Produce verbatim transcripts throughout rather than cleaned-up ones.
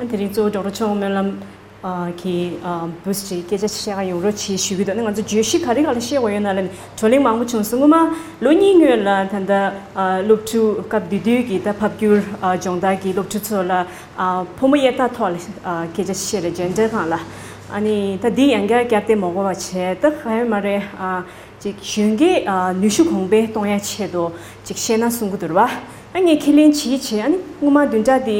དེ་རིང་གཙོ་བོ་ཌོག་ཊར་ཆོས་དབང་སྨོན་ལམ་གྱི་བུས་ཀྱི་སྐད་ཆ་བཤད་ག་ཡོང་རོགས་བྱེད་ཞུ་གི་འདུག་ནི་ང་ཚོ་བརྗོད་གཞི་ག་རེ་ག་ལ་བཤད་དགོས་ཡོད་ན་ལ་ནི་བགྲོ་གླེང་མང་པོ་བྱུང་སོང་། སྔོན་མ་ལོ་གཉིས་སྔོན་ལ་ད་ལྟ་སློབ་ཕྲུག་སྐབས་དེ་དུས་ཀྱི་ད་ཕབ་བསྒྱུར་སྦྱོང་བརྡར་གྱི་སློབ་ཕྲུག་ཚོ་ལ་ཕོ་མོ་དབྱེ་ཐག་ཐོག་ལ་སྐད་ཆ་བཤད་རེད་ཇེན་ཌར་སྒང་ལ། ཨ་ནི་ད་འདི་ཡང་བསྐྱར་བསྐྱར་ཏེ་མ་གོ་བ་བྱས་ད་ག་ཡོད་མ་རེད། ཅིག་གཞོན་སྐྱེས་ནུས་ཤུགས་གོང་འཕེལ་གཏོང་ཡ་ཆེད་དུ་ཅིག་བཤད་ན་གསུང་གི་འདུག་ར་བ། ཨ་ངས་ཁས་ལེན་བྱེད་བྱེད་ཨ་ནི་སྔོན་མ་བདུན་ཕྲག་འདི་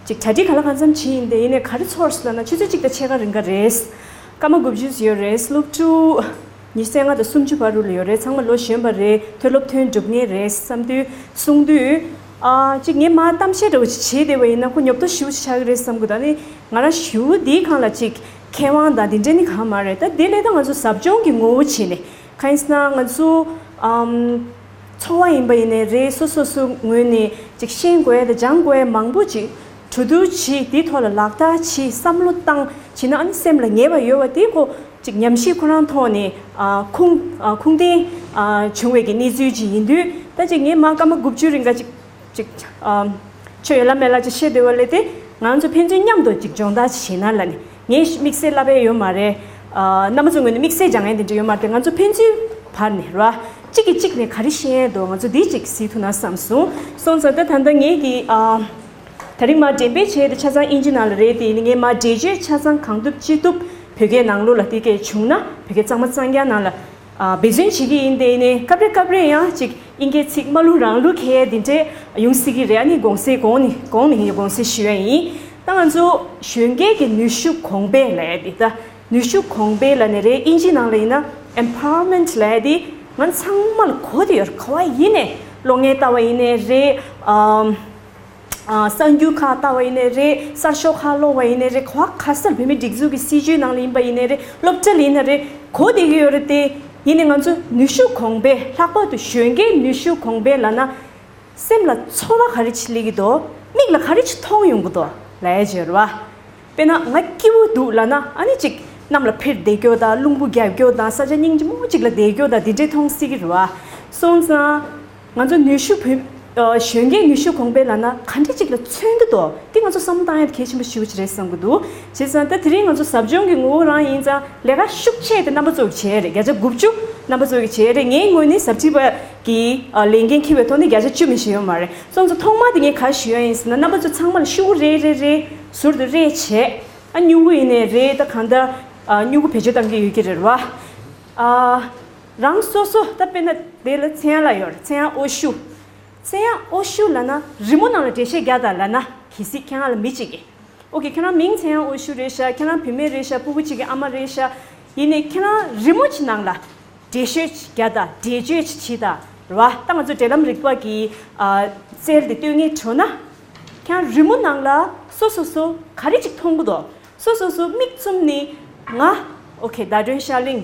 ཅིག་གྲ་སྒྲིག་ག་ལ་གང་འཚམ་བྱེད་ཡིན་དེ་ཡིན་ནས་ག་རེ་ཚོར་སོང་ལབ་ན་ཆུ་ཚོད་གཅིག་དང་ཕྱེད་ཀ་རིང་ག་རེད། སྐར་མ་དགུ་བཅུ་ཡོད་རེད། སློབ་ཕྲུག་ཉི་ཤུ་རྩ་ལྔ་དང་སུམ་ཅུ་བར་རུ་ལ་ཡོད་རེད། ཚང་མ་ལོ་གཞོན་པ་རེད། མཐོ་སློབ་ཐོན་གྲུབ་མཁན་རེད་བསམ་དུས་གསུང་དུས་ཨ་ཅིག་ངས་མ་གཏམ་བཤད་འདྲ་བོ་ཅིག་བྱེད་བསྡད་པ་ཡིན་ན་ཁོ་ཉོབ་ཏོ་ཞེ་པོ་ཅིག་ཆགས་ཀྱི་རེད་བསམ་གི་འདུག་ཨ་ནི་ང་རང་ཞེ་པོ་འདིའི་སྒང་ལ་ཅིག་མཁས་དབང་དང་འདི་འདྲ་ནི་གང་མ་རེད། ད་དེ་ལས་ད་ང་ཚོ་ཟབ་སྦྱོང་གི་ངོ་བོ་བྱས་ནས་གང་ཡིན་ཟེར་ན་ང་ཚོ་ཨམ། འཚོ་བ་ཡིན་པ་ཡིན་ནའི་རེད། སོ་སོ་སོ་ངོས་ནས་ཅིག་ཤེས་དགོས་ཡ་དང་སྦྱང་དགོས་ཡ་མང་པོ་ཅིག་གྲོས་བསྡུར་བྱེད་དེའི་ཐོག་ལ་ལག་བསྟར་བྱེད་བསམ་བློ་བཏང་བྱས་ན་ཨ་ནི་སེམས་ལ་ངེས་པ་ཡོད་པ་དེ་ཁོ་ཅིག་ཉམས་ཞིབ་ཁོ་རང་ཐོག་ནས་ཨ་ཁུངས་ཨ་ཁུངས་ལྡན་ཨ་བྱུང་བའི་གི་གནས་ཚུལ་ཅིག་ཡིན་དུས་ད་ཅིག་ངས་མ་སྐར་མ་དགུ་བཅུ་རིང་ག་ཅིག་ཅིག་ཨ་ཆོས་ཡོད་ལ་མེད་ལ་ཅིག་བཤད་བསྡད་པ་ལས་དེ་ང་ཚོ་ཕན་ཚུན་མཉམ་དུ་ཅིག་སྦྱོང་བརྡར་ཅིག་བྱེད་ན་ལ་ནི་ངས་དམིགས་བསལ་བསླབ་པ་ཡོད་མ་རེད། ཨ་རྣམ་པ་ཚོ་ངོས་ནས་དམིགས་བསལ་སྦྱང་ཡ་དེ་འདྲ་ཡོད་མ་རེད། ང་ཚོ་ཕན་ཚུན་བར་ནས་ར་གཅིག་གིས་གཅིག་ནས་ག་རེ་ཤེས་ཡ་འདུག་ང་ཚོ་འདི་ཅིག་གཟིགས་ཐུབ་ན་བསམ་སོང་། སོང་ཙང་ད་ད་ལྟ་ངས་ཀྱི་ཨ་ད་རིང་མ་འགྲེམས་སྤེལ་བྱས་ཏེ་ཆ་ཚང་ཨིན་ཇི་ནང་ལ་རེད་དེ་ཡིན་ངས་མ་འགྲེལ་བརྗོད་ཆ་ཚང་གང་ཐུབ་ཅི་ཐུབ་བོད་སྐད་ནང་ལོགས་ལ་དེ་སྐད་བྱུང་ན་བོད་སྐད་གཙང་མ་གཙང་རྐྱང་ནང་ལ་ཨ་འབད་བརྩོན་བྱེད་ཀྱི་ཡིན། དེ་ནས་སྐབས་རེ་སྐབས་རེ་ཡང་ཅིག་དབྱིན་སྐད་ཚིག་མ་ལྷུང་རང་ལྷུང་ཁེལ་ཡས་དེ་འདྲས་ཡོང་སྲིད་ཀྱི་རེད། ཨ་ནི་དགོངས་སེལ་གོང་ནས་གོང་ནས་ཡིན་དགོངས་སེལ་ཞུ་ཡ་ཡིན། ད་ང་ཚོ་གཞོན་སྐྱེས་ཀྱི་ནུས་ཤུགས་གོང་འཕེལ་ལབ་ཡ་དེ་ད་ནུས་ཤུགས་གོང་འཕེལ་ལབ་ནས་རེད། དབྱིན་ཇི་ནང་ལ་ཡིན་ན་empowerment་ལབ་ཡ་དེ་ང་ཚང་མ་ལ་གོ་བསྡད་ཡོད་རེད། ག་བ་ཡིན་ནས་གློག་བརྙན་ལྟ་བ་ཡིན་ནས་རེད། ཨམ། ཨ་གསར་འགྱུར་ཁག་ལྟ་བ་ཡིན་ནའི་རེད། གསར་ཤོག་ཁག་ཀློག་པ་ཡིན་ནའི་རེད། ག་བ་ག་ས་ལ་བོད་མིའི་སྒྲིག་འཛུགས་ཀྱི་སྲིད་བྱུས་ནང་ལ་ཡིན་པ་ཡིན་ནའི་རེད། སློབ་གྲྭ་ལ་ཡིན་ན་རེད། གོ་བསྡད་ཀྱི་ཡོད་རེད་དེ། ཡིན་ནའི་ང་ཚོ་ནུས་ཤུགས་གོང་འཕེལ་ལྷག་པར་དུ་གཞོན་སྐྱེས་ནུས་ཤུགས་གོང་འཕེལ་ལབ་ན་སེམས་ལ་ཚོར་བ་ག་རེ་ཅིག་སླེབས་ཀྱི་འདུག་མིག་ལ་ག་རེ་ཅིག་མཐོང་ཡོང་གི་འདུག་ལབ་ཡ་ཅིག་ཡོད་རེད་བ། དཔེར་ན་ང་སྐྱིད་པོ་འདུག་ལབ་ན་ཨ་ནི་ཅིག་གནམ་ལ་འཕུར་བསྡད་རྒྱུ་དང་རླུང་བུ་རྒྱག་རྒྱུ་དང་ས་ཆ་སྙིང་རྗེ་མོ་ཅིག་ལ་བསྡད་རྒྱུ་དང་དེ་འདྲས་མཐོང་སྲིད་ཀྱི་རེད་བ། སོང་ཙང་། ང་ཚོ་ནུས་ཤུགས་བོད། ཨ་གཞོན་སྐྱེས་ནུས་ཤུགས་གོང་འཕེལ་ལབ་ན་ག་འདྲ་ཅིག་ལ་མཚོན་གྱི་འདུག་དེ་ང་ཚོ་བསམ་བློ་བཏང་ཡ་དེ་གལ་ཆེན་པོ་ཞེ་པོ་ཅིག་རེད་བསམ་གྱི་འདུག་བྱས་ཙང་ད་དེ་རིང་ང་ཚོ་ཟབ་སྦྱོང་གི་ངོ་བོ་རང་ཡིན་ཙང་ལས་ཀ་ཤུགས་ཆེ་དེ་རྣམ་པ་ཚོ་གིས་བྱས་རེད། བརྒྱ་ཆ་དགུ་བཅུ་རྣམ་པ་ཚོ་གིས་བྱས་རེད། ངའི་ངོས་ནས་ཟབ་ཁྲིད་པ་གི་ཨ་ལས་འགན་འཁྱེར་བའི་ཐོག་ནས་བརྒྱ་ཆ་བཅུ་མི་ཞིག་ཡོད་མ་རེད། སོང་ཙང་ཐོག་མ་དེ་ངས་ག་ཞུ་ཡ་ཡིན་ཟེར་ན་རྣམ་པ་ཚོ་ཚང་མ་ལ་ཤོག་གུ་རེ་རེ་རེ་ཟུར་དུ་རེ་བྱས། ཨ་སྨྱུ་གུ་ཡིན་ནའི་རེད། ད་གང་ལྟར་ཨ་སྨྱུ་གུ་བེད་སྤྱོད་གཏང་གི་ཡོད་ཀྱི་རེད་བ། ཨ། རང་སོ་སོ་ད་དཔེར་ན་དེ་ལ་ཚེ་དབྱངས་ལགས་ཡོད་རེད། ཚེ་དབྱངས་ཨོ་ཤུ། ཚེ་དབྱངས་ཨོ་ཤུ་ལབ་ན་རི་མོ་ནང་ལ་འགྲེལ་བཤད་རྒྱག་དང་ལབ་ན་གལ་སྲིད་ཁྱེད་རང་ལ་མི་གཅིག་གིས་ཨོ་ཁེ་ཁྱེད་རང་མིང་ཚེ་དབྱངས་ཨོ་ཤུ་རེད་ཤག་ཁྱེད་རང་བུད་མེད་རེད་ཤག་སྤུ་གུ་གཅིག་གི་ཨ་མ་རེད་ཤག་ཡིན་ནའི་ཁྱེད་རང་རི་མོ་གཅིག་ནང་ལ་འགྲེལ་བཤད་རྒྱག་དང་འགྲེལ་བརྗོད་བྱེད་དང་རེད་བ། ད་ང་ཚོ་འབྲེལ་ལམ་རིག་པ་གི་ཨ་རྩལ་དེ་སྟོན་མཁན་བྱུང་ན་ཁྱེད་རང་རི་མོ་ནང་ལ་སོ་སོ་སོ་ག་རེ་གཅིག་མཐོང་གི་འདུག་སོ་སོ་སོ་མིག་བཙུམ་ནས་ང་ཨོ་ཁེ་ཟླ་སྒྲོན་ཤར་གླིང་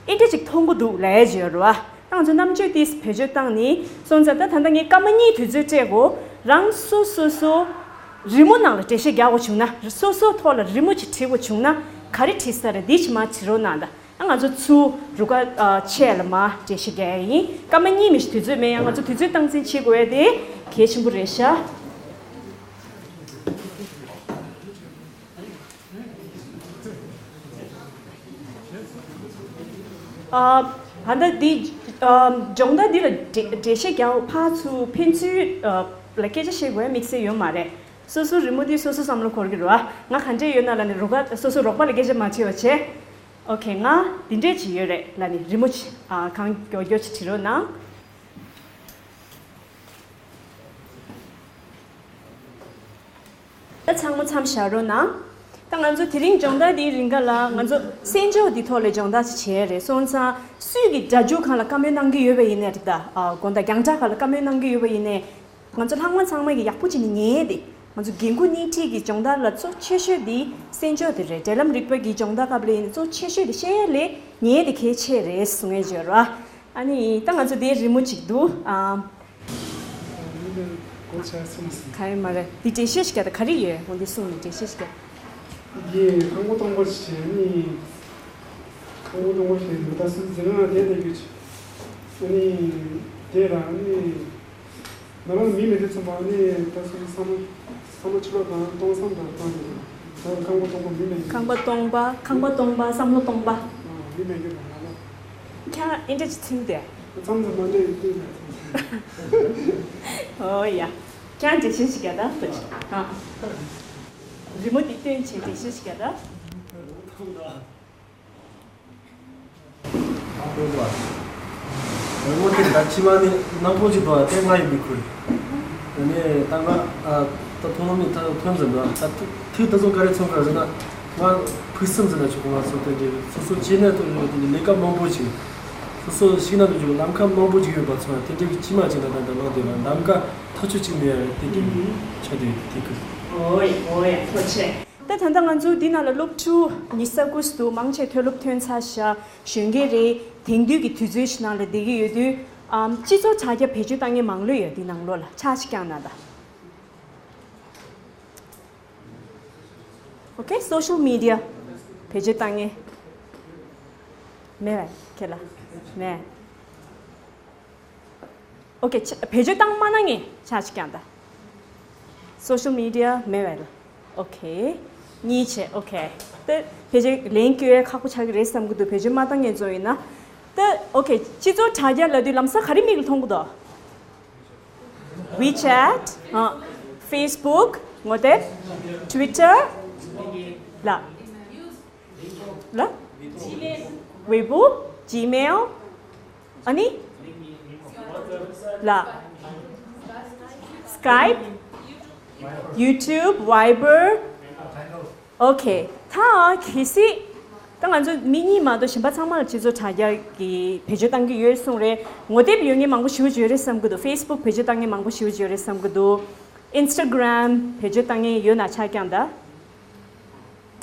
ཨེ་འདྲ་ཅིག་མཐོང་གི་འདུག་ལབ་ཡ་ཅིག་ཡོད་རེད་བ། ད་ང་ཚོ་རྣམ་དཔྱོད་དེ་བེད་སྤྱོད་བཏང་ནས་སོང་ཙང་ད་ད་ལྟ་ངས་སྐར་མ་གཉིས་དུས་ཚོད་སྤྲད་གོ། རང་སོ་སོ་སོ་རི་མོ་ནང་ལ་འགྲེལ་བཤད་རྒྱག་དགོས་བྱུང་ན་སོ་སོའི་ཐོག་ལ་རི་མོ་ཅིག་བྲིས་དགོས་བྱུང་ན་ག་རེ་བྲིས་ས་རེད། འདི་ཅིག་མར་བྲིས་རོགས་གནང་ད། ད་ང་ཚོ་ཚུར་རུ་ཁ་ཨ་ཆད་ལ་མར་འགྲེལ་བཤད་རྒྱག་ཡ་ཡིན། སྐར་མ་གཉིས་མི་ཞིག་དུས་ཚོད་མེད། ཡང་ང་ཚོ་དུས་ཚོད་སྟངས་འཛིན་བྱེད་དགོས་ཡ་དེ་གལ་ཆེན་པོ་རེད་ཤག་ཨ་ད་ལྟ་འདི་ཨ་སྦྱོང་བརྡར་འདི་ལ་འགྲེལ་འགྲེལ་བཤད་རྒྱག་ཕར་ཚུར་ཕན་ཚུན་ཨ་ལ་སྐད་ཆ་བཤད་དགོས་ཡ་དམིགས་བསལ་ཡོད་མ་རེད། སོ་སོ་རི་མོ་འདི་སོ་སོ་བསམ་བློ་འཁོར་གྱི་རེད་བ། ང་ག་འདྲས་ཡོད་ན་ལབ་ནས་རོགས་པ་སོ་སོ་རོགས་པ་ལ་སྐད་ཆ་མ་བྱེད་པ་བྱས། ཨོ་ཁེ་ང་འདི་འདྲས་ཅིག་ཡོད་རེད་ལབ་ནས་རི་མོ་ཅིག་ཨ་གང་མགྱོགས་མགྱོགས་ཅིག་བྲིས་རོགས་གནང་། ད་ཚང་མ་མཚམས་བཞག་རོགས་གནང་། ད་ང་ཚོ་དེ་རིང་སྦྱོང་བརྡར་འདིའི་རིང་ག་ལ་ང་ཚོ་གསན་འཇོག་འདི་ཐོག་ལ་སྦྱོང་བརྡར་བྱས་རེད། སོང་ཙང་སུས་ཀྱི་སྒྲ་འཇུག་སྒང་ལ་བཀའ་མོལ་གནང་གི་ཡོད་པ་ཡིན་ནའི་རེད། ད་ཨ་དགོང་དག་རྒྱང་བསྒྲགས་སྒང་ལ་བཀའ་མོལ་གནང་གི་ཡོད་པ་ཡིན་ནའི་ང་ཚོ་ལྷག་མ་ཚང་མ་གི་ཡག་པོ་བྱས་ནས་ཉན་ཏེ་ང་ཚོ་འགན་ཁུར་སྣེ་ཁྲིད་ཀྱི་སྦྱོང་བརྡར་ལ་གཙོ་ཆེ་ཤོས་འདི་གསན་འཇོག་དེ་རེད། འབྲེལ་ལམ་རིག་པ་གི་སྦྱོང་བརྡར་སྐབས་ལ་ཡིན་ནའི་གཙོ་ཆེ་ཤོས་དེ་བཤད་ཡ་ལས་ཉན་ཡ་དེ་གལ་ཆེ་རེད་གསུང་ཡ་ཅིག་ཡོད་རེད་བ། ཨ་ནི་ད་ང་ཚོ་དེའི་རི་མོ་ཅིག་འདུག་ཨ། ག་ཡོད་མ་རེད། འདི་འགྲེལ་བཤད་ཞིག་རྒྱག་དང་ག་རེ་ཡོད་འོ་འདི་གསུངས་ནས་འགྲེལ་བཤད་ཞིག་རྒྱག་འདི་ཁང་པ་སྟོང་པ་ཞིག་བྱས་ནི། ཁང་པ་སྟོང་པ་ཞིག་ནི་ད་སུ་འཛིན་ན་དེ་དེ་གི་ཨ་ནི་དེ་ར་ཨ་ནི་ང་རང་མི་མེད་དུས་ཙམ་པ་ཨ་ནི་ད་སུ་བསམ་བློ། བསམ་བློ་ཆེ་ལོ་དང་སྟོང་བསམ་དང་སྟོང་ཉིད་དང་། ཁང་པ་སྟོང་པ་མི་མེད་རྒྱུ། ཁང་པ་སྟོང་པ། ཁང་པ་སྟོང་པ། བསམ་བློ་སྟོང་པ། མི་མེད་རྒྱུ་དང་ལ་ལ། ཁྱེད་ཨིན་འདྲ་ཅིག་ཚིམ་དེ། མཚམས་མཚམས་མ་འདྲ་ཡི་ཏིང་ལ་ཚིམ། ཨོ་ཡ། ཁྱེད་འགྲེལ་བཤད་ཞིག་རྒྱག་ད་ལྟ་ཅིག་ཨ། རི་མོ་འདི་སྟོན་བྱས་འགྲེལ་བཤད་ཞིག་རྒྱག་ད། དངོས་དེ་ད་ཕྱི་མ་ནི་སྣང་ཕུང་ཅིག་འདུག་ཨ། དེ་ང་ཡི་མི་ཁུར། ད་ནས་ད་ང་ཨ་ད་ཐོག་ནང་ནས་ད་ཐོན་ཟིན་འདུག་ད་ཐུག་ཐུག་ད་ཚོ་ག་རེ་ཚོང་ག་རེ་ཟེར་ན། ང་ཕུགས་བསམ་ཟེར་ན་ཆོག་གི། ང་ཚོ་དེ་འདྲའི་སོ་སོ་བྱེད་ན་ཐུག་ཡོད་དེ་འདྲའི་ལས་ཀ་མང་པོ་ཅིག་སོ་སོ་ཤིག་ན་ཐུག་ཅིག་ལམ་ཁ་མང་པོ་ཅིག་ཡོད་པ་ཚོ་དེ་འདྲའི་ཕྱི་མ་ཅིག་ད་ད་ད་ལོག་དེ་ལ་ལམ་ཁ་ཐག་ཆོད་ཅིག་མེད་ཡ་དེ་འདྲའི་ཆ་དེ་དེ་གི། ཨོ་ཡ་ཨོ་ཡ་ཐུགས་རྗེ་ཆེ། ད་ད་ལྟ་ང་ཚོ་འདི་ནང་ལ་སློབ་ཕྲུག་ཉི་ཤུ་རྩ་དགུ་འདུག་མང་ཆེ་མཐོ་སློབ་ཐོན་ཚར་ཤག་གཞོན་སྐྱེས་རེད། དེང་དུས་ཀྱི་དུས་ཚོད་ཞིག་ནང་ལ་བསྡད་ཀྱི་ཡོད་དུས། ཨམ། སྤྱི་ཚོགས་དྲ་རྒྱ་བེད་སྤྱོད་བཏང་མཁན་མང་ལོས་ཡོད་འདི་ནང་ལོགས་ལ་ཕྱག་ཅིག་བརྐྱངས་གནང་དང་། ཨོ་ཁེ། སོ་ཤལ་མི་ཌི་ཡ་བེད་སྤྱོད་བཏང་མཁན་མེད་པས་ཁྱེད་ལ་མེད། ཨོ་ཁེ། ཆ་བེད་སྤྱོད་བཏང་མ་གནང་ངས་ཆ་ཞིག་ཀྱང་ད། སོ་ཤལ་མི་ཌི་ཡ་མེད་པས་ལ། ཨོ་ཁེ། གཉིས་བྱས། ཨོ་ཁེ། ད་ཕལ་ཆེར་ལན་སྐྱོན་ཁག་པོ་ཆགས་ཀྱི་རེད་བསམ་གྱི་འདུག་བེད་སྤྱོད་མ་བཏང་མཁན་ཚོ་ཡིན་ན། ད་ཨོ་ཁེ། སྤྱི་ཚོགས་དྲ་རྒྱ་ལབ་དུས་ལམ་སང་ག་རེ་མིག་ལ་མཐོང་གི་འདུག WeChat། ཨ། Facebook། ངོ་དེབ། Twitter། ལ། ལ། Weibo། Gmail། ཨ་ནི། ལ། Skype། YouTube། Viber། ཨོ་ཁེ། ད་གལ་སྲིད། ད་ང་ཚོ་མི་གཉིས་མ་གཏོགས་གཞན་པ་ཚང་མ་ལ་སྤྱི་ཚོགས་དྲ་རྒྱ་གི་བེད་སྤྱོད་བཏང་གི་ཡོད་གསུངས་རེད། ངོ་དེབ་ཡོད་མཁན་མང་པོ་ཞེ་པོ་ཅིག་ཡོད་རེད་བསམ་གི་འདུག Facebook བེད་སྤྱོད་བཏང་མཁན་མང་པོ་ཞེ་པོ་ཅིག་ཡོད་རེད་བསམ་གི་འདུག Instagram བེད་སྤྱོད་བཏང་མཁན་ཡོད་ན་ཆ་རྐྱང་ད།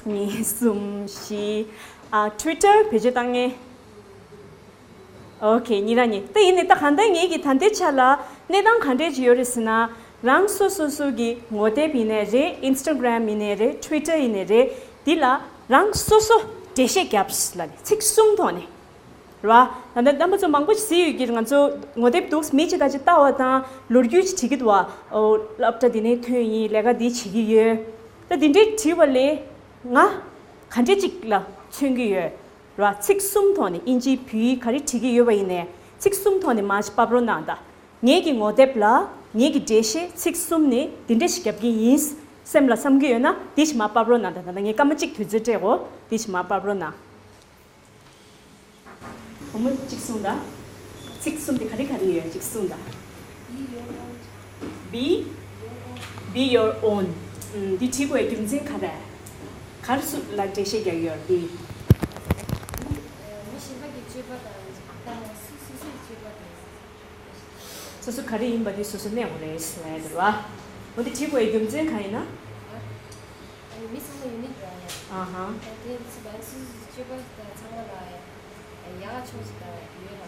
གཉིས། གསུམ། བཞི། ཨ། Twitter བེད་སྤྱོད་བཏང་མཁན། ཨོ་ཁེ། གཉིས་རང་གཉིས། ད་ཡིན་ནའི་ད་གང་ལྟར་ངེད་ཀྱི་ད་ལྟའི་ཆ་ལ་གནས་སྟངས་ག་འདྲས་ཅིག་ཡོད་རེད་ཟེར་ན། རང་སོ་སོ་སོ་གི་ངོ་དེབ་ཡིན་ནའི་རེད། Instagram ཡིན་ནའི་རེད། Twitter ཡིན་ནའི་རེད། འདི་ལ་རང་སོ་སོ་འགྲེལ་བཤད་བརྒྱབ་ལ་ནི་ཚིག་གསུམ་ཐོག་ནས། ར། ད་ལྟ་རྣམ་པ་ཚོ་མང་པོ་ཞིག་གཟིགས་ཡོད་ཀྱི་རེད། ང་ཚོ་ངོ་དེབ་འདུག་མི་གཅིག་ད་ཅིག་ལྟ་བ་དང་ལོ་རྒྱུས་ཅིག་བྲིས་ཀྱི་འདུག་བ། ཨོ། སློབ་གྲྭ་འདི་ནས་ཐོན་ཡིན། ལས་ཀ་འདི་བྱེད་ཀྱི་ཡོད། ད་འདི་འདྲའི་བྲིས་པ་ལས་ང་ག་འདྲས་ཅིག་ལ་མཚོན་གྱི་ཡོད། ར། ཚིག་གསུམ་ཐོག་ནས་ཨིན་ཇི་བོད་ཡིག་ག་རེ་བྲིས་ཀྱི་ཡོད་པ་ཡིན་ནའི་ཚིག་གསུམ་ཐོག་ནས་མར་ཕབ་རོགས་གནང་དང་། ངེད་ཀྱི་ངོ་དེབ་ལ་ངེད་ཀྱི་འགྲེལ་བཤད་ཚིག་གསུམ་ནས་འདི་འདྲ་ཞིག་རྒྱབ་ཀྱི་ཡིན་སེམས་ལ་བསམ་གྱི་ཡོད་ན་འདི་ཞིག་མར་ཕབ་རོགས་གནང་དང་། ད་ལྟ་ངས་སྐར་མ་གཅིག་དུས་ཚོད་སྤྲད་གོ་འདི་ཞིག་མར་ཕབ་རོགས་གནང་། བུ་མོ་གཅིག་གསུངས་དང་། ཚིག་གསུམ་དེ་ག་རེ་ག་རེ་ཡོད་གཅིག་གསུངས་དང་། Be, be your own. ཨུམ། འདི་བྲིས་དགོས་རྒྱུ་མཚན་ག་རེ། ག་རེ་སུ་ལ་འགྲེལ་བཤད་རྒྱག་ཡོད་འདི། མི་གཞན་པ་གི་སྤྱོད་པ་དང་། ད་སུ་སུ་སུའི་སྤྱོད་པ་དང་། སོ་སོ་ག་རེ་ཡིན་པ་དེ་སོ་སོ་གནས་དགོས་རེད་ཟེར་ཡ་དེ་རེད་བ། འོ་དེ་བྲིས་དགོས་རྒྱུ་མཚན་གང་ཡིན་ན། ཨ་ནི་མི་ཚང་མ་ཡུ་ནིག་རེད་ཡ། ཨ་ཧ། དེ་ཚོ་དང་སོ་སོ་སྤྱོད་པ་དང་ཚང་མ་ལ་ཡག་ཆོག་ཅིག་དང་ཡོད་ལ།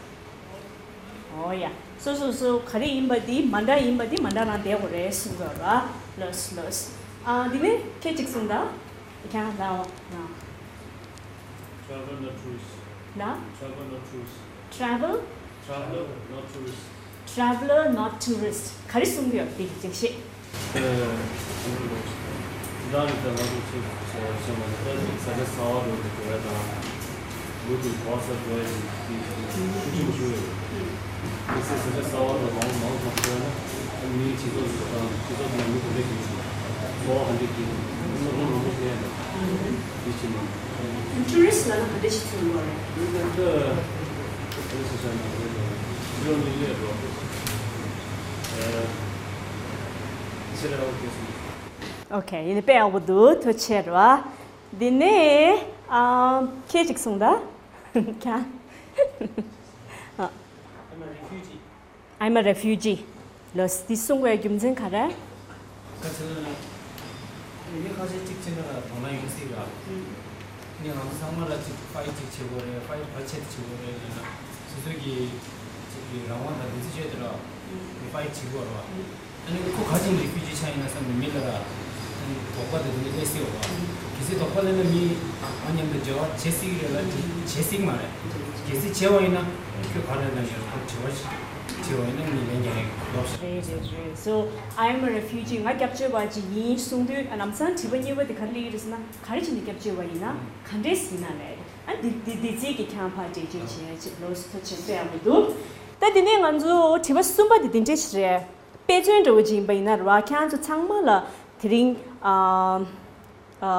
ཨོ་ཡ། སོ་སོ་སོ་ག་རེ་ཡིན་པ་དེ་མ་འདྲ་ཡིན་པ་དེ་མ་འདྲ་རང་བསྡད་དགོས་རེད་གསུང་གི་ཡོད་ར། ལོས་ལོས། ཨ་དེ་ནས་ཁྱེད་ཅིག་གསུང་དང་། ཁྱེད་ལ་ཨོ། Travel, not tourist. ལ། Travel, not tourist. Travel? Traveler, not tourist. Traveler, not tourist. ག་རེ་གསུང་གི་ཡོད་དེ་འགྲེལ་བཤད། ཨ་ནི་ད་ང་ཚོ་ཚོ་ཚོ་ཚོ་མ་ད་ས་ཆ་གསར་པ་འགྲོ་དུས་འགྲོ་ཡ་དང་། མུ་མཐུད་གོ་ས་འགྲོ་ཡ་དེ་ཤུགས་ཆེན་པོ་ཞིག་ཡོད། དེ་ཚེ་ས་ཆ་གསར་པ་འགྲོ་མང་མང་ཙམ་འགྲོ་ན་ཨ་ནི་སྤྱི་ཚོགས་དང་སྤྱི་ཚོགས་ནང་མི་དེ་འདྲ་ཞིག་འཚོ་བ་ག་འདྲ་སྐྱེལ་དགོས། སོ་སོ་རང་མོས་ཤེས་ཡ་དང་དེ་ཕྱིན་ནས། ཊུ་རི་སི་ཊི་ལབ་ན་ག་འདྲ་ཞིག་མཚོན་དགོས་རེད། ཊུ་རི་སི་ཊི་ལབ་ན་ཕྱི་ལོགས་ནས་སླེབས་པ། ཨོ་ཁེ། ཡིན་ནའི་དཔེ་ཡག་པོ་འདུག་ཐུགས་རྗེ་ཆེ་རེད་བ། འདི་ནས་ཨ་ཁྱེད་ཅིག་གསུངས་དང་། ཁྱེད། ཨ། I'm a refugee. I'm a refugee. ལོས། འདི་གསུང་དགོས་རྒྱུ་མཚན་ག་རེ། ཁ་ཆེ་ལ་ཡིན་ནའི་ཁ་ཆེ་གཅིག་ཕྱིན་ན་དོ་སྣང་ཡོང་སྲིད་ར། ཨུམ། ནི་ང་ཚོ་ཚང་མ་ལ་གཅིག་ཕའིཊ་གཅིག་བྱེད་དགོས་རེད། ཕའིཊ་ག་རེ་བྱེད་དུ་བྱེད་དགོས་རེད་ལབ་ན། སོ་སོ་གི་གཅིག་གི་རང་དབང་དང་བདེན་ཚིག་བཅས་དེ་ར་ཨུམ། ཕའིཊ་བྱེད་དགོས་ར། ཨུམ། ཨ་ནི་ཁོ་ག་ཅིག་རེ་ཕུ་ཇི་ཆགས་ཡིན་ན་བསམ་ནས་མི་ལ་ར་ཨ་ནི་དོགས་པ་དེ་འདྲ་སླེབས་སྲིད་པ། གལ་སྲིད་དོགས་པ་སླེབས་ན་མི་ང་མཉམ་དུ་འབྲེལ་བ་བྱེད་སྲིད་ཀྱི་རེད་ལ་བྱེད་སྲིད་ཀྱི་མ་རེད། གལ་སྲིད་བྱས་པ་ཡིན་ན་ཁྱོད་ག་རེ་ལབ་ཡོད་ཁོ་དྲི་བ་ཞིག་དྲི་བ་ཡིན་ན་ངས་ལན་རྒྱག་ཡག་ལོབས་ཤིག་རེད་རེད་རེད། So, I am a refugee. ང་སྐྱབས་བཅོལ་བ་ཅིག་ཡིན་གསུངས་དུས། ཨ། ལམ་སང་དྲི་བ་གཉིས་པ་དེ་ག་རེ་སླེབས་ཀྱི་རེད་ཟེར་ན། ག་རེ་བྱས་ནས་སྐྱབས་བཅོལ་བ་ཡིན་ན། ག་འདྲས་ཡིན་ན་རེད། ཨ། འདི་འདི་འདི་རྩིས་ཀྱི་ཁྱང་ཕར་འགྲེལ་བརྗོད་བྱེད་ཡ་ཅིག་ལོ་སི་ཐོ་ཆེན་པོ་ཡག་པོ་འདུག་ད་དེ་ནས་ང་ཚོ་དྲི་བ་གསུམ་པ་དེ་འདི་འདྲས་ཞིག་རེད། དཔེ་མཚོན་འདྲ་བོ་ཅིག་ཡིན་པ་ཡིན་ན་རེད་བ། ཁྱེད་རང་ཚོ་ཚང་མ་ལ་དེ་རིང་ཨ་ཨ་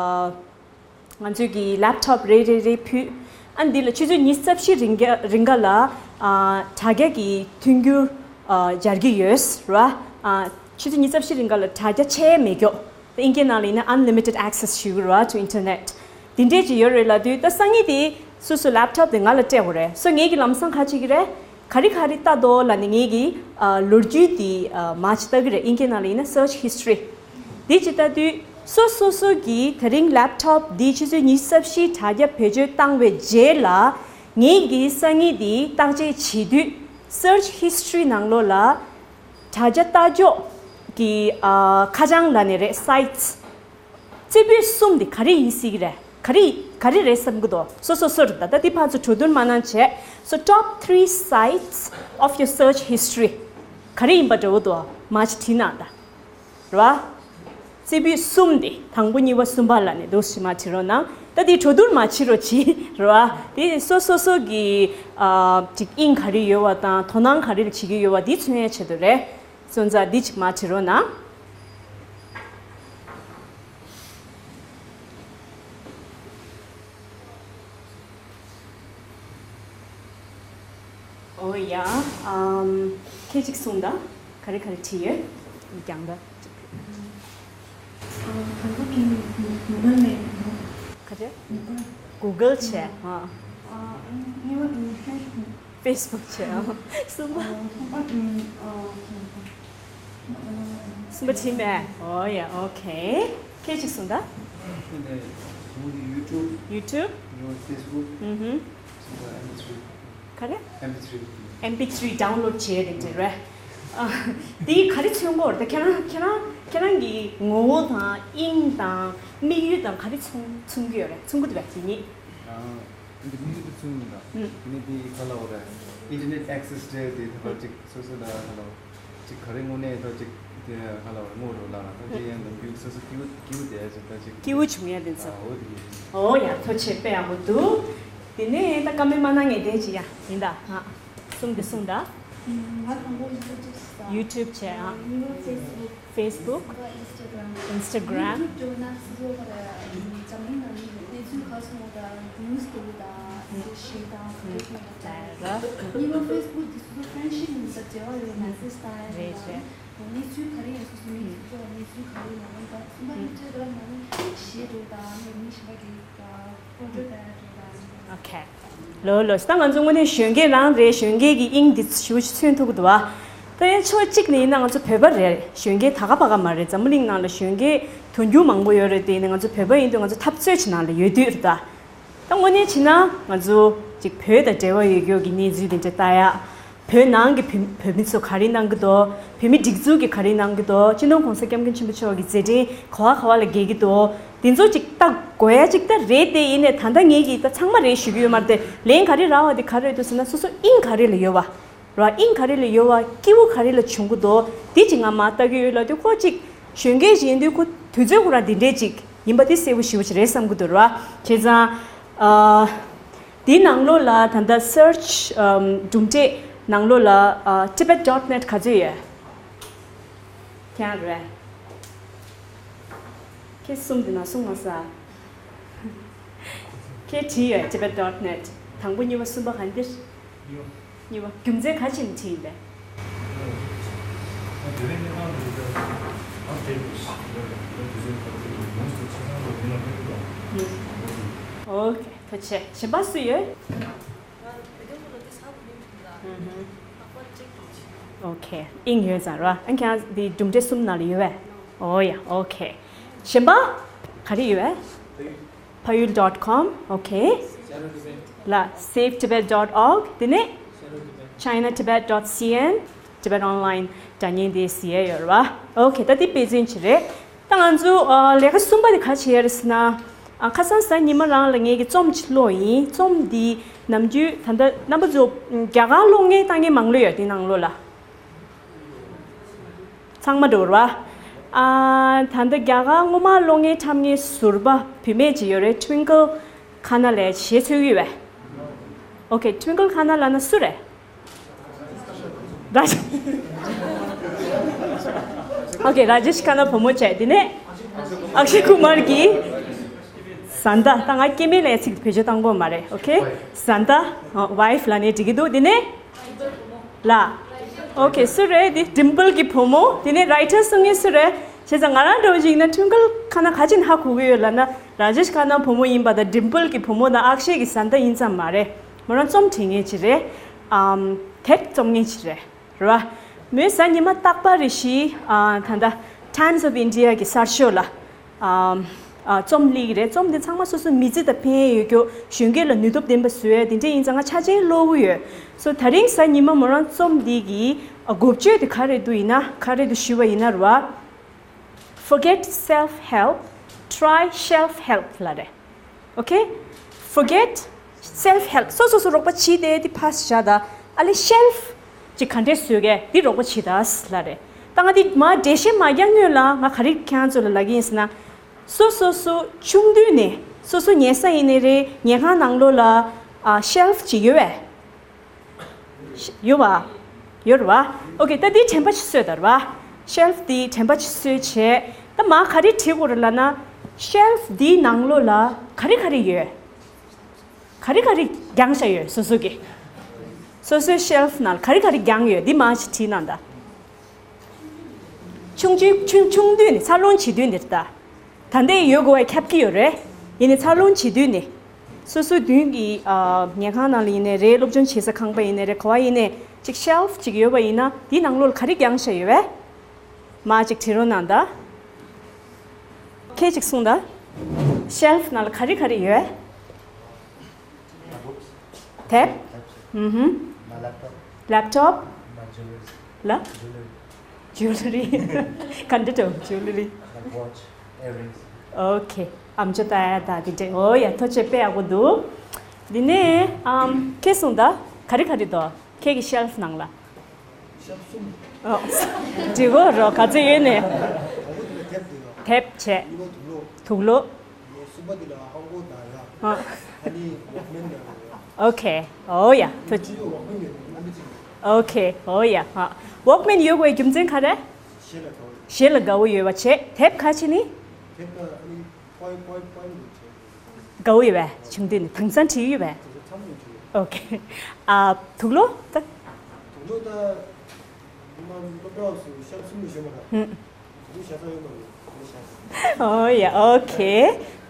ང་ཚོས་ཀྱི་ལེབ་ཊོབ་རེ་རེ་རེ་ཕུལ། ཨ། འདི་ལ་ཆུ་ཚོད་ཉི་ཤུ་རྩ་བཞི་རིང་ག་རིང་ག་ལ་ཨ་དྲ་རྒྱ་གི་མཐུན་འགྱུར་ཨ་སྦྱར་གྱི་ཡོད་རེད་བ། ཨ། ཆུ་ཚོད་ཉི་ཤུ་རྩ་བཞི་རིང་ག་ལ་དྲ་རྒྱ་ཆད་མེད་མཁན། དབྱིན་སྐད་ནང་ལ་ཡིན་ན་unlimited access ཞུ་གི་རེད་བ། To internet དེ་འདྲས་ཅིག་ཡོད་རེད་ལབ་དུས། ད་སང་ཉིན་དེ་སོ་སོ་ལེབ་ཊོབ་དེ་ང་ལ་སྤྲད་དགོས་རེད། སོ་ངེད་ཀྱིས་ལམ་སང་ག་རེ་བྱེད་ཀྱི་རེད། ག་རེ་ག་རེ་ལྟ་འདུག་ལབ་ནས་ངེད་ཀྱིས་ཨ་ལོ་རྒྱུས་དེ་ཨ་མར་ཅིག་ལྟ་གི་རེད། དབྱིན་སྐད་ནང་ལ་ཡིན་ན་search history དེ་ཅིག་ལྟ་དུས། སོ་སོ་སོ་གིས་དེ་རིང་ལེབ་ཊོབ་འདི་ཆུ་ཚོད་ཉི་ཤུ་རྩ་བཞི་དྲ་རྒྱ་བེད་སྤྱོད་བཏང་བའི་རྗེས་ལ། ངེད་ཀྱིས་སང་ཉིན་འདི་བརྟག་དཔྱད་བྱེད་དུས། Search history ནང་ལོགས་ལ་དྲ་རྒྱ་ལྟ་ཕྱོགས་ཀྱི་ཨ་ཁ་བྱང་ལབ་ནས་རེད། Sites རྩེ་ཕུད་གསུམ་དེ་ག་རེ་ཡིན་སྲིད་ཀྱི་རེད། ག་རེ་ག་རེ་རེད་བསམ་གྱི་འདུག་སོ་སོ་སོར་ད་ལྟ་འདི་ཕར་ཚུར་གྲོས་བསྡུར་མ་གནང་བྱས། So, top three sites of your search history ག་རེ་ཡིན་པ་འདྲ་བོ་འདུག་མར་ཅིག་བྲིས་གནང་ད། རེད་བ། རྩེ་ཕུད་གསུམ་དེ་དང་པོ་གཉིས་པ་གསུམ་པ་ལབ་ནས་འདུག་སེ་མར་བྲིས་རོགས་གནང་། ད་དེ་གྲོས་བསྡུར་མར་བྱེད་རོགས་གྱིས། རེད་བ། དེ་སོ་སོ་སོ་གི་ཨ་ཅིག་དབྱིངས་ག་རེ་ཡོད་པ་དང་དོ་སྣང་ག་རེ་ལ་བྱེད་ཀྱི་ཡོད་པ་འདི་མཚོན་ཡའི་ཆེད་དུ་རེད། སོང་ཙང་འདི་ཅིག་མར་བྲིས་རོགས་གནང་། ཨོ་ཡ། ཨམ། ཁྱེད་ཅིག་གསུངས་དང་། ག་རེ་ག་རེ་བྲིས་ཡོད། རྒྱང་ལྟ། ཨ། དང་པོ་དེ་Google ནས། ག་རེ། Google བྱས། ཨ། ཨ། གཉིས་པ་དེ་Facebook བྱས། ཨ། གསུམ་པ། གསུམ་པ་དེ། ཨ། གསུམ་པ་བྲིས་མེད། ཨོ་ཡ། ཨོ་ཁེ། ཁྱེད་ཅིག་གསུངས་དང་། ཁྱེད་ནས་གསུངས་དེ་YouTube། YouTube། གཉིས་པ་Facebook། ཨུ་ཧུམ། གསུམ་པ་ཨེམ་པི་ཐི་རི། ག་རེ། ཨེམ་པི་ཐི་རི། ཨེམ་པི་ཐི་རི་ཌའུན་ལོཌ་བྱས་རེད་འདྲ་རེད། ཨ། དེ་ག་རེ་མཚོན་གྱི་ཡོད་རེད། ད་ཁྱེད་རང་ཁྱེད་རང་ཁྱེད་རང་གི་ངོ་བོ་དང་དབྱིངས་དང་དམིགས་ཡུལ་དང་ག་རེ་མཚོན་མཚོན་གྱི་ཡོད་རེད། མཚོན་གྱི་འདུག་པས་དེ་གཉིས། ཨ། འདི་དམིགས་ཡུལ་དེ་མཚོན་གྱི་མི་འདུག་ཨུ། དེ་ནས་དེ་ག་ལབ་དགོས་རེད། ཨིན་ཊར་ནེཊ་ཨེག་སེ་སི་སྤྲད་དེ་ད་ཕར་ཅིག་སོ་སོ་ལ་ག་ལབ་དགོས། ཅིག་ག་རེ་དངོས་གནས་ད་ཅིག་དེ་ག་ལབ་དགོས་རེད། དངོས་རུ་ལབ་ན་ད་དེ་ཡང་ནམ་རྒྱུན་སོ་སོ་སྐྱིད་པོ་སྐྱིད་པོ་བསྡད་ཅིག་ད་ཅིག་སྐྱིད་པོ་བྱུང་ཡ་དེ་ཚོ། ཨ། འོ་དེ་ཡིན། ཨོ་ཡ། ཐུགས་རྗེ་ཆེ། དཔེ་ཡག་པོ་འདུག་དེ་ནས་ད་བཀའ་མོལ་མ་གནང་ངས་བསྡད་ཅིག་ཡ་ཡིན་ད། ཨ། གསུམ་དེ་གསུངས་ད། ང་དང་པོ་ཡུ་ཊུབ་བྱས། ཨ། གཉིས་པ་ཕེ་སི་བུག Facebook། Facebook། གསུམ་པ་ཨིན་སི་ཊ་གྷི་རམ། Instagram། ཡུ་ཊུབ་བྱས་ན་སོ་སོ་ག་རེ་འཛམ་གླིང་ནང་གནས་ཚུལ་ག་སོང་དང་ནིའུ་སི་དེ་དང་ཞིག་དང་ག་རེ་ཡོད་པ་དང་། གཉིས་པ་ཕེ་སི་བུག་དེ་སོ་སོ་ཕྲེན་ཤིབ་ཡིན་ས་འབྲེལ་བ་ཡོད། མེ་སེ་ཇི་བཏང་ཡ་རེད། རེད་རེད། གནས་ཚུལ་ག་རེ་ཡིན་སོ་སོ་མི་ཚོ་གནས་ཚུལ་ག་རེ་ཡིན་ན་ད་གསུམ་པ་ཡུ་ཊུབ་བྱས་ན་ནི་གཞས་འགྲོ་དང་མི་གཞན་པ་གི་ཀོན་ཊོལ་བཏང་ཡ་འགྲོ་དང་། ཨོ་ཁེ། ལོ་ལོ། ད་ང་ཚོ་དངོས་གནས་གཞོན་སྐྱེས་རང་རེད། གཞོན་སྐྱེས་ཀྱི་དབྱིངས་འདི་ཞེ་པོ་ཅིག་མཚོན་ཐུབ་ཀྱི་འདུག་བ། ད་ཡང་ཕྱོགས་གཅིག་ནས་ཡིན་ན་ང་ཚོ་བོད་པ་རེད། གཞོན་སྐྱེས་ད་ག་ཕ་ག་མ་རེད། འཛམ་བུ་གླིང་ནང་ལ་གཞོན་སྐྱེས་དུང་ཕྱུར་མང་པོ་ཡོད་རེད་དེ། ཡིན་ན་ང་ཚོ་བོད་པ་ཡིན་དུས་ང་ཚོ་འཐབ་རྩོད་ཅིག་ནང་ལ་ཡོད་དུས་རེད་ད། ད་དངོས་གནས་བྱས་ན་ང་ཚོ་ཅིག་བོད་དང་འབྲེལ་བ་ཡོད་རྒྱུ་གི་གནས་ཚུལ་དེ་འདྲ་ལྟ་ཡ། བོད་ནང་གི་བོད་བོད་མི་ཚོ་ག་རེ་གནང་གི་འདུག་བོད་མི་སྒྲིག་འཛུགས་ཀྱིས་ག་རེ་གནང་གི་འདུག་སྤྱི་ནོར་༸གོང་ས་༸སྐྱབས་མགོན་ཆེན་པོ་མཆོག་གི་མཛད་འཕྲིན་ག་བ་ག་བ་ལ་རྒྱས་ཀྱི་འདུག་དེ་ཚོ་ཅིག་ལྟ་དགོས་ཡ་ཅིག་ད་རེད་དེ། ཡིན་ནའི་ད་ལྟ་ངེད་ཀྱིས་ད་ཚང་མ་རེད་ཞུ་གི་ཡོད་མ་རེད་དེ། ལན་ག་རེ་རག་པ་དེ་ག་རེ་རེད་འདུག་ཟེར་ན། སོ་སོ་དབྱིངས་ག་རེ་ལ་ཡོད་པ། ར། དབྱིངས་ག་རེ་ལ་ཡོད་པ། སྐྱིད་པོ་ག་རེ་ལ་བྱུང་གི་འདུག་དེ་ཅིག་ང་མར་ལྟ་གི་ཡོད་ལབ་དུས། ཁོ་ཅིག་གཞོན་སྐྱེས་ཅིག་ཡིན་དུས་ཁོ་དུས་ཚོད་ཁོ་རང་འདི་འདྲས་ཅིག་ཡིན་པ་དེ་གསལ་པོ་ཞེ་པོ་ཅིག་རེད་བསམ་གི་འདུག་ར། བྱས་ཙང་ཨ་འདིའི་ནང་ལོགས་ལ་ད་ལྟ་སར་ཆི་ཨམ་གྲུབ་འབྲས་ནང་ལོགས་ལ་ཨ་tibet dot net ག་ཚོད་ཡོད། ཁྱེད་རང་རེད། ཁྱེད་གསུམ་འདི་ན་གསུང་མ་ས། ཁྱེད་བྲིས་ཡོད། tibet dot net། དང་པོ་གཉིས་པ་གསུམ་པ་ག་འདིར། གཉིས་པ། རྒྱུ་མཚན་ག་ཅིག་ནས་བྲིས་ཡིན་པས། ཨོ་ཁེ། ཐུགས་རྗེ་ཆེ། གཞན་པ་སུ་ཡོད། ཨོ་ཁེ། དབྱིངས་ཡོད་ཙང་ར། ཨ་ཁྱེད་རང་འདི་གྲུབ་འབྲས་གསུམ་ནང་ལ་ཡོད་པས། ཨོ་ཡ། ཨོ་ཁེ། གཞན་པ་ག་རེ་ཡོད་པས། Payul dot com། ཨོ་ཁེ། ལ། save tibet dot org། དེ་ནས་china tibet dot c n། Tibet Online སྒྲ་སྙན་དེ་གཟིགས་ཡས་ཡོད་རེད་བ། ཨོ་ཁེ། ད་དེ་དཔེ་མཚོན་ཅིག་རེད། ད་ང་ཚོ་ཨ་ལས་ཀ་གསུམ་པ་དེ་ག་བྱེད་ཡས་རེད་ཟེར་ན། ཨ་ཁ་སང་གཟའ་ཉི་མ་རང་ལ་ངེད་ཀྱིས་རྩོམ་ཅིག་ཀློག་ཡིན། རྩོམ་འདི་ནམ་རྒྱུན་ད་ལྟ་རྣམ་པ་ཚོ་རྒྱ་གར་ཀློག་མཁན་ལྟ་མཁན་མང་ལོས་ཡོད། དེ་ནང་ལོགས་ལ། ཚང་མ་འགྲོ་ར། ཨ། ད་ལྟ་རྒྱ་གར་སྔོན་མ་སློབ་གཉེར་འཁྲབ་མཁན་ཟུར་པ་བུད་མེད་ཅིག་ཡོད་རེད། Twinkle Khanna ལབ་ཞེས་འཚོལ་གྱི་ཡོད་པས། Okay, Twinkle Khanna ལབ་ན་སུ་རེད། རཱ། Okay, Rajesh Khanna བུ་མོ་བྱས། དེ་ནས་Akshay Kumar གྱི་བཟའ་ཟླ། ད་ང་སྐྱེ་དམན་ལ་ཚིག་བེད་སྤྱོད་བཏང་གི་ཡོད་མ་རེད། Okay, བཟའ་ཟླ། ཨ། wife ལབ་ནའི་འགྲིག་གི་འདུག་དེ་ནས་ལ། Okay, སུ་རེད་དེ། Dimple གྱི་བུ་མོ། དེ་ནས་writer གསུང་མཁན་སུ་རེད། བྱས་ཙང་ང་རང་འདྲ་བོ་ཞིག་ཡིན་ན་Twinkle Khanna ག་ཅིག་ཧ་གོ་གི་ཡོད་ལབ་ན། Rajesh Khanna བུ་མོ་ཡིན་པ་དང་། Dimple གྱི་བུ་མོ་དང་། Akshay གྱི་བཟའ་ཟླ་ཡིན་ཙམ་མ་རེད། མོ་རང་རྩོམ་འབྲི་མཁན་ཅིག་རེད། ཨམ། དེབ་རྩོམ་མཁན་ཅིག་རེད། རེད་བ། མོས་གཟའ་ཉི་མ་རྟག་པར་རེ་བཞིན། ཨ། ད་ལྟ་Times of India གི་གསར་ཤོག་ལ། ཨམ། ཨ། རྩོམ་སླེབས་ཀྱི་རེད། རྩོམ་དེ་ཚང་མ་སོ་སོའི་མི་ཚེ་དང་ཕན་ཡོན་ཡོད་རྒྱུ། གཞོན་སྐྱེས་ལ་ནུས་སྟོབས་ལྡན་པ་བཟོ་ཡ་དེ་འདྲ་ཡིན་ཙང་ང་ཆ་ཆེན་ཀློག་གི་ཡོད། So དེ་རིང་གཟའ་ཉི་མ་མོ་རང་རྩོམ་འདི་གི། ཨ། འགོ་བརྗོད་དེ་ག་རེ་འདུག་ཡིན་ན། ག་རེ་འདུག་ཞུས་པ་ཡིན་ན། རེད་བ། Forget self help, try shelf help ལབ་རེད། Okay? Forget self help. སོ་སོ་སོ་རོགས་པ་བྱེད་དེ་དེ་ཕར་བཞག་ད། ཨ་ལེ་shelf ཅིག་ག་འདྲས་བཟོ་གི་དེ་རོགས་པ་བྱེད་ད་ལབ་རེད། ད་ང་དེ་མར་འགྲེལ་བཤད་མ་རྒྱག་སྔོན་ལ་ང་ག་རེ་ཁྱེད་རང་ཚོ་ལ་ལབ་ཀྱི་ཡིན་ཟེར་ན། སོ་སོ་སོ་ཆུང་དུས་ནས། སོ་སོ་ཉལ་ས་ཡིན་ནའི་རེད། ཉལ་ཁང་ནང་ལོགས་ལ། ཨ། shelf ཅིག་ཡོད་པས། ཡོད་པ། ཡོད་རེད་བ། Okay, ད་འདི་དྲན་པ་ཞིག་གསོས་དང་རེད་བ། Shelf འདི་དྲན་པ་ཞིག་གསོས་བྱས། ད་མར་ག་རེ་བྲིས་དགོས་རེད་ལབ་ན། Shelf འདིའི་ནང་ལོགས་ལ་ག་རེ་ག་རེ་ཡོད། ག་རེ་ག་རེ་རྒྱང་བཞག་ཡོད། སོ་སོ་གི། སོ་སོའི་shelf ནང་ལ་ག་རེ་ག་རེ་རྒྱང་ཡོད། འདི་མར་ཞིག་བྲིས་གནང་དང་། ཆུང་ཆུང་ཆུང་ཆུང་དུས་ནས། འཚར་ལོངས་བྱེད་དུས་འདིར་ད། ད་ལྟའི་ཡོད་དགོས་པ་ཁྱབ་ཀྱི་ཡོད་རེད། ཡིན་ནའི་འཚར་ལོངས་བྱེད་དུས་ནས། སོ་སོའི་མདུན་གྱི། ཨ། ཉལ་ཁང་ནང་ལ་ཡིན་ནའི་རེད། སློབ་སྦྱོང་བྱེད་ས་ཁང་པ་ཡིན་ནའི་རེད། ག་པར་ཡིན་ནའི་ཅིག་shelf ཅིག་ཡོད་པ་ཡིན་ན། དེའི་ནང་ལོགས་ལ་ག་རེ་རྒྱང་བཞག་ཡོད་པས། མར་ཅིག་བྲིས་རོགས་གནང་དང་། ཁྱེད་ཅིག་གསུངས་དང་། Shelf ནང་ལ་ག་རེ་ག་རེ་ཡོད། དེབ། ཨུ་ཧུམ། My laptop. Laptop. My jewelry. ལ། Jewelry. Jewelry། ག་འདྲ་འདྲ་བོ། Jewelry། Like watch, earrings. Okay, ཨམ་ཅོག་ལྟ་ཡ་དང་དེ་འདྲ། འོ་ཡ། ཐུགས་རྗེ་ཆེ། དཔེ་ཡག་པོ་འདུག་དེ་ནས་ཨམ། ཁྱེད་གསུངས་དང་། ག་རེ་ག་རེ་འདུག་ཁྱེད་ཀྱི་shelf ནང་ལ། Shelf གསུམ། ཨོ། འགྲིག་གོ་རོ། ག་ཚོད་ཡོད་ནས། དང་པོ་དེ་ལ་དེབ་དེ་ཡོད། དེབ་བྱས། གཉིས་པ་དུག་ལོག་དུག་ལོག་གསུམ་པ་དེ་ལ་ཧང་གོ་དང་ཡ། ཨ། ཨ་ནི་Walkman ཡོད། Okay. འོ་ཡ། ཐུགས། གཅིག་ཡོད། Walkman ཡོད། རྣམ་པ་གཅིག་ཡོད། Okay. འོ་ཡ། ཨ། Walkman ཡོད་དགོས་རྒྱུ་མཚན་ག་རེ། གཞས་ལ་དགའ་བོ་ཡོད། གཞས་ལ་དགའ་བོ་ཡོད་པ་བྱས། དེབ་ག་བྱས་ནི། དེབ་ད་ཨ་ནི་པོའི་པོའི་པོའི་འདུག་བྱས། དགའ་བོ་ཡོད་པས། ཆུང་དུས་ནས་དེང་སང་བྲིས་ཡོད་པས། དེང་སང་མཚམས་ནས་བྲིས་ཡོད། Okay. ཨ། དུག་ལོག་ད། དུག་ལོག་ད། ང་སློབ་གྲྭ་སུ་shelf གསུམ་ལ་ཞོན་པ་དང་། ཧུམ། དུག་ལོག་བཞག་ས་ཡོད་མ་རེད། དུག་ལོག་བཞག་ས། འོ་ཡ། Okay.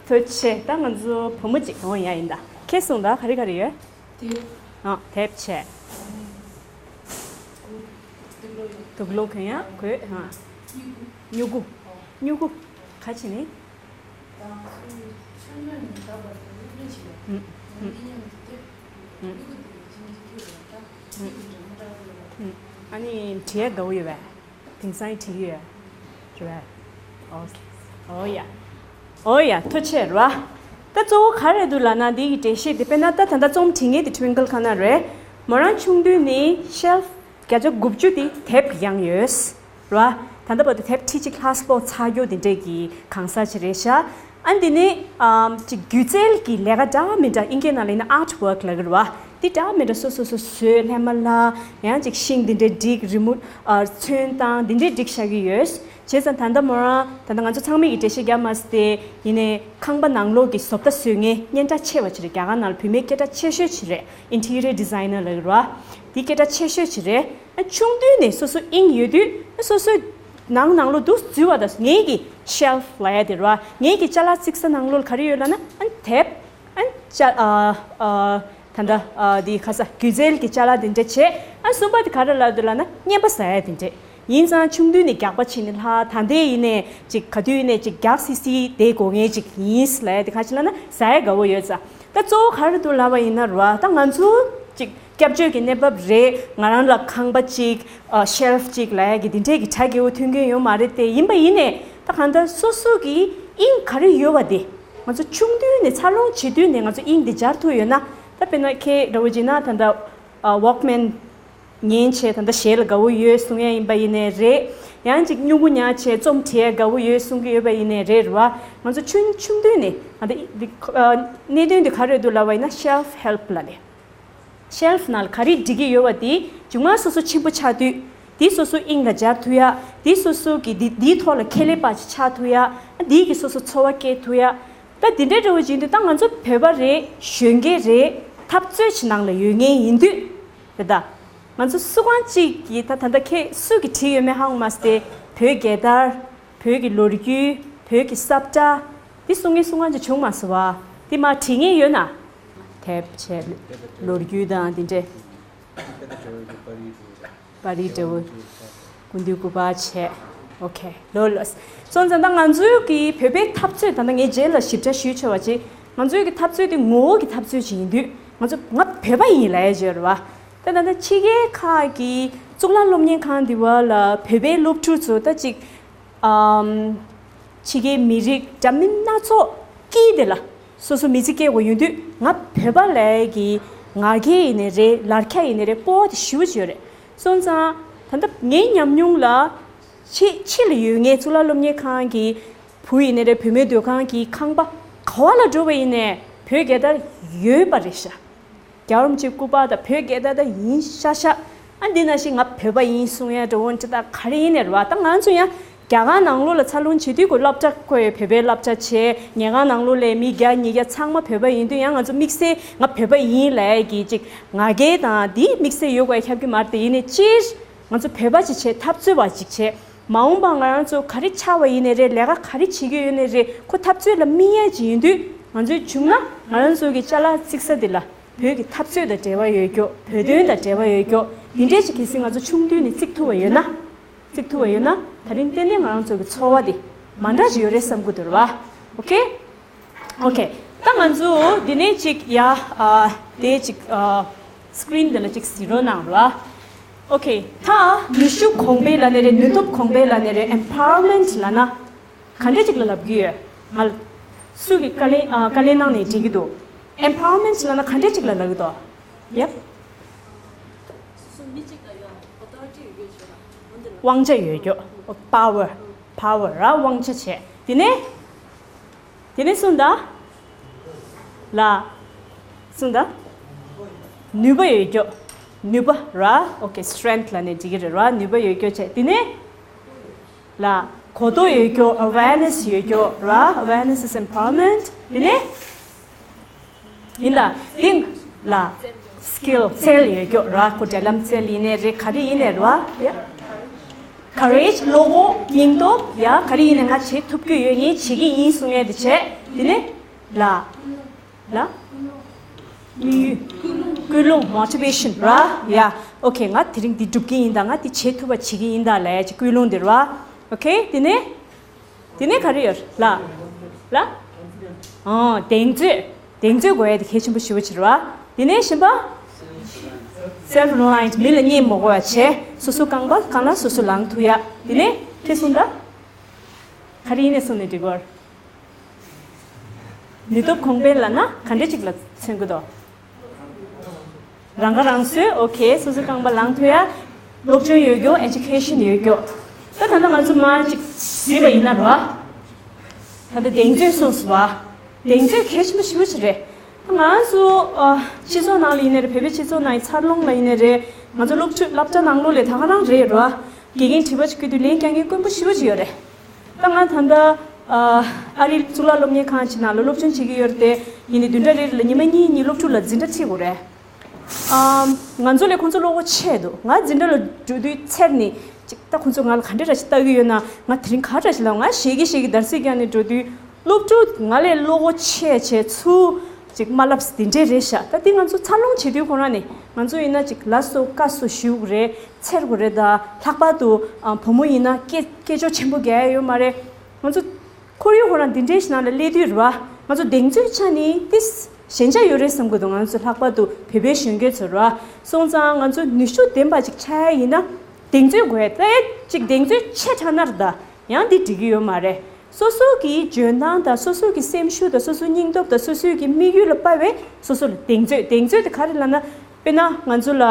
ཐུགས་རྗེ་ཆེ། ད་ང་ཚོ་བུ་མོ་གཅིག། འོ་ཡ། ཡིན་ད། ཁྱེད་གསུངས་དང་། ག་རེ་ག་རེ་ཡོད། དེབ། ཨ། དེབ་བྱས། དུག་ལོག་གང་ཡང་དགོས། ཨ། སྨྱུ་གུ། སྨྱུ་གུ། ག་བྱས་ནི། ཨ་ནི་བྲིས་ཡ་དགའ་བོ་ཡོད་པས། དེང་སང་བྲིས་ཡོད་རེད་པས། Okay. འོ་ཡ། འོ་ཡ། ཐུགས་རྗེ་ཆེ་རེད་པ། ད་གཙོ་བོ་ག་རེ་འདུག་ལབ་ན། འདི་གི་འགྲེལ་བཤད་དེ། དཔེར་ན་ད་ད་ལྟ་རྩོམ་བྲིས་མཁན་དེ་Twinkle Khanna རེད། མོ་རང་ཆུང་དུས་ནས་shelf བརྒྱ་ཆ་དགུ་བཅུ་དེ་དེབ་ཀྱི་རྒྱང་ཡོད་རེད་པ། ད་ལྟ་བར་དུ་དེབ་ཁྲི་གཅིག་ལྷག་ཀློག་ཚར་རྒྱུ་དེ་འདྲས་ཀྱི་གང་ཟག་ཅིག་རེད་ཤག་ཨ། འདི་ནི། ཨམ། ཅིག་སྒྱུ་རྩལ་གྱི་ལས་ཀ་འདྲ་མི་འདྲ། ཨིན་སྐད་ནང་ལ་ཡིན་ན་artwork ལབ་ཀྱི་རེད་པ། འདི་འདྲ་མི་འདྲ་སོ་སོ་སོ་བཟོས། སླད་མ་ལ་ཡང་ཅིག་ཤིང་འདི་འདྲས་བསྒྲིགས། རི་མོ། ཨ། ཚོན་བཏང་། འདི་འདྲས་བསྒྲིགས་བཞག་གི་ཡོད། བྱས་ཙང་ད་ལྟ་མོ་རང་། ད་ལྟ་ང་ཚོ་ཚང་མས་ཀྱི་འགྲེལ་བཤད་རྒྱབ་མ་ཟེར་ཏེ། ཡིན་ནའི་ཁང་པ་ནང་ལོགས་ཀྱི་བཟོ་ལྟ་བཟོ་མཁན་སྙན་གྲགས་ཆེ་བ་ཅིག་རེད། རྒྱ་གར་ནང་ལ་བུད་མེད་སྐད་གྲགས་ཆེ་ཤོས་ཅིག་རེད། Interior designer ལབ་ཀྱི་རེད་པ། འདི་སྐད་གྲགས་ཆེ་ཤོས་ཅིག་རེད། ཨ། ཆུང་དུས་ནས་སོ་སོ་དབྱིངས་ཡོད་དུས། ཨ། སོ་སོའི་ནང་ནང་ལོགས་འདུག་འཛུལ་བ་དང་། ངེད་ཀྱི་shelf ལབ་ཡ་དེ་རེད་པ། ངེད་ཀྱི་ཅ་ལག་བརྩིགས་ས་ནང་ལོགས་ལ་ག་རེ་ཡོད་ལབ་ན། ཨ། དེབ། ཨ། ཅ། ཨ། ཨ། ད་ལྟ། ཨ། འདི་ཁ་ས་སྒྱུ་རྩལ་གྱི་ཅ་ལག་དེ་འདྲས་བྱས། ཨ། གསུམ་པ་དེ་ག་རེ་ལབ་འདུག་ལབ་ན། རྔན་པ་ཟ་ཡ་དེ་འདྲས། ཡིན་ཙང་ཆུང་དུས་ནས་རྒྱགས་པ་བྱས་ནས་ལྷག་ད་ལྟའི་ཡིན་ནའི་ཅིག་ག་དུས་ཡིན་ནའི་ཅིག་རྒྱགས་སི་སི་བསྡད་དགོས་མཁན་ཅིག་ཡིན་ལབ་ཡ་དེ་ག་ཅི་ལབ་ན། ཟ་ཡ་དགའ་བོ་ཡོད་ཙང་། ད་གཙོ་བོ་ག་རེ་འདུག་ལབ་པ་ཡིན་ན་རེད་པ། ད་ང་ཚོ་ཅིག་སྐྱབས་བཅོལ་གྱི་གནས་བབ་རེད། ང་རང་ལ་ཁང་པ་ཅིག་ཨ། shelf ཅིག་ལབ་ཡ་གི་དེ་འདྲས་ཀྱི་གྲ་རྒྱས་པོ་མཐུན་རྐྱེན་ཡོད་མ་རེད་དེ། ཡིན་པ་ཡིན་ནའི་ད་གང་ལྟར་སོ་སོ་གི་དབྱིངས་ག་རེ་ཡོད་པ་དེ། ང་ཚོ་ཆུང་དུས་ནས། འཚར་ལོངས་བྱེད་དུས་ནས་ང་ཚོ་དབྱིངས་དེ་སྦྱར་ཐུབ་ཡོད་ན། ད་དཔེར་ན་ཁྱེད་འདྲ་བོ་བྱས་ན་ད་ལྟ། ཨ། Walkman ཉན་བྱས་ད་ལྟ་གཞས་ལ་དགའ་བོ་ཡོད་གསུང་ཡ་ཡིན་པ་ཡིན་ནའི་རེད། ཡང་ཅིག་སྨྱུ་གུ་ཉར་བྱས་རྩོམ་བྲིས་ཡ་དགའ་བོ་ཡོད་གསུང་གི་ཡོད་པ་ཡིན་ནའི་རེད་རེད་བ། ང་ཚོ་ཆུང་ཆུང་དུས་ནས་ད་ལྟ་འདི་ཨ། གནད་དོན་འདི་ག་རེ་འདུག་ལབ་པ་ཡིན་ན་self help ལབ་ནས། self ནང་ལ་ག་རེ་འབྲི་གི་ཡོད་པ་དེ་མཇུག་མ་སོ་སོ་ཆེན་པོ་ཆགས་དུས་དེ་སོ་སོ་དབྱིངས་ལ་སྦྱར་ཐུབ་ཡ། དེ་སོ་སོ་གི་དེ་དེའི་ཐོག་ལ་ཁྱད་ལས་པ་ཅིག་ཆགས་ཐུབ་ཡ། དེའི་གི་སོ་སོ་འཚོ་བ་སྐྱེལ་ཐུབ་ཡ། ད་དེ་འདྲའི་འདྲ་བོ་ཅིག་ཡིན་དུས་ད་ང་ཚོ་བོད་པ་རེད། གཞོན་སྐྱེས་རེད། འཐབ་རྩོད་ཅིག་ནང་ལ་ཡོད་མཁན་ཡིན་དུས་རེད་ད། ང་ཚོ་སུ་གང་ཅིག་གིས་ད་ད་ལྟ་ཁྱེད་སུ་གིས་བྲིས་ཡོད་མེད་ཧ་གོ་མ་སོང་སྟེ། བོད་རྒྱལ་དར། བོད་ཀྱི་ལོ་རྒྱུས། བོད་ཀྱི་ས་བཀྲ། འདི་གསུང་མཁན་སུ་གང་ཅིག་བྱུང་མ་སོང་བ། འདི་མར་བྲིས་མཁན་ཡོད་ན། དེབ་བྱས། ལོ་རྒྱུས་དང་འདི་འདྲས། པར་རིས་འདྲ་བོ། སྐུ་མདུན་སྐུ་པར་བྱས། ཨོ་ཁེ། ལོ་ལོ། སོང་ཙང་ད་ང་ཚོའི་གི་བོད་པའི་འཐབ་རྩོད་ད་ལྟ་ངས་རྗེས་ལ་ཞིབ་ཕྲ་ཞུས་ཆོག་པ་ཅིག་ང་ཚོའི་གི་འཐབ་རྩོད་དེ་ངོ་བོ་གི་འཐབ་རྩོད་ཅིག་ཡིན་དུས་ང་ཚོ་ང་བོད་པ་ཡིན་ལབ་ཡ་ཅིག་ཡོད་རེད་བ། ད་ད་ལྟ་ཕྱི་རྒྱལ་ཁག་གི་གཙུག་ལག་སློབ་གཉེར་ཁང་འདི་བ་ལ་བོད་པའི་སློབ་ཕྲུག་ཚོ་ད་ཅིག་ཨམ། ཕྱི་རྒྱལ་མི་རིགས་འདྲ་མིན་སྣ་ཚོགས་ཀྱིས་དེ་ལ་སོ་སོ་མི་ཚེ་སྐྱེལ་དགོས་ཡོང་དུས་ང་བོད་པ་ལབ་ཡ་གི་ང་རྒྱལ་ཡིན་ནའི་རེད། ལར་ཁ་ཡིན་ནའི་རེད། སྤོབས་པ་དེ་ཞེ་པོ་ཅིག་ཡོད་རེད། སོང་ཙང་ད་ལྟ་ངའི་ཉམས་མྱོང་ལ་ཕྱི་ཕྱི་ལ་ཡོད་མཁན་གཙུག་ལག་སློབ་གཉེར་ཁང་གི་བུ་ཡིན་ནའི་རེད། བུད་མེད་སྡོད་ཁང་གི་ཁང་པ་ག་བ་ལ་འགྲོ་བ་ཡིན་ནའི་བོད་རྒྱལ་དར་ཡོད་པ་རེད་ཤག་རྒྱལ་བ་རིན་པོ་ཆེའི་སྐུ་པར་དང་བོད་རྒྱལ་དར་དང་ཡིན་ཤག་ཤག་ཨ་འདི་ནང་བཞིན་ང་བོད་པ་ཡིན་གསུང་ཡ་འགྲོ་འོང་ཅི་ད་ག་རེ་ཡིན་ནའི་རེད་བ། ད་ང་ཚོ་ཡང་རྒྱ་གར་ནང་ལོགས་ལ་འཚར་ལོངས་བྱེད་དུས་ཁོ་སློབ་གྲྭ་ཁོ་ཡི་བོད་པའི་སློབ་གྲྭ་བྱས། ཉལ་ཁང་ནང་ལོགས་ལ་མི་བརྒྱ་ཉིས་བརྒྱ་ཚང་མ་བོད་པ་ཡིན་དུས་ཡང་ང་ཚོ་དམིགས་བསལ་ང་བོད་པ་ཡིན་ལབ་ཡ་གི་ཅིག་ང་རྒྱལ་དང་འདི་དམིགས་བསལ་ཡོད་དགོས་ཡ་ཁྱབ་ཀྱི་མ་རེད་དེ། ཡིན་ནའི་སྤྱིར་ང་ཚོ་བོད་པ་ཅིག་བྱས། འཐབ་རྩོད་པ་ཅིག་བྱས། མ་འོངས་པ་ང་རང་ཚོ་ག་རེ་ཆགས་པ་ཡིན་ནའི་རེད། ལས་ཀ་ག་རེ་བྱེད་ཀྱི་ཡོད་ནའི་རེད། ཁོ་འཐབ་རྩོད་ལ་དམིགས་ཡ་ཅིག་ཡིན་དུས་ང་ཚོའི་མཇུག་ན་ང་རང་ཚོ་གི་ཅ་ལག་བརྩིགས་ས་དེ་ལ་བོད་ཀྱི་འཐབ་རྩོད་དང་འབྲེལ་བ་ཡོད་རྒྱུ། བོད་དོན་དང་འབྲེལ་བ་ཡོད་རྒྱུ། འདི་འདྲས་ཅིག་གལ་སྲིད་ང་ཚོ་ཆུང་དུས་ནས་བརྩིགས་ཐུབ་པ་ཡོད་ན། བརྩིགས་ཐུབ་པ་ཡོད་ན་ད་རིང་ཏན་ཏན་ང་རང་ཚོ་གི་འཚོ་བ་དེ་མ་འདྲ་ཞིག་ཡོད་རེད་བསམ་གྱི་འདུག་རེད་བ། ཨོ་ཁེ། ཨོ་ཁེ། ད་ང་ཚོ་འདི་ནས་ཅིག་ཡ་ཨ་དེ་ཅིག་ཨ་སི་ཀི་རིན་འདི་ལ་ཅིག་གཟིགས་རོགས་གནང་རོགས། ཨོ་ཁེ། ད་ནུས་ཤུགས་གོང་འཕེལ་ལབ་ནའི་རེད། ནུས་སྟོབས་གོང་འཕེལ་ལབ་ནའི་རེད། ཨེམ་པ་ཝར་མེན་ཊི་ལབ་ན་ག་འདྲ་ཅིག་ལ་ལབ་ཀྱི་ཡོད། ང་ལ་སུ་གིས་བཀའ་ལན་ཨ་བཀའ་ལན་གནང་ནའི་འགྲིག་གི་འདུག་ཨེམ་པ་ཝར་མེན་ཊི་ལབ་ན་ག་འདྲ་ཅིག་ལ་ལབ་ཀྱི་འདུག་ཡབ། དབང་ཆ་ཡོད་རྒྱུ། པ་ཝར། པ་ཝར་ར་དབང་ཆ་བྱས། དེ་ནས། དེ་ནས་གསུངས་ད། ལ། གསུངས་ད། ནུས་པ་ཡོད་རྒྱུ། ནུས་པ་ར། ཨོ་ཁེ། སི་ཊེ་རེན་ཐི་ལབ་ནའི་འགྲིག་གི་རེད་ར། ནུས་པ་ཡོད་རྒྱུ་བྱས། དེ་ནས། ལ། གོ་རྟོགས་ཡོད་རྒྱུ། ཨ་ཝེར་ནེ་སི་ཡོད་རྒྱུ་ར། ཨ་ཝེར་ནེ་སི་ཨིས་ཨེམ་པ་ཝར་མེན་ཊི། དེ་ནས། ཡིན་ད། དེ། ལ། སི་ཀིལ། རྩལ་ཡོད་རྒྱུ་ར། ཁོ་འབྲེལ་ལམ་རྩལ་ཡིན་ནའི་རེད། ག་རེ་ཡིན་ནའི་རེད་བ། ཡ། ཀ་རེཇ། བློ་ཁོག། སྙིང་སྟོབས། ཡ། ག་རེ་ཡིན་ནའི་ང་བྱེད་ཐུབ་ཀྱི་ཡོད། ངས་བྱེད་ཀྱི་ཡིན་གསུང་ཡས་དེ་བྱས། དེ་ནས། ལ། ལ། དམིགས་ཡུལ། ཀུན་སློང་། མོ་ཊི་ཝེ་ཤན་ར། ཡ། ཨོ་ཁེ། ང་དེ་རིང་འདི་སྒྲུབ་ཀྱི་ཡིན་ད། ང་འདི་བྱེད་ཐུབ་པ་བྱེད་ཀྱི་ཡིན་ད་ལབ་ཡ་ཅིག་ཀུན་སློང་འདི་ར། ཨོ་ཁེ། དེ་ནས། དེ་ནས་ག་རེ་ཡོད། ལ། ལ། ཨང་། གདེང་ཚོད། གདེང་ཚོད་དགོས་ཡ་དེ་གལ་ཆེན་པོ་ཞེ་པོ་ཅིག་རེད་བ། དེ་ནས་གཞན་པ། སེལ་ཕི་རི་ལའི་ཡེནཊ། མི་ལ་བརྙས་མ་དགོས་པ་བྱས། སོ་སོ་རྐང་པ་རྐང་ལག་སོ་སོ་ལངས་ཐུབ་ཡ། དེ་ནས་ཁྱེད་གསུངས་ད། ག་རེ་ཡིན་ནའི་གསུངས་ནས་འགྲིག་གོ། ནུས་སྟོབས་གོང་འཕེལ་ལབ་ན་ག་འདྲ་ཅིག་ལ་མཚོན་གི་འདུག་རང་ཁ་རང་གསོ། ཨོ་ཁེ། སོ་སོའི་རྐང་པ་ལངས་ཐུབ་ཡ། སློབ་སྦྱོང་ཡོད་རྒྱུ། ཨེ་ཇུ་ཀེ་ཤན་ཡོད་རྒྱུ། ད་ད་ལྟ་ང་ཚོ་མར་ཅིག་གཟིགས་པ་ཡིན་ན་རོ། ད་ལྟ་གདེང་ཚོད་གསུངས་སོང་བ། གདེང་ཚོད་གལ་ཆེན་པོ་ཞེ་པོ་ཅིག་རེད། ང་ཚོ་ཨ་སྤྱི་ཚོགས་ནང་ལ་ཡིན་ནའི་རེད། བོད་པའི་སྤྱི་ཚོགས་ནང་གི་འཚར་ལོངས་ལ་ཡིན་ནའི་རེད། ང་ཚོ་སློབ་ཕྲུག་སློབ་གྲྭ་ནང་ལོགས་ལ་ད་ག་རང་རེད་རོ། དགེ་རྒན་དྲི་བ་ཅིག་བསྐུར་དུས་ལན་རྒྱག་མཁན་དཀོན་པོ་ཞེ་པོ་ཅིག་ཡོད་རེད། ད་ང་ད་ལྟ་ཨ་ཨ་རིའི་གཙུག་ལག་སློབ་གཉེར་ཁང་ཅིག་ནང་ལ་སློབ་སྦྱོང་བྱེད་ཀྱི་ཡོད་རེད་དེ། ཡིན་ནའི་བདུན་ཕྲག་རེ་རེ་ལ་ཉི་མ་གཉིས་གཉིས་སློབ་ཕྲུག་ལ་འཛིན་གྲྭ་ཁྲིད་དགོས་རེད། ཨམ། ང་ཚོ་ལས་ཁོང་ཚོ་བློ་ཁོག་ཆེ་འདུག་ང་འཛིན་གྲྭ་ལ་འགྲོ་དུས་འཚེར་ནས་ཅིག་ད་ཁོང་ཚོ་ང་ལ་ག་འདྲ་འདྲ་ཞིག་ལྟ་གི་ཡོད་ན། ང་དེ་རིང་ག་འདྲ་ཞིག་ལབ། ང་ཞེད་ཀྱི་ཞེད་ཀྱི་འདར་སིག་རྒྱག་ནས་འགྲོ་དུས། སློབ་ཕྲུག་ང་ལས་བློ་ཁོག་ཆེ་ཆེ་ཚུར་ཅིག་མ་ལབ་དེ་འདྲས་རེད་ཤག་ད་འདི་ང་ཚོ་འཚར་ལོངས་བྱེད་དུས་ཁོ་རང་ནས་ང་ཚོ་ཡིན་ན་ཅིག་ལ་སོ་ཀ་སོ་ཞུ་དགོས་རེད། འཚེར་དགོས་རེད། ད་ལྷག་པར་དུ་ཨ་བུ་མོ་ཡིན་ན་སྐད་སྐད་ཅོར་ཆེན་པོ་རྒྱག་ཡ་ཡོད་མ་རེད། ང་ཚོ་ཁོར་ཡུག་ཁོ་རང་འདི་འདྲའི་ཞིག་ནང་ལ་སླེབས་དུས་རེད་བ། ང་ཚོ་གདེང་ཚོད་ཆ་ནས་ཏིས་ཞན་ཆ་ཡོད་རེད་བསམ་གྱི་འདུག་ང་ཚོ་ལྷག་པར་དུ་བོད་པའི་གཞོན་སྐྱེས་ཚོ་རེད་བ། སོང་ཙང་ང་ཚོ་ནུས་ཤུགས་ལྡན་པ་ཅིག་ཆགས་ཡ་ཡིན་ན་གདེང་ཚོད་དགོས་ཡ། ད་ཅིག་གདེང་ཚོད་ཆེ་དྲགས་ན་རེད། ད་ཡང་འདི་འགྲིག་གི་ཡོད་མ་རེད། སོ་སོ་གི་འཇོན་ཐང་དང་སོ་སོ་གི་སེམས་ཤུགས་དང་སོ་སོའི་སྙིང་སྟོབས་དང་སོ་སོའི་གི་དམིགས་ཡུལ་ལ་དཔག་པའི་སོ་སོ་ལ་གདེང་ཚོད། གདེང་ཚོད་དེ་ག་རེ་ལབ་ན། དཔེར་ན་ང་ཚོ་ལ།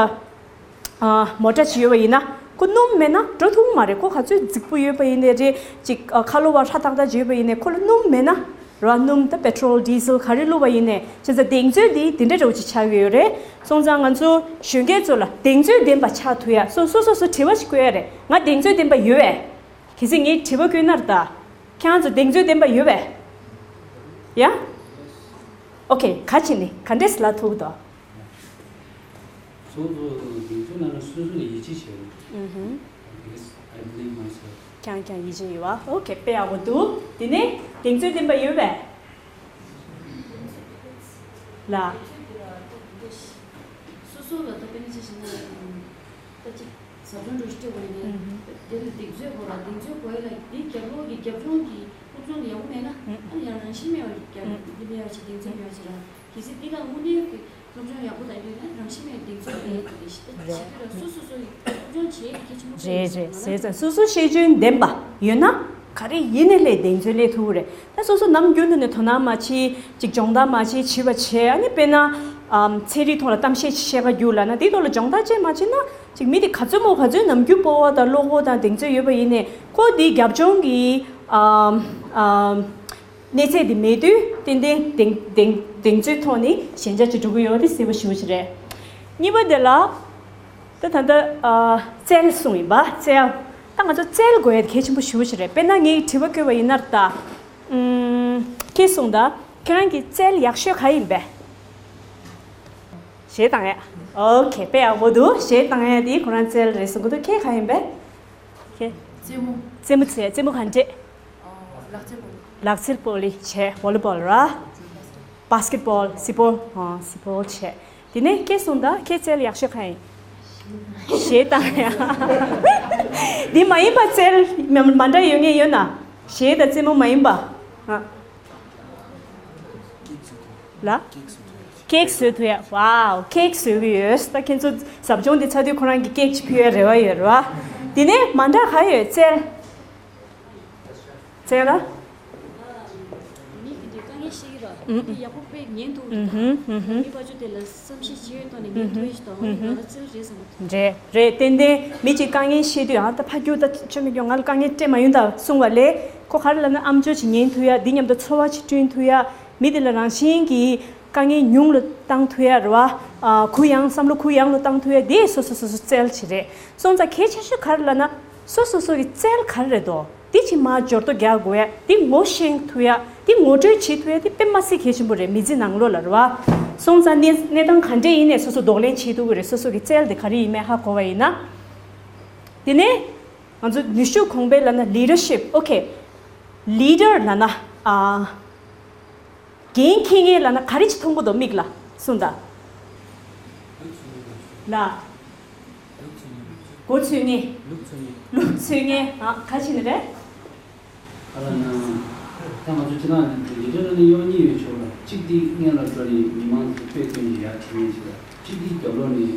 ཨ། མོ་ཊ་ཅིག་ཡོད་པ་ཡིན་ན་ཁོ་སྣུམ་མེད་ན་འགྲོ་ཐུབ་མ་རེད། ཁོ་ག་ཚོད་རྫིག་པོ་ཡོད་པ་ཡིན་ནའི་རེད། ཅིག་ཨ། ཁ་ལོ་བ་ཧྲ་ཐག་ཐག་ཅིག་ཡོད་པ་ཡིན་ནའི་ཁོ་ལ་སྣུམ་མེད་ན་ར། སྣུམ་ད་པེ་ཊྲོལ་ཌི་ཟལ་ག་རེ་བླུགས་པ་ཡིན་ནའི་བྱས་ཙང་གདེང་ཚོད་འདི་འདི་འདྲ་འདྲ་བོ་ཅིག་ཆགས་ཀྱི་ཡོད་རེད། སོང་ཙང་ང་ཚོ་གཞོན་སྐྱེས་ཚོ་ལ་གདེང་ཚོད་ལྡན་པ་ཆགས་ཐུབ་ཡ། སོ་སོ་སོ་སོ་དྲི་བ་ཞིག་བཀོད་ཡ་རེད། ང་གདེང་ཚོད་ལྡན་པ་ཡོད་པས། གལ་སྲིད་ངས་དྲི་བ་བཀོད་ན་ར། ད་ཁྱེད་རང་ཚོ་གདེང་ཚོད་ལྡན་པ་ཡོད་པས། ཡ། ཨོ་ཁེ། ག་ཅི་ནི་ག་འདྲས་ལབ་ཐུབ་དོ། སོ་སོ་གདེང་ཚོད་ལ་ན་སོ་སོ་ལ་ཡིད་ཆེས་བྱེད་རོགས། ཨུ་ཧུམ། Yes, I believe myself. ཀྱང་ཀྱང་ཡིད་ཆེས་ཡོད་པ། ཨོ་ཁེ། དཔེ་ཡག་པོ་འདུག་དེ་ནས་གདེང་ཚོད་ལྡན་པ་ཡོད་པས། ལ། སོ་སོ་ལ་ད་དཔེ་ཆ་བཞག་ན་ད་ཅིག་ཟབ་སྦྱོང་འགྲོ་ཞིག་སྤྲད་དགོས་ཡིན་ཏེ། ཨུ་ཧུམ། དེ་ལ་གདེང་ཚོད་དགོས་ལ། གདེང་ཚོད་དགོས་ཡ་ལ་འདི་རྒྱབ་ལོགས་ཀྱི་རྒྱབ་ལྗོངས་ཀྱི་སློབ་སྦྱོང་ཡག་པོ་མེད་ན། ཨུ། ཨ་ནི་ཡང་རང་བཞིན་མེད་པ་རྒྱབ། ཨུ། འདི་མེད་པ་ཞིག་གདེང་ཚོད་ཡོད་ཞིག་ར། གལ་སྲིད་འདི་ལ་དངོས་གནས་ཀྱི་སློབ་སྦྱོང་ཡག་པོ་དང་ཡོད་ན་རང་བཞིན་མེད་གདེང་ཚོད་ལས་ཀྱི་ཞིག་ད་བྱེད་དུས་ལ་སོ་སོ་སོ་ཡི་སློབ་སྦྱོང་བྱེད་ཡ་གལ་ཆེན་པོ་རེད་རེད་ཟེར་ཙང་། སོ་སོ་ཤེས་འཇོན་ལྡན་པ་ཡོད་ན་ག་རེ་ཡིན་ནའི་ལས་གདེང་ཚོད་སླེབས་ཐུབ་ཀྱི་རེད། ད་སོ་སོ་ནམ་རྒྱུན་དུ་ནས་དོ་སྣང་མ་བྱེད་ཅིག་སྦྱོང་བརྡར་མ་བྱེད། བྱིས་པ་བྱས། ཨ་ནི་དཔེར་ན་ཨམ་ཚན་རིག་ཐོག་ལ་གཏམ་བཤད་ཅིག་བཤད་ག་རྒྱུགས་ལབ་ན་དེའི་ཐོག་ལ་སྦྱོང་བརྡར་ཅིག་མ་བྱེད་ན་ཅིག་མི་དེ་ག་ཚོད་མོ་ག་ཚོད་ནམ་རྒྱུན་སྤོབས་པ་དང་བློ་ཁོག་དང་གདེང་ཚོད་ཡོད་པ་ཡིན་ནའི་ཁོ་དེའི་རྒྱབ་ལྗོངས་ཀྱི་ཨམ་ཨམ། གནས་ཚད་དེ་མེད་དུས་ཏན་ཏན་གདེང་གདེང་གདེང་ཚོད་ཐོག་ནས་ཞན་ཆ་ཅིག་འགྲོ་གི་ཡོད་པ་དེ་གསལ་པོ་ཞེ་པོ་ཅིག་རེད། གཉིས་པ་དེ་ལ་ད་ད་ལྟ་ཨ་རྩལ་གསུངས་ཡིན་པ། རྩལ། ད་ང་ཚོ་རྩལ་དགོས་ཡ་དེ་གལ་ཆེན་པོ་ཞེ་པོ་ཅིག་རེད། དཔེར་ན་ངས་དྲི་བ་བཀོད་པ་ཡིན་ན་ད། ཨུམ། ཁྱེད་གསུངས་ད། ཁྱེད་རང་གི་རྩལ་ཡག་ཤོས་ག་ཡིན་པས། གཞས་བཏང་ཡ། ཨོ་ཁེ། དཔེ་ཡག་པོ་འདུག་གཞས་བཏང་ཡ་དེ་ཁོ་རང་རྩལ་རེད་གསུང་གི་འདུག་ཁྱེད་ག་ཡིན་པས། ཁྱེད། རྩེད་མོ། རྩེད་མོ་རྩེ། རྩེད་མོ་ག་འདྲས། ཨོ། ལག་རྩེད་སྤོ་ལོ། ལག་རྩེད་སྤོ་ལོ་བྱས། ཝོ་ལི་བོལ་ར། བྷ་སི་ཀེ་ཊི་བྷོལ། སི་པོ། ཨ། སི་པོ་བྱས། དེ་ནས་ཁྱེད་གསུངས་ད། ཁྱེད་རྩལ་ཡག་ཤོས་ག་ཡིན། གཞས་བཏང་ཡ། འདི་མ་ཡིན་པ་རྩལ་མ་མ་འདྲ་ཡོད་ངེས་ཡོད་ན། གཞས་དང་རྩེད་མོ་མ་ཡིན་པ། ཨ། ལ། ཀེག་བཟོ་ཐུབ་ཡ། ཝའོ། ཀེག་བཟོ་གི་ཡོད། ད་ཁྱེད་ཚོ་ཟབ་སྦྱོང་འདི་ཚར་དུས་ཁོ་རང་གི་ཀེག་ཅིག་ཕུལ་ཡ་རེ་བ་ཡོད་རེད་བ། དེ་ནས་མ་འདྲ་ག་ཡོད། རྩལ། རྩལ་ལ། མི་གི་དེ་དཀའ་ངལ་ཤེས་ཀྱི་ར། ཨུམ། དེ་ཡག་པོ་དཔེ་ཉན་ཐུབ་ཀྱི་རེད། ཨུམ་ཧུམ། ཨུམ་ཧུམ། མི་ཕར་ཕྱོགས་དེ་ལ་བསམ་ཤེས་བྱེད་ཡོད་སྟོང་ནས་ཉན་ཐུབ་ཡ་ཞིག་དང་། ཨུམ་ཧུམ། ང་ལ་རྩལ་རེད་བསམ་གི་འདུག་རེད་རེད། ཏན་ཏན་མི་གཅིག་དཀའ་ངལ་ཤེས་དུས། ཨ། ད་ཕ་རྒྱུག་ད་ཆོ་མི་རྒྱུག་ང་ལ་དཀའ་ངལ་སྤྲད་མ་ཡོང་ད་གསུང་བ་ལས་ཁོ་ག་རེ་ལབ་ན་ཨམ་ཅོག་ཅིག་ཉན་ཐུབ་ཡ། འདི་མཉམ་དུ་ཚོར་བ་ཅིག་བསྐྲུན་ཐུབ་ཡ། མི་དེ་ལ་རང་བཞིན་གྱིས་དཀའ་ངལ་ཉུང་རུ་བཏང་ཐུབ་ཡ་རེད་བ། ཨ། གུ་ཡངས། བསམ་བློ་གུ་ཡངས་རུ་བཏང་ཐུབ་ཡ་དེ་སོ་སོ་སོ་སོ་རྩལ་ཅིག་རེད། སོང་ཙང་གལ་ཆེ་ཤོས་ག་རེ་ལབ་ན་སོ་སོ་སོ་གི་རྩལ་ག་རེ་རེད་དོ། དེ་ཅིག་མར་འབྱོར་ཐོ་རྒྱག་དགོས་ཡ། དེ་ངོ་ཤེས་ཐུབ་ཡ། དེ་ངོ་སྤྲོད་བྱེད་ཐུབ་ཡ་དེ་དཔེ་མ་སྲིད་གལ་ཆེན་པོ་རེད། མི་ཚེ་ནང་ལོགས་ལ་རེད་བ། སོང་ཙང་གནས་གནས་སྟངས་ག་འདྲས་ཡིན་ནའི་སོ་སོ་གདོང་ལེན་བྱེད་ཐུབ་ཀྱི་རེད། སོ་སོ་གི་རྩལ་དེ་ག་རེ་ཡིན་མིན་ཧ་གོ་བ་ཡིན་ན། དེ་ནས་ང་ཚོ་ནུས་ཤུགས་གོང་འཕེལ་ལབ་ན་ལི་ཌར་ཤིབ། ཨོ་ཁེ། ལི་ཌར་ལབ་ན། ཨ། འགན་འཁྱེར་མཁན་ལབ་ན་ག་རེ་ཅིག་མཐོང་གི་འདུག་མིག་ལ་གསུངས་དང་། ལ། འགོ་ཚུགས་མཁན། ལུག་འཚོ་མཁན། ལུག་འཚོ་མཁན། ཨ། ག་ཅི་ནི་རེད། ག་ལབ་ན། ད་ང་ཚོ་སྤྱིར་བཏང་ནས་ལི་ཌར་ལབ་ན་ཡོད་གཉིས་ཡོད་ཆོག་ལ། གཅིག་དེ་སྔོན་ལ་འགྲོ་ནས་མི་མང་གི་དཔེ་སྟོན་གྱི་ཡར་ཁྲིད་མཁན་ཞིག་ལ། གཅིག་དེ་རྒྱབ་ལོགས་ནས་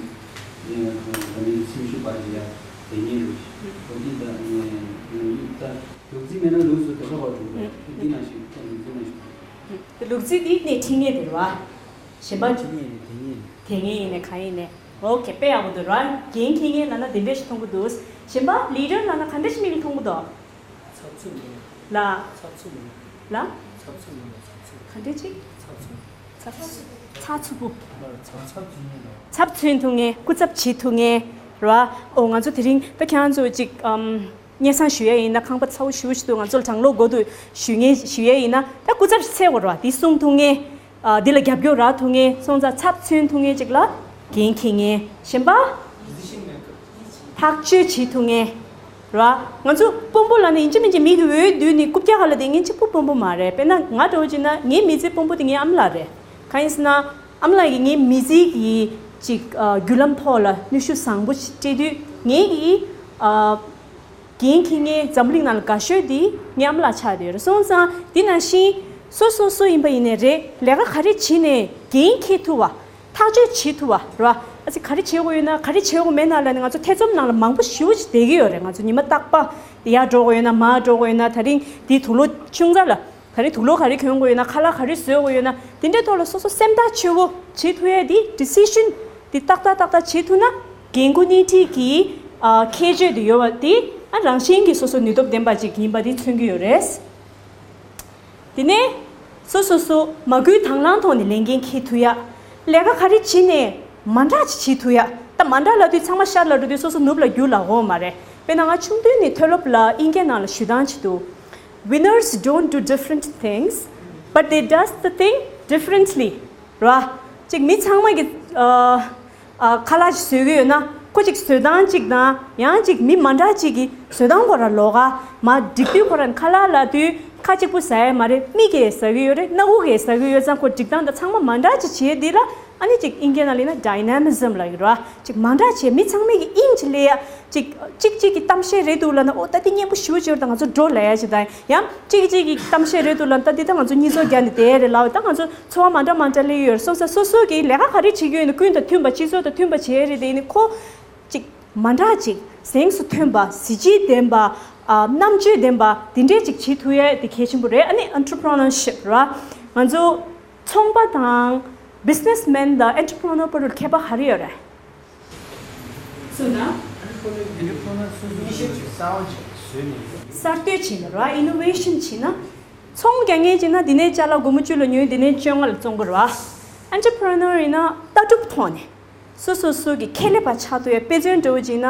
ད་ནི་སེམས་ཤུགས་སྤར་གྱི་ཡར་དེ་ཉིད་རེད། འོ་དེ་ད་ནི་ད་ལུག་རྫི་མེད་ན་ལུག་སུ་དེ་ཁ་བ་འགྲོ་གི་རེད། འདི་ནང་བཞིན་ད་ལུག་རྫི་ནང་བཞིན། ལུག་རྫི་དེ་སྣེ་ཁྲིད་མཁན་དེ་རེད་བ། གཞན་པ། ཁྲིད་མཁན་ནི་དེ་ཉིད། དེ་ཉིད་ཡིན་ནའི་གང་ཡིན་ནའི། ཨོ་ཁེ། དཔེ་ཡག་པོ་འདུག་ར། འགན་འཁྱེར་མཁན་ལབ་ན་དེ་འདྲ་ཞིག་མཐོང་གི་འདུག་གཞན་པ་ལི་ཌར་ལབ་ན་ག་འདྲ་ཞིག་མིག་ལ་མཐོང་གི་འདུག་ཚབ་མཚོན་མཁན། ལ། ཚབ་མཚོན་མཁན། ལ། ཚབ་མཚོན་མཁན། ཚབ་མཚོན། ག་འདྲ་ཅིག་ཚབ་མཚོན། ཚབ། ཚབ་མཚོན་པོ། ལ་ཚབ་ཚབ་མཚོན་མཁན་ལ། ཚབ་མཚོན་ཐུབ་མཁན། སྐུ་ཚབ་བྱེད་ཐུབ་མཁན་ར། ཨོ་ང་ཚོ་དེ་རིང་ད་ཁྱེད་རང་ཚོ་ཅིག་ཨམ། སྙན་སེང་ཞུ་ཡས་ཡིན་ན། ཁང་པ་ཚ་བོ་ཞེ་པོ་ཞིག་འདུག་ང་ཚོ་ལ་གྲང་གློག་དགོས་འདུག་ཞུ་མཁན་ཞུ་ཡས་ཡིན་ན། ད་སྐུ་ཚབ་ཞིག་འཚོལ་དགོས་རེད་བ། འདི་གསུང་ཐུབ་མཁན། ཨ། འདི་ལ་རྒྱབ་སྐྱོར་རག་ཐུབ་མཁན། སོང་ཙང་ཚབ་མཚོན་ཐུབ་མཁན་ཅིག་ལ་འགན་འཁྱེར་མཁན། གཞན་པ། ཐག་གཅོད་བྱེད་ཐུབ་མཁན་རེད་བ། ང་ཚོ་དཔོན་པོ་ལབ་ན་ཡིན་གཅིག་མིན་གཅིག་མི་གི་འོས་བསྡུས་ནས་རྐུབ་བཀྱག་སྒང་ལ་བསྡད་མཁན་གཅིག་པུ་དཔོན་པོ་མ་རེད། དཔེར་ན་ང་འདྲ་བོ་བྱས་ན་ངའི་མི་ཚེའི་དཔོན་པོ་དེ་ངའི་ཨ་མ་ལགས་རེད། གང་ཡིན་ཟེར་ན་ཨ་མ་ལགས་ཀྱིས་ངའི་མི་ཚེ་གི་ཅིག་ཨ། བརྒྱུད་ལམ་ཐོག་ལ་ནུས་ཤུགས་བཟང་པོ་སྤྲད་དུས་ངའི་གི་ཨ། འགན་འཁྱེར་མཁན་འཛམ་བུ་གླིང་ནང་ལ་དགའ་ཤོས་དེ་ངའི་ཨ་མ་ལགས་ཆགས་བསྡད་ཡོད་རེད། སོང་ཙང་དེ་ནང་བཞིན་སོ་སོ་སོ་ཡིན་པ་ཡིན་ནའི་རེད། ལས་ཀ་ག་རེ་བྱས་ནས་འགན་འཁྱེར་ཐུབ་པ། ཐག་གཅོད་བྱེད་ཐུབ་པ་རེད་བ། ཨ་ཙི་ག་རེ་བྱེད་དགོས་ཡོད་ན་ག་རེ་བྱེད་དགོས་མེད་ན་ལབ་ནས་ང་ཚོ་ཐེ་ཚོམ་ནང་ལ་མང་པོ་ཞེ་པོ་ཅིག་བསྡད་ཀྱི་ཡོད་རེད། ང་ཚོ་ཉི་མ་རྟག་པར་ཡར་འགྲོ་དགོས་ཡོད་ན་མར་འགྲོ་དགོས་ཡོད་ན། དེ་རིང་དེའི་དུག་ལོག་ཆུང་ཙག་ལ་ད་རིང་དུག་ལོག་ག་རེ་གྱོན་དགོས་ཡོད་ན། ཁ་ལག་ག་རེ་བཟོས་དགོས་ཡོད་ན། དེ་འདྲའི་ཐོག་ལ་སོ་སོ་སེམས་ཐག་ཆོད་པོ་བྱེད་ཐུབ་ཡས་དེ། ཌི་སི་ཤན་དེ་ཏག་ཏག་ཏག་ཏག་བྱེད་ཐུབ་ན། འགན་ཁུར་སྣེ་ཁྲིད་ཀྱི་ཨ་ཁྱད་ཆོས་དེ་ཡོད་པ་དེ་ཨ་རང་བཞིན་གྱིས་སོ་སོ་ནུས་སྟོབས་ལྡན་པ་ཅིག་ཡིན་པ་དེ་མཚོན་གྱི་ཡོད་རེད། དེ་ནས་སོ་སོ་སོ་མ་བསྐུལ་དང་བླངས་ཐོག་ནས་ལས་འགན་འཁྱེར་ཐུབ་ཡ། ལས་ཀ་ག་རེ་བྱེད་ནས་མ་འདྲ་ཅིག་བྱེད་ཐུབ་ཡ། ད་མ་འདྲ་ལབ་དུས་ཚང་མ་ཤར་ལ་འགྲོ་དུས་སོ་སོ་ནུབ་ལ་རྒྱུག་ལ་འོང་མ་རེད། དཔེར་ན་ང་ཆུང་དུས་ནས་མཐོ་སློབ་ལ་དབྱིན་སྐད་ནང་ལ་ཞུ་སྟངས་ཅིག་འདུག Winners don't do different things, but they does the thing differently. ར། ཅིག་མི་ཚང་མ་གི་ཨ་ཨ་ཁ་ལག་ཅིག་བཟོ་གི་ཡོད་ན་ཁོ་ཅིག་བཟོ་སྟངས་ཅིག་དང་ཡང་ཅིག་མི་མ་འདྲ་ཅིག་གི་བཟོ་སྟངས་ཁོ་ར་ལོགས་ཀ་མ་འགྲིག་དུས་ཁོ་ར་ཁ་ལག་ལབ་དུས་ཁ་གཅིག་པུ་ཟ་ཡ་མ་རེད། མིག་གིས་ཟ་གི་ཡོད་རེད། སྣ་ཁུག་གིས་ཟ་གི་ཡོད་ཙང་ཁོ་འགྲིག་སྟངས་དང་ཚང་མ་མ་འདྲ་ཅིག་བྱེད་འདི་ལ་ཨ་ནི་ཅིག་དབྱིན་སྐད་ནང་ལ་ཡིན་ན་ཌའི་ན་མི་ཛམ་ལབ་ཡོད་ར། ཅིག་མ་འདྲ་བྱེད་མི་ཚང་མས་གི་དབྱིངས་ཅིག་སླེབས་ཡ། ཅིག་ཅིག་ཅིག་གི་གཏམ་བཤད་རེད་འདུག་ལབ་ན་ཨོ་ད་འདི་སྙན་པོ་ཞེ་པོ་ཅིག་ཡོད་རེད། ད་ང་ཚོ་འགྲོ་ལབ་ཡ་ཅིག་དང་ཡང་ཅིག་ཅིག་གི་གཏམ་བཤད་རེད་འདུག་ལབ་ན་ད་འདི་ད་ང་ཚོ་གཉིས་ཚོགས་རྒྱག་ནས་བསྡད་རེད་ལབ། ད་ང་ཚོ་ཚོར་བ་མ་འདྲ་མ་འདྲ་སླེབས་ཡོད་རེད། སོང་ཙང་སོ་སོ་གི་ལས་ཀ་ག་རེ་བྱེད་ཀྱི་ཡོད་ན་ཀུན་དང་མཐུན་པ་སྤྱི་ཚོགས་དང་མཐུན་པ་བྱེད་རེད། དེ་ནི་ཁོ་ཅིག་མ་འདྲ་ཅིག་གཟེངས་སུ་ཐོན་པ་གཟི་བརྗིད་ལྡན་པ་ཨ་རྣམ་དཔྱོད་ལྡན་པ་དེ་འདྲས་ཅིག་བྱེད་ཐུབ་ཡས་དེ་གལ་ཆེན་པོ་རེད། ཨ་ནི་ཨན་ཊར་པི་རི་ནར་ཤིབ་ར་ང་ཚོ་ཚོང་པ་དང་བི་ཛི་ནེ་སི་མེན་དང་ཨན་ཊར་པི་རི་ནར་བར་དུ་ཁྱད་པར་ག་རེ་ཡོད་རེད། སུ་ན། གསར་གཏོད་བྱེད་ན་ར། ཨི་ནོ་ཝེ་ཤན་བྱེད་ན། ཚོང་རྒྱག་མཁན་བྱེད་ན་འདི་ནས་ཅ་ལག་སྒོར་མོ་བཅུ་ལ་ཉོས་འདི་ནས་བཅོ་ལྔ་ལ་བཙོང་དགོས་ར། ཨན་ཊར་པི་རི་ནར་ཡིན་ན་ལྟ་གྲུབ་ཐོག་ནས་སོ་སོ་སོ་གི་ཁེ་ལས་པ་ཆགས་ཐུབ་ཡ། དཔེ་མཚོན་འདྲ་བོ་བྱེད་ན།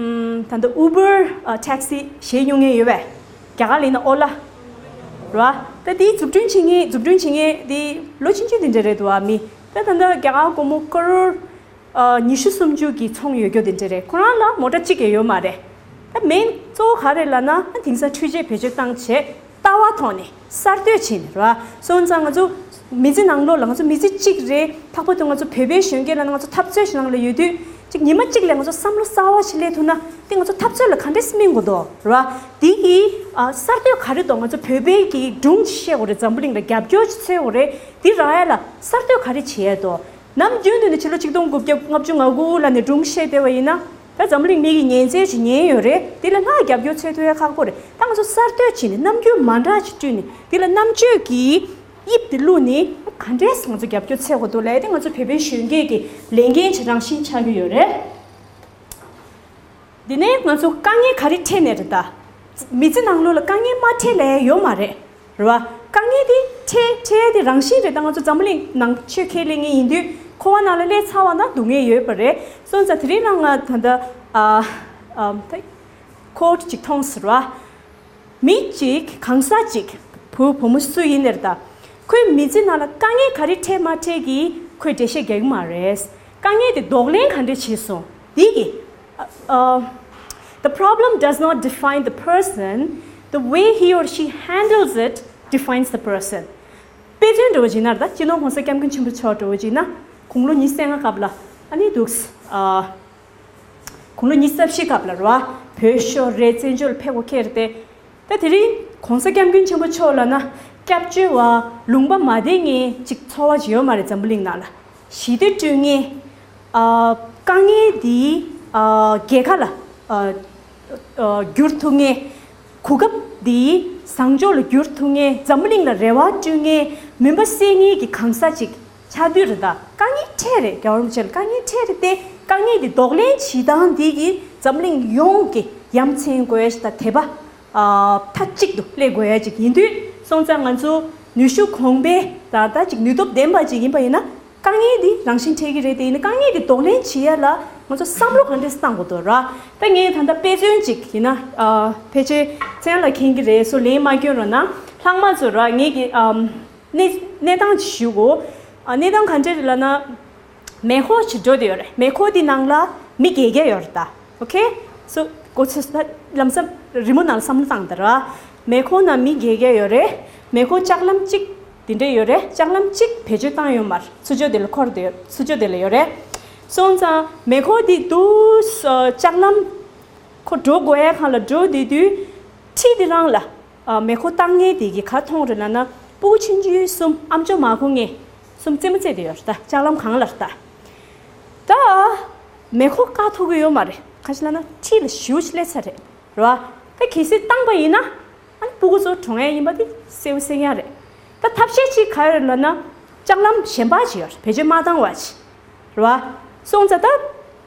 ཨམ། ད་ལྟ་ཨུ་བར་ཊེག་སི་ཞེས་སྨྱོ་མཁན་ཡོད་པས། རྒྱ་གར་ལ་ཡིན་ན་ཨོ་ལ། ར། ད་དེའི་འཛུགས་སྐྲུན་བྱེད་མཁན་འཛུགས་སྐྲུན་བྱེད་མཁན་དེ་ལོ་ཆུང་ཆུང་དེ་འདྲ་རེད་འདུག་ཨ། མི་ད་ད་ལྟ་རྒྱ་གར་སྒོར་མོ་ཀ་རོར། ཨ། ཉི་ཤུ་སུམ་ཅུ་གི་ཚོང་ཡོད་རྒྱུ་དེ་འདྲ་རེད། ཁོ་རང་ལ་མོ་ཊ་གཅིག་ཀྱང་ཡོད་མ་རེད། ད་མེན་གཙོ་བོ་ག་རེ་ལབ་ན་དེང་སང་འཕྲུལ་ཆས་བེད་སྤྱོད་བཏང་བྱས་ལྟ་བ་ཐོག་ནས་གསར་གཏོད་བྱས་ནས་ར། སོང་ཙང་ང་ཚོ་མི་ཚེ་ནང་ལོགས་ལ་ང་ཚོ་མི་ཚེ་གཅིག་རེད། ལྷག་པར་དུ་ང་ཚོ་བོད་པའི་གཞོན་སྐྱེས་ལབ་ན་ང་ཚོ་འཐབ་རྩོད་ཞིག་ནང་ལ་ཡོད་དུས་ཅིག་ཉི་མ་གཅིག་ལ་ང་ཚོ་བསམ་བློ་གསར་བ་ཞིག་སླེབས་ཐུབ་ན་དེ་ང་ཚོ་འཐབ་རྩོད་ལ་ག་འདྲས་སེ་སྨིན་དགོས་འདུག་ར། དེ་གི་ཨ་གསར་གཏོད་ག་རེ་འདུག་ང་ཚོ་བོད་པའི་གི་སྒྲུང་ཅིག་བཤད་དགོས་རེད། འཛམ་བུ་གླིང་ལ་རྒྱབ་སྐྱོར་ཅིག་འཚོལ་དགོས་རེད། དེ་རག་ཡ་ལ་གསར་གཏོད་ག་རེ་བྱེད་ཡ་འདུག་ནམ་རྒྱུན་དུ་ནི་ཕྱི་ལོ་ཆིག་སྟོང་དགུ་བརྒྱ་ལྔ་བཅུ་ང་དགུ་ལ་ནས་སྒྲུང་བཤད་བསྡད་པ་ཡིན་ན་ད་འཛམ་གླིང་མི་གི་ཉན་ཚད་ཅིག་ཉན་ཡོད་རེད། དེ་ལ་སྔར་རྒྱབ་སྐྱོར་འཚོལ་ཐུབ་ཡ་ཁག་པོ་རེད། ད་ང་ཚོ་གསར་གཏོད་བྱས་ནས་རྣམ་འགྱུར་མ་འདྲ་ཅིག་བསྐྲུན་ནས་དེ་ལ་རྣམ་དཔྱོད་ཀྱི་དབྱིབས་དེ་བླུགས་ནས་ག་འདྲས་ང་ཚོ་རྒྱབ་སྐྱོར་འཚོལ་དགོས་འདུག་ལབ་ཡ་དེ་ང་ཚོ་བོད་པའི་གཞོན་སྐྱེས་ཀྱི་ལས་འགན་ཅིག་རང་བཞིན་ཆགས་ཀྱི་ཡོད་རེད། དེ་ནས་ང་ཚོ་དཀའ་ངལ་ག་རེ་འཕྲད་ནས་རེད། ད་མི་ཚེ་ནང་ལོགས་ལ་དཀའ་ངལ་མ་འཕྲད་ལས་ཡོད་མ་རེད། རེད་བ། དཀའ་ངལ་དེ་འཕྲད་འཕྲད་དེ་རང་བཞིན་རེད། ད་ང་ཚོ་འཛམ་བུ་གླིང་ནང་ཆོས་ཁས་ལེན་མཁན་ཡིན་དུས་འཁོར་བ་ནང་ལ་སླེབས་ཚར་བ་ན་སྡུག་བསྔལ་ཡོད་པ་རེད། སོང་ཙང་དེ་རིང་རང་ང་ད་ལྟ་ཨ་ཨ་ད་ཁོ་ཊི་ཅིག་མཐོང་ཟེར་བ། མི་གཅིག་གང་ཟག་གཅིག་བུ་བུ་མོ་སུ་ཡིན་ནའི་རེད། ད་ཁོའི་མི་ཚེ་ནང་ལ་དཀའ་ངལ་ག་རེ་འཕྲད་མ་འཕྲད་ཀྱིས་ཁོས་འགྲེལ་བཤད་རྒྱག་གི་མ་རེད། དཀའ་ངལ་དེ་གདོང་ལེན་ག་འདྲས་བྱས་སོང་དེ་གིས། Uh, the problem does not define the person. The way he or she handles it defines the person. དཔེ་མཚོན་འདྲ་བོ་བྱས་ན་རེད། ད་སྤྱི་ནོར་༸གོང་ས་༸སྐྱབས་མགོན་ཆེན་པོ་མཆོག་འདྲ་བོ་བྱས་ན་དགུང་ལོ་ཉི་ཤུ་རྩ་ལྔ་སྐབས་ལ་ཨ་ནི་འདུག་ཨ། དགུང་ལོ་ཉི་ཤུ་རྩ་བཞི་སྐབས་ལ་རེད་བ། བོད་ཤོར་རེད། བཙན་བྱོལ་ཕེབས་དགོས་ཁེལ་ཏེ། ད་དེ་རིང་༸གོང་ས་༸སྐྱབས་མགོན་ཆེན་པོ་མཆོག་ལབ་ན་སྐྱབས་བཅོལ་བ་ལུང་པ་མ་བདེ་མཁན་ཅིག་འཚོ་བ་ཅིག་ཡོད་མ་རེད། འཛམ་བུ་གླིང་ནང་ལ་ཞི་བདེ་བསྐྲུན་མཁན། ཨ། དཀའ་ངལ་འདི་ཨ་རྒྱལ་ཁ་ལ་ཨ་ཨ་བསྒྱུར་ཐུབ་མཁན། གོ་སྐབས་འདི་བཟང་ཕྱོགས་ལ་བསྒྱུར་ཐུབ་མཁན། འཛམ་བུ་གླིང་ལ་རེ་བ་བསྐྲུན་མཁན། མུན་པ་སེལ་མཁན་གྱི་གང་ཟག་ཅིག་ཆགས་དུས་རེད། ད་དཀའ་ངལ་འཕྲད་རེད། རྒྱལ་བ་རིན་པོ་ཆེ་ལ་དཀའ་ངལ་འཕྲད་རེད་དེ། དཀའ་ངལ་འདི་གདོང་ལེན་བྱེད་སྟངས་འདི་གིས་འཛམ་གླིང་ཡོངས་ཀྱི་ཡ་མཚན་དགོས་ཡ་ཞིག་དང་དད་པ་ཨ་མཐའ་གཅིག་ཏུ་སླེབས་དགོས་ཡ་ཅིག་ཡིན་དུས། སོང་ཙང་ང་ཚོ་ནུས་ཤུགས་གོང་འཕེལ་དང་ད་ཅིག་ནུས་སྟོབས་ལྡན་པ་ཅིག་ཡིན་པ་ཡིན་ན་དཀའ་ངལ་འདི་རང་བཞིན་འཕྲད་ཀྱི་རེད། དེ་ཡིན་ན་དཀའ་ངལ་འདི་གདོང་ལེན་བྱེད་ཡ་ལ་ང་ཚོ་བསམ་བློ་ག་འདྲས་བཏང་དགོས་འདུག་ར། ད་ངས་ད་ལྟ་དཔེ་མཚོན་ཅིག་ཡིན་ན་ཨ་ཕལ་ཆེར་ཚན་ལ་མཁྱེན་གྱི་རེད། སུ་ལན་མ་སྐྱོན་རོགས་གནང་། ལྷག་མ་ཚོ་ར། ངས་ཀྱི་ཨམ། གནས་གནས་སྟངས་ཅིག་ཞུ་གོ་ཨ། གནས་སྟངས་ག་འདྲ་རེད་ལབ་ན། མེ་འཁོར་ཅིག་འགྲོ་བསྡད་ཡོད་རེད། མེ་འཁོར་འདི་ནང་ལ་མི་བརྒྱད་བརྒྱ་ཡོད་རེད་ད། ཨོ་ཁེ། སོ་གོ་ཚོད་ལམ་སེང་རི་མོ་ནང་ལ་བསམ་བློ་བཏང་དང་ར། མེ་འཁོར་ནང་མི་བརྒྱད་བརྒྱ་ཡོད་རེད། མེ་འཁོར་ལྕགས་ལམ་གཅིག་དེ་འདྲ་ཡོད་རེད། ལྕགས་ལམ་གཅིག་བེད་སྤྱོད་བཏང་ཡོད་མ་རེད། ཚུར་ཕྱོགས་དེ་ལ་འཁོར་དེ་ཚུར་ཕྱོགས་དེ་ལ་ཡོད་རེད། སོང་ཙང་མེ་འཁོར་འདི་དུས་ལྕགས་ལམ་ཁོ་འགྲོ་དགོས་ཡ་ཁང་ལ་འགྲོ་བསྡད་དུས་ཁྲི་འདི་རང་ལ། ཨ། མེ་འཁོར་བཏང་མཁན་དེ་གིས་ག་མཐོང་རེད་ལབ་ན། སྤུ་གུ་ཆུང་ཆུང་གསུམ། ཨ་མཆོག་མ་གོ་མཁན་གསུམ་རྩེད་མོ་རྩེ་བསྡད་ཡོད་རེད་ད། ལྕགས་ལམ་སྒང་ལ་རེད་ད། ད་མེ་འཁོར་བཀག་ཐུབ་ཀྱི་ཡོད་མ་རེད། ག་ཅི་ལབ་ན་ཁྲི་ལ་གཞུ་ཅིག་སླེབས་ཚར་རེད། རེད་བ། ད་གལ་སྲིད་བཏང་པ་ཡིན་ན། ཨ་ནི་སྤུ་གུ་ཚོ་གྲོངས་ཡ་ཡིན་པ་དེ་གསལ་པོ་གསལ་རྐྱང་རེད། ད་ཐབས་ཤེས་གཅིག་ག་རེ་རེད་ལབ་ན། ལྕགས་ལམ་གཞན་པ་ཅིག་ཡོད་རེད། བེད་སྤྱོད་མ་བཏང་བ་ཅིག་རེད་བ། སོང་ཙང་ད་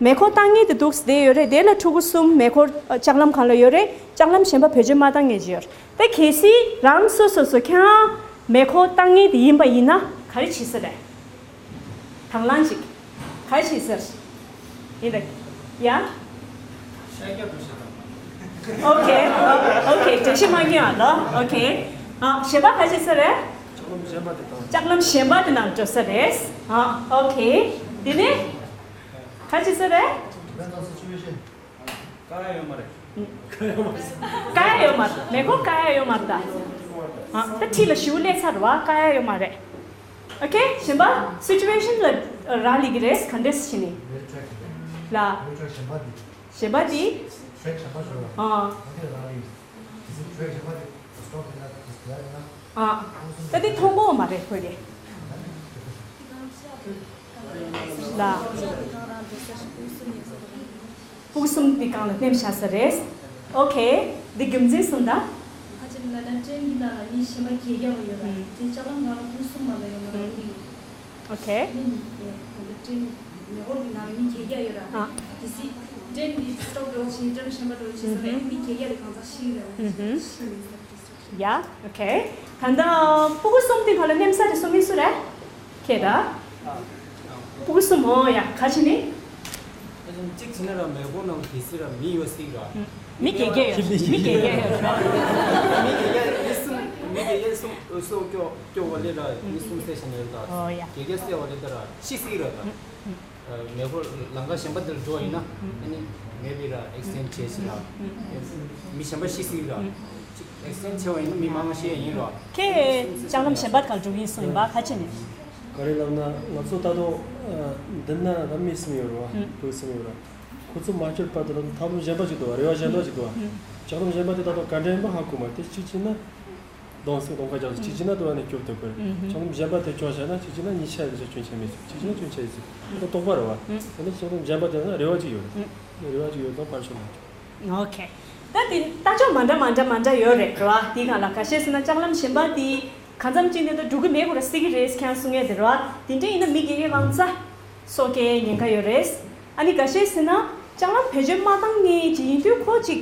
མེ་འཁོར་བཏང་མཁན་དེ་འདུག་སེ་བསྡད་ཡོད་རེད། དེ་ལ་ཕྲུ་གུ་གསུམ་མེ་འཁོར་ལྕགས་ལམ་སྒང་ལ་ཡོད་རེད། ལྕགས་ལམ་གཞན་པ་བེད་སྤྱོད་མ་བཏང་མཁན་ཅིག་ཡོད་རེད། ད་གལ་སྲིད་རང་སོ་སོ་སོ་ཁྱེད་རང་མེ་འཁོར་བཏང་མཁན་དེ་ཡིན་པ་ཡིན་ན་ག་རེ་བྱེད་ས་རེད། དང་བླངས་ཅིག་ག་རེ་བྱེད་ས་རེད། ཡིན་ད། ཡ། ཤ་རྒྱག་འགྲོ་ཤ་དང་། ཨོ་ཁེ། ཨོ་ཁེ། འགྲེལ་བཤད་མ་རྒྱག་ཨ་ལོ། ཨོ་ཁེ། ཨ། གཞན་པ་ག་རེ་བྱེད་ས་རེད། ལྕགས་ལམ་གཞན་པ་དེ་དང་། ལྕགས་ལམ་གཞན་པ་དེ་ནང་འགྲོ་ས་རེད། ཨ། ཨོ་ཁེ། དེ་ནས་ག་རེ་བྱེད་ས་རེད། Depends on situation. ཀ་ཡ་ཡོད་མ་རེད། ཀ་ཡ་ཡོད་མ་རེད། མེ་འཁོར་ཀ་ཡ་ཡོད་མ་རེད་ད། ཨ། ད་ཁྲི་ལ་ཞུ་སླེབས་ཚར་བ་ཀ་ཡ་ཡོད་མ་རེད། ཨོ་ཁེ། གཞན་པ་སི་ཅུ་ཨེ་ཤན་ལ་རག་ལས་ཀྱི་རེད། ག་འདྲས་ཞིག་ནི་ལ། གཞན་པ་དེ། གཞན་པ་དེ། ཨ། ཨ། ད་དེ་མཐོང་གོ་མ་རེད་ཁོས་དེ། ལ། སྤུ་གུ་གསུམ་དེ་སྒང་ལ་མནན་བཞག་ས་རེད། ཨོ་ཁེ། འདི་རྒྱུ་མཚན་གསུངས་དང་། ཕལ་ཆེར་ན་ད་ཊེན་གྱི་ནང་ལ་མི་གཞན་པ་བརྒྱད་བརྒྱ་བ་ཡོད་ར། དེ་ལྕགས་ལམ་ནང་ལ་སྤུ་གུ་གསུམ་མ་ལ་ཡོད་ར། ཨོ་ཁེ། ནི་ནི་ད་ཊེན་མེ་འཁོར་གྱི་ནང་ལ་མི་བརྒྱད་བརྒྱ་ཡོད་ར། ཨ། དེ་སྲིད་ཊེན་འདི་སི་ཊོབ་འགྲོ་ཕྱིན་ཊེན་གཞན་པ་འགྲོ་ཕྱིན་ས་ལ་མི་བརྒྱད་བརྒྱ་དེ་གང་ཚ་ཤིག་ར། ཤིག་ཡ། ཨོ་ཁེ། ད་ལྟ་སྤུ་གུ་གསུམ་དེ་ག་ལ་མནན་ས་དེ་སུ་མི་སུ་རེད། ཁྱེད་ད། སྤུ་གུ་གསུམ། འོ་ཡ། ག་ཅི་ནི། གཅིག་བྱས་ན་ར་མེ་འཁོར་ནང་གི་སི་ར་མི་ཡོད་སྲིད་ར། མི་བརྒྱད་བརྒྱད་ཡོད། མི་བརྒྱད་བརྒྱད་ཡོད་ར། མི་བརྒྱད་བརྒྱད་མི་གསུམ། མི་བརྒྱད་བརྒྱད་གསུམ་སོ་སྐྱོ་སྐྱོ་བ་ལས་ར་མི་གསུམ་སེ་ཤན་ཡོད་ར། འོ་ཡ། བརྒྱད་བརྒྱད་སེ་བ་ལས་ད་ར་ཤི་སྲིད་ར་ད། མེ་འཁོར་ལམ་ཁ་གཞན་པ་དེར་འགྲོ་ཡིན་ན་ཨ་ནི་མེ་བི་ར་ཨེག་སི་ཌེན་བྱས་ཤིག་ར། མི་གཞན་པ་ཤི་སྲིད་ར། ཨེག་སི་ཌེན་བྱས་པ་ཡིན་ན་མི་མང་ཤི་ཡ་ཡིན་ར། ཁྱེད་ལྕགས་ལམ་གཞན་པ་གང་འགྲོ་གི་ཡིན་གསུངས་ཡིན་པ་ག་ཅི་ནས། ག་རེ་ལབ་ན་ང་ཚོ་ད་དུང་འདི་ན་ད་མི་གསུམ་ཡོད་ར་བ། བུ་གསུམ་ཡོད་ར། ཁོ་ཚོ་མ་སྐྱོར་བར་དུ་ད་དུང་ཐབས་ལམ་གཞན་པ་ཅིག་འདུག་བ། རེ་བ་གཞན་པ་ཅིག་འདུག་བ། ལྕགས་ལམ་གཞན་པ་དེ་ད་དུང་ག་འདྲ་ཡིན་པ་ཧ་གོ་མ་རེད། དེ་གཅིག་བྱས་ན། གདོང་སེང་གདོང་ཁ་རྒྱག་ཚོ་གཅིག་བྱས་ན་དུ་བ་ནས་སྐྱོབ་ཐུབ་དགོས། ལྕགས་ལམ་གཞན་པ་དེ་སྐྱོར་བྱས་ན་གཅིག་བྱས་ན་གཉིས་ཆ་ཡོད་ཚོད་སྐྱོན་ཆ་མེད་ཚོད། གཅིག་བྱས་ན་སྐྱོན་ཆ་ཡོད་ཚོད། ད་དོགས་པ་རེད་བ། དེ་ནས་ལྕགས་ལམ་གཞན་པ་དེ་ན་རེ་བ་གཅིག་ཡོད་རེད། རེ་བ་གཅིག་ཡོད་ཙང་ཕར་ཕྱོགས་མ་ཆོག་ཨོ་ཁེ། ད་དེ་ལྟ་ཕྱོགས་མ་འདྲ་མ་འདྲ་མ་འདྲ་ཡོད་རེད་རེད་བ། དེའི་སྒང་ལ་ཁ་ཤས་ཟེར་ན་ལྕགས་ལམ་གཞན་པ་དེ་གང་འཚམ་ཅིག་ནས་ད་འགྲོ་གི་མེད་དགོས་ར་སྲིད་ཀྱི་རེད་ཁྱེད་རང་གསུང་ཡས་དེ་རེད་བ། དེ་འདྲ་ཡིན་ན་མི་སྒེར་གྱི་དབང་ཆ། སོགས་ཀྱི་ཉེན་ཁ་ཡོད་རེད། ཨ་ནི་འགའ་ཤས་ཟེར་ན་ལྕགས་ལམ་བེད་སྤྱོད་མ་བཏང་མཁན་ཅིག་ཡིན་དུས་ཁོ་ཅིག་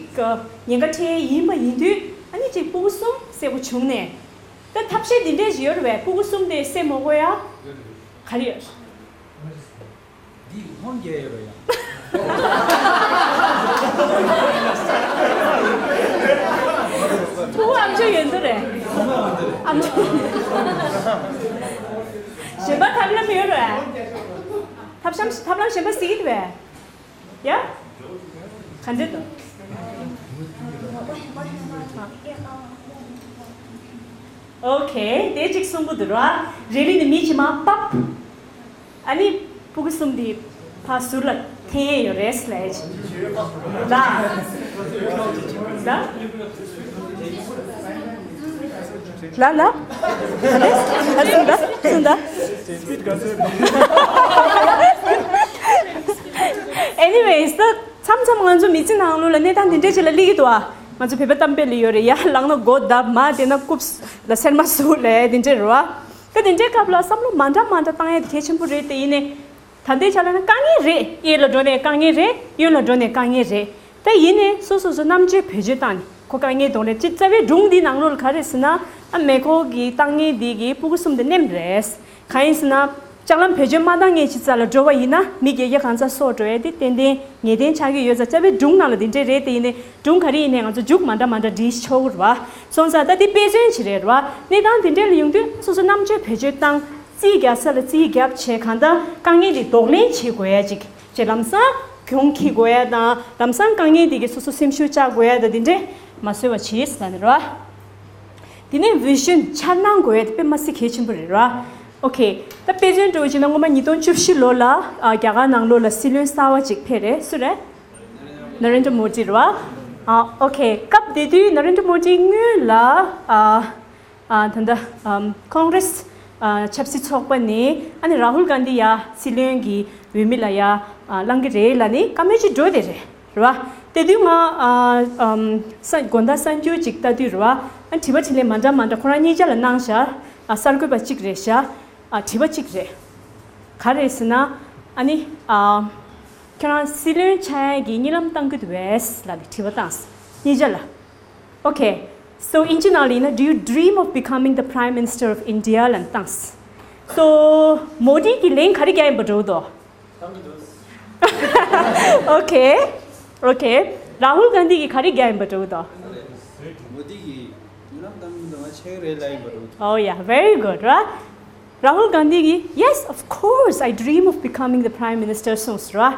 ཉེན་ཁ་འཕྲད་ཡིན་པ་ཡིན་དུས་ཨ་ནི་ཅིག་སྤུ་གུ་གསུམ་བསད་དགོས་བྱུང་ནས། ད་ཐབས་ཤེས་འདི་འདྲས་ཞིག་ཡོད་རེད་པས། སྤུ་གུ་གསུམ་དེ་བསད་མ་དགོས་ཡ། ག་རེ་ཡོད། འདི་ཧོན་རྒྱལ་ཡོད་རེད་ཡ། ཕྲུ་གུ་ཨམ་ཅོག་ཡོད་འདུག་རེད། ཨམ་ཅོག་གཞན་པ་ཐབས་ལམ་ཡོད་རེད། ཐབས་ཤམ་ཐབས་ལམ་གཞན་པ་གཟིགས་ཀྱི་འདུག་པས། ཡ། ག་འདྲ་འདུག་ཨོ་ཁེ། དེ་གཅིག་གསུང་གི་འདུག་ར། རེ་ལི་ནི་མི་གཅིག་མ་པབ། ཨ་ནི་སྤུ་གུ་གསུམ་འདི་ཕ་ཟུར་ལ་འཐེན་ཡས་ཡོད་རེད་ལས་ཀྱི། ལ། ལ། ལ་ལ། ཨ་ལེ། ཨ་སུ་འདྲ། སུ་འདྲ། Anyways ད་མཚམས་མཚམས་ང་ཚོ་མི་ཚེ་ནང་ལོགས་ལ་གནས་སྟངས་འདི་འདྲས་ཅིག་ལ་སླེབས་ཀྱི་འདུག་ཨ། ང་ཚོ་བོད་པ་གཏམ་དཔེ་ལ་ཡོད་རེད་ཡ། ལངས་ན་སྒོ་བརྡབ་མ་བསྡད་ན་རྐུབ་ལ་སེར་མ་ཟུག་ལས་འདི་འདྲས་རེད་བ། ད་འདི་འདྲའི་སྐབས་ལ་བསམ་བློ་མ་འདྲ་མ་འདྲ་བཏང་ཡས་དེ་གལ་ཆེན་པོ་རེད་དེ། ཡིན་ནའི། ད་ལྟའི་ཆ་ལ་ན་དཀའ་ངལ་རེད། གཡས་ལ་འགྲོ་ནས་དཀའ་ངལ་རེད། གཡོན་ལ་འགྲོ་ནས་དཀའ་ངལ་རེད། ད་ཡིན་ནའི་སོ་སོ་སོ་རྣམ་དཔྱོད་བེད་སྤྱོད་བཏང་ནས་ཁོ་དཀའ་ངལ་གདོང་ལེན་ཅི་རྩ་བའི་སྒྲུང་འདིའི་ནང་ལོགས་ལ་ག་རེ་ཟེར་ན། ཨ་མེ་འཁོར་གྱི་བཏང་མཁན་འདི་གིས་སྤུ་གུ་གསུམ་དེ་མནན་རེད། གང་ཡིན་ཟེར་ན། ལྕགས་ལམ་བེད་སྤྱོད་མ་བཏང་མཁན་ཅིག་རྩ་ལ་འགྲོ་བ་ཡིན་ན་མི་བརྒྱད་བརྒྱ་གང་ཚ་སྲོག་འགྲོ་ཡས་དེ་ཏན་ཏན་ངེས་གཏན་ཆགས་ཀྱི་ཡོད་ཙང་རྩ་བའི་སྒྲུང་ནང་ལ་འདི་འདྲས་རེད་དེ། ཡིན་ནའི་སྒྲུང་ག་རེ་ཡིན་ནའི་ང་ཚོ་མཇུག་མ་འདྲ་མ་འདྲ་འབྲི་ཆོག་གི་རེད་བ། སོང་ཙང་ད་འདི་དཔེ་མཚོན་ཅིག་རེད་རེད་བ། གནས་སྟངས་འདི་འདྲས་ལ་ཡོང་དུས་སོ་སོ་རྣམ་དཔྱོད་བེད་སྤྱོད་བཏང་། རྩིས་རྒྱག་ས་ལ་རྩིས་རྒྱབ་བྱས་གང་ལྟར་དཀའ་ངལ་འདི་གདོང་ལེན་བྱེད་དགོས་ཡ་ཅིག་བྱས། ལམ་སང་གྱོང་འཁྱེར་དགོས་ཡ་དང་ལམ་སང་དཀའ་ངལ་འདི་གིས་སོ་སོ་སེམས་ཤུགས་བཅག་དགོས་ཡ་དང་འདི་འདྲས་མ་བཟོས་པ་བྱེད་ཟེར་ནི་རེད་བ། དེ་ནས་བི་ཤན་འཆར་སྣང་དགོས་ཡ་དེ་དཔེ་མ་སྲིད་གལ་ཆེན་པོ་རེད་ར། ཨོ་ཁེ། ད་དཔེ་མཚོན་འདྲ་བོ་བྱས་ན་སྔོན་མ་ཉིས་སྟོང་བཅུ་བཞི་ལོ་ལ་ཨ་རྒྱ་གར་ནང་ལོགས་ལ་སྲིད་བློན་གསར་བ་ཅིག་ཕེབས་རེད། སུ་རེད། ན་རེན་དྲ་མོ་དི་རེད་བ། ཨ་ཨོ་ཁེ། སྐབས་དེ་དུས་ན་རེན་དྲ་མོ་དི་སྔོན་ལ་ཨ་ཨ་ད་ལྟ་ཨམ་ཀོང་རེས་ཨ་ཆབ་སྲིད་ཚོགས་པ་ནས་ཨ་ནི་རཱ་ཧུལ་གྷན་དྷི་ཡ་སྲིད་བློན་གྱི་འོས་མི་ལ་ཡ་ཨ་བླང་གི་རེད་ལབ་ནས་བཀའ་མོལ་ཅིག་འགྲོ་བསྡད་རེད། རེད་བ། དེ་དུས་ང་ཨ་ཨམ་ས་དགོང་དག་གསར་འགྱུར་ཅིག་ལྟ་དུས་རེད་བ། ཨ་དྲི་བ་དྲིས་ལན་མ་འདྲ་མ་འདྲ་ཁོ་རང་གཉིས་ཆ་ལ་གནང་བཞག་ཨ་གསར་འགོད་པ་གཅིག་རེད་བཞག་ཨ་དྲི་བ་གཅིག་རེད། ག་རེ་ཟེར་ན། ཨ་ནི་ཨ་ ཁྱེད་རང་སྲིད་བློན་ཆགས་ཡག་གི་གཉིད་ལམ་བཏང་གི་འདུག་གས་ལབ་ནས་དྲི་བ་བཏང་སོང་། གཉིས་ཆ་ལ། Okay, so ཨིན་ཇི་ནང་ལ་ཡིན་ན, "Do you dream of becoming the Prime Minister of India?" ལབ་ནས་བཏང་སོང་། So མོ་དི་གིས་ལན་ག་རེ་རྒྱག་ཡིན་པ་འདྲ་བོ་འདུག Okay, okay. རཱ་ཧུལ་གྷན་དྷི་གིས་ག་རེ་རྒྱག་ཡིན་པ་འདྲ་བོ་འདུག་མོ་དི་གིས་གཉིད་ལམ་བཏང་གི་འདུག་ང་ཆེ་གི་རེད་ལབ་ཡིན་པ་འདྲ་བོ་འདུག Oh yeah, very good, right? རཱ་ཧུལ་གྷན་དྷི་གིས, "Yes, of course, I dream of becoming the Prime Minister soon," ར།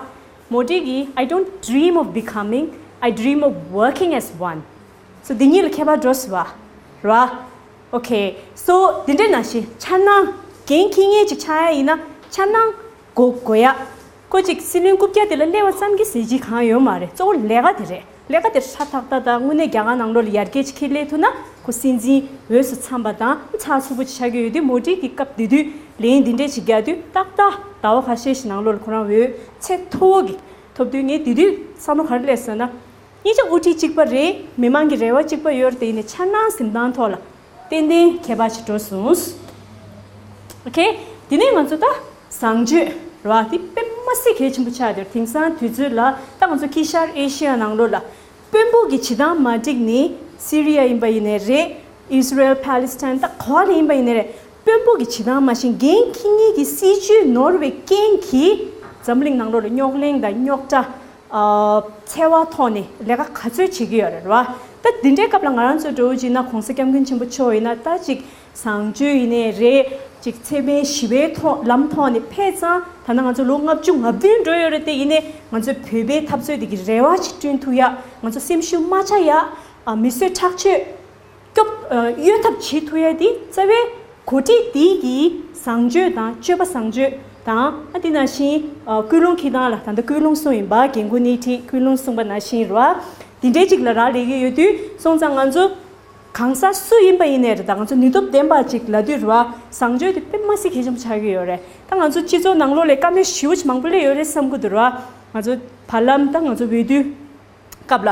མོ་དི་གིས, "I don't dream of becoming, I dream of working as one." So འདི་གཉིས་ལ་ཁྱད་པར་འགྲོ་སོང་བ། ར། Okay, so འདི་འདྲའི་ནང་བཞིན་འཆར་སྣང་འགན་འཁྱེར་མཁན་ཅིག་ཆགས་ཡ་ཡིན་ན་འཆར་སྣང་དགོས་དགོས་ཡ། ཁོ་ཅིག་སྲིད་བློན་རྐུབ་བཀྱག་དེ་ལ་སླེབས་པ་ཙམ་གྱིས་གཟི་བརྗིད་གང་ཡོད་མ་རེད། གཙོ་བོ་ལས་ཀ་དེ་རེད། ལས་ཀ་དེ་ཧྲ་ཐག་ཐག་དང་དངོས་གནས་རྒྱ་གར་ནང་ལོགས་ལ་ཡར་རྒྱས་ཅིག་འཁྱེར་སླེབས་ཐུབ་ན་ཁོ་སྲིད་འཛིན་འོས་སུ་འཚམས་པ་དང་ཚགས་ཚུད་པོ་ཅིག་ཆགས་ཀྱི་ཡོད་དུས། མོ་དི་གི་སྐབས་དེ་དུས་ལན་འདི་འདྲས་ཅིག་རྒྱག་དུས་ཏག་ཏག་ཟླ་བ་ཁ་ཤས་ཤིག་ནང་ལོགས་ལ་ཁོ་རང་འོས་ཚད་མཐོ་བོ་གི་ཐོབ་དུས། ངས་དེ་དུས་བསམ་བློ་ག་རེ་སླེབས་སོང་ན། གཉིས་ཆ་དབུ་ཁྲིད་གཅིག་པ་རེད། མི་མང་གི་རེ་བ་གཅིག་པ་ཡོད་རེད། དེ་ཡིན་ནའི་འཆར་སྣང་འཛིན་སྟངས་ཐོག་ལ་ཏན་ཏན་ཁྱད་པར་ཞིག་འགྲོ་སོང་། Okay, དེ་ནས་ང་ཚོ་ད་བཟང་སྤྱོད་རེད་བ། དེ་དཔེ་མ་སྲིད་གལ་ཆེན་པོ་ཆགས་བསྡད་ཡོད་རེད། དེང་སང་དུས་ཚོད་ལ་ད་ང་ཚོ་དཀྱིལ་ཤར་ཨེ་ཤི་ཡ་ནང་ལོགས་ལ་དཔོན་པོ་གི་བྱེད་སྟངས་མ་འགྲིག་ནི། སི་རི་ཡ་ཡིན་པ་ཡིན་ནའི་རེད། ཨིས་ར་ཨེལ། པ་ལི་སི་ཐན། ད་ག་བ་ལ་ཡིན་པ་ཡིན་ནའི་རེད། དཔོན་པོ་གི་བྱེད་སྟངས་མ་ཤེས། འགན་འཁྱེར་མཁན་གྱི་སྲིད་ཇུས་ནོར་བའི་རྐྱེན་གྱིས་འཛམ་གླིང་ནང་ལོགས་ལ་རྙོག་གླེང་དང་རྙོག་དྲ། ཨ། འཚེ་བ་ཐོག་ནས་ལས་ཀ་ག་ཚོད་བྱེད་ཀྱི་ཡོད་རེད་བ། ད་འདི་འདྲའི་སྐབས་ལ་ང་རང་ཚོ་འདྲ་བོ་བྱས་ན། གོང་ས་སྐྱབས་མགོན་ཆེན་པོ་མཆོག་ཡིན་ན་ད་ཅིག་བཟང་སྤྱོད་ཡིན་ནའི་རེད། ཅིག་འཚེ་མེད་ཞི་བའི་ཐོག་ལམ་ཐོག་ནས་ཕེབས་ཙང་། ད་ནང་ང་ཚོ་ལོ་ལྔ་བཅུ་ང་བདུན་འགྲོ་ཡོད་རེད། དེ་ཡིན་ནའི་ང་ཚོའི་བོད་པའི་འཐབ་རྩོད་འདི་གི་རེ་བ་ཅིག་བསྐྲུན་ཐུབ་ཡ། ང་ཚོ་སེམས་ཤུགས་མ་ཆག་ཡ། ཨ། མི་གསོད་ཁྲག་སྦྱོར། སྐྱོབ། ཨ། གཡོལ་ཐབས་བྱེད་ཐུབ་ཡ་དེ་རྩ་བའི་འགོ་ཁྲིད་དེ་གི་བཟང་སྤྱོད་དང་། སྤྱོད་པ་བཟང་སྤྱོད་དང་། ཨ། དེ་ནང་བཞིན། ཨ། ཀུན་སློང་འཁྱེར་སྟངས་ལ། ད་ལྟ་ཀུན་སློང་གསུངས་ཡིན་པ། རྒན་རྒོན་སྣེ་ཁྲིད་ཀུན་སློང་གསུངས་པ་ནང་བཞིན་རེད་བ། དེ་འདྲའི་ཅིག་ལ་རག་ལས་ཀྱི་ཡོད་དུས་སོང་ཙང་། ང་ཚོ་གང་ཟག་སུ་ཡིན་པ་ཡིན་ནའི་རེད། ད་ང་ཚོ་ནུས་སྟོབས་ལྡན་པ་ཅིག་ལབ་དུས་རེད་བ། བཟང་སྤྱོད་དེ་དཔེ་མ་སྲིད་གལ་ཆེན་པོ་ཆགས་ཀྱི་ཡོད་རེད། ད་ང་ཚོ་སྤྱི་ཚོགས་ནང་ལོགས་ལ་དཀའ་མོལ་ཞེ་པོ་ཅིག་མང་པོ་སླེབས་ཡོད་རེད་བསམ་གྱི་འདུག་རེད་བ། ང་ཚོ་བར་ལམ་ད་ང་ཚོ་འོས་བསྡུ་སྐབས་ལ།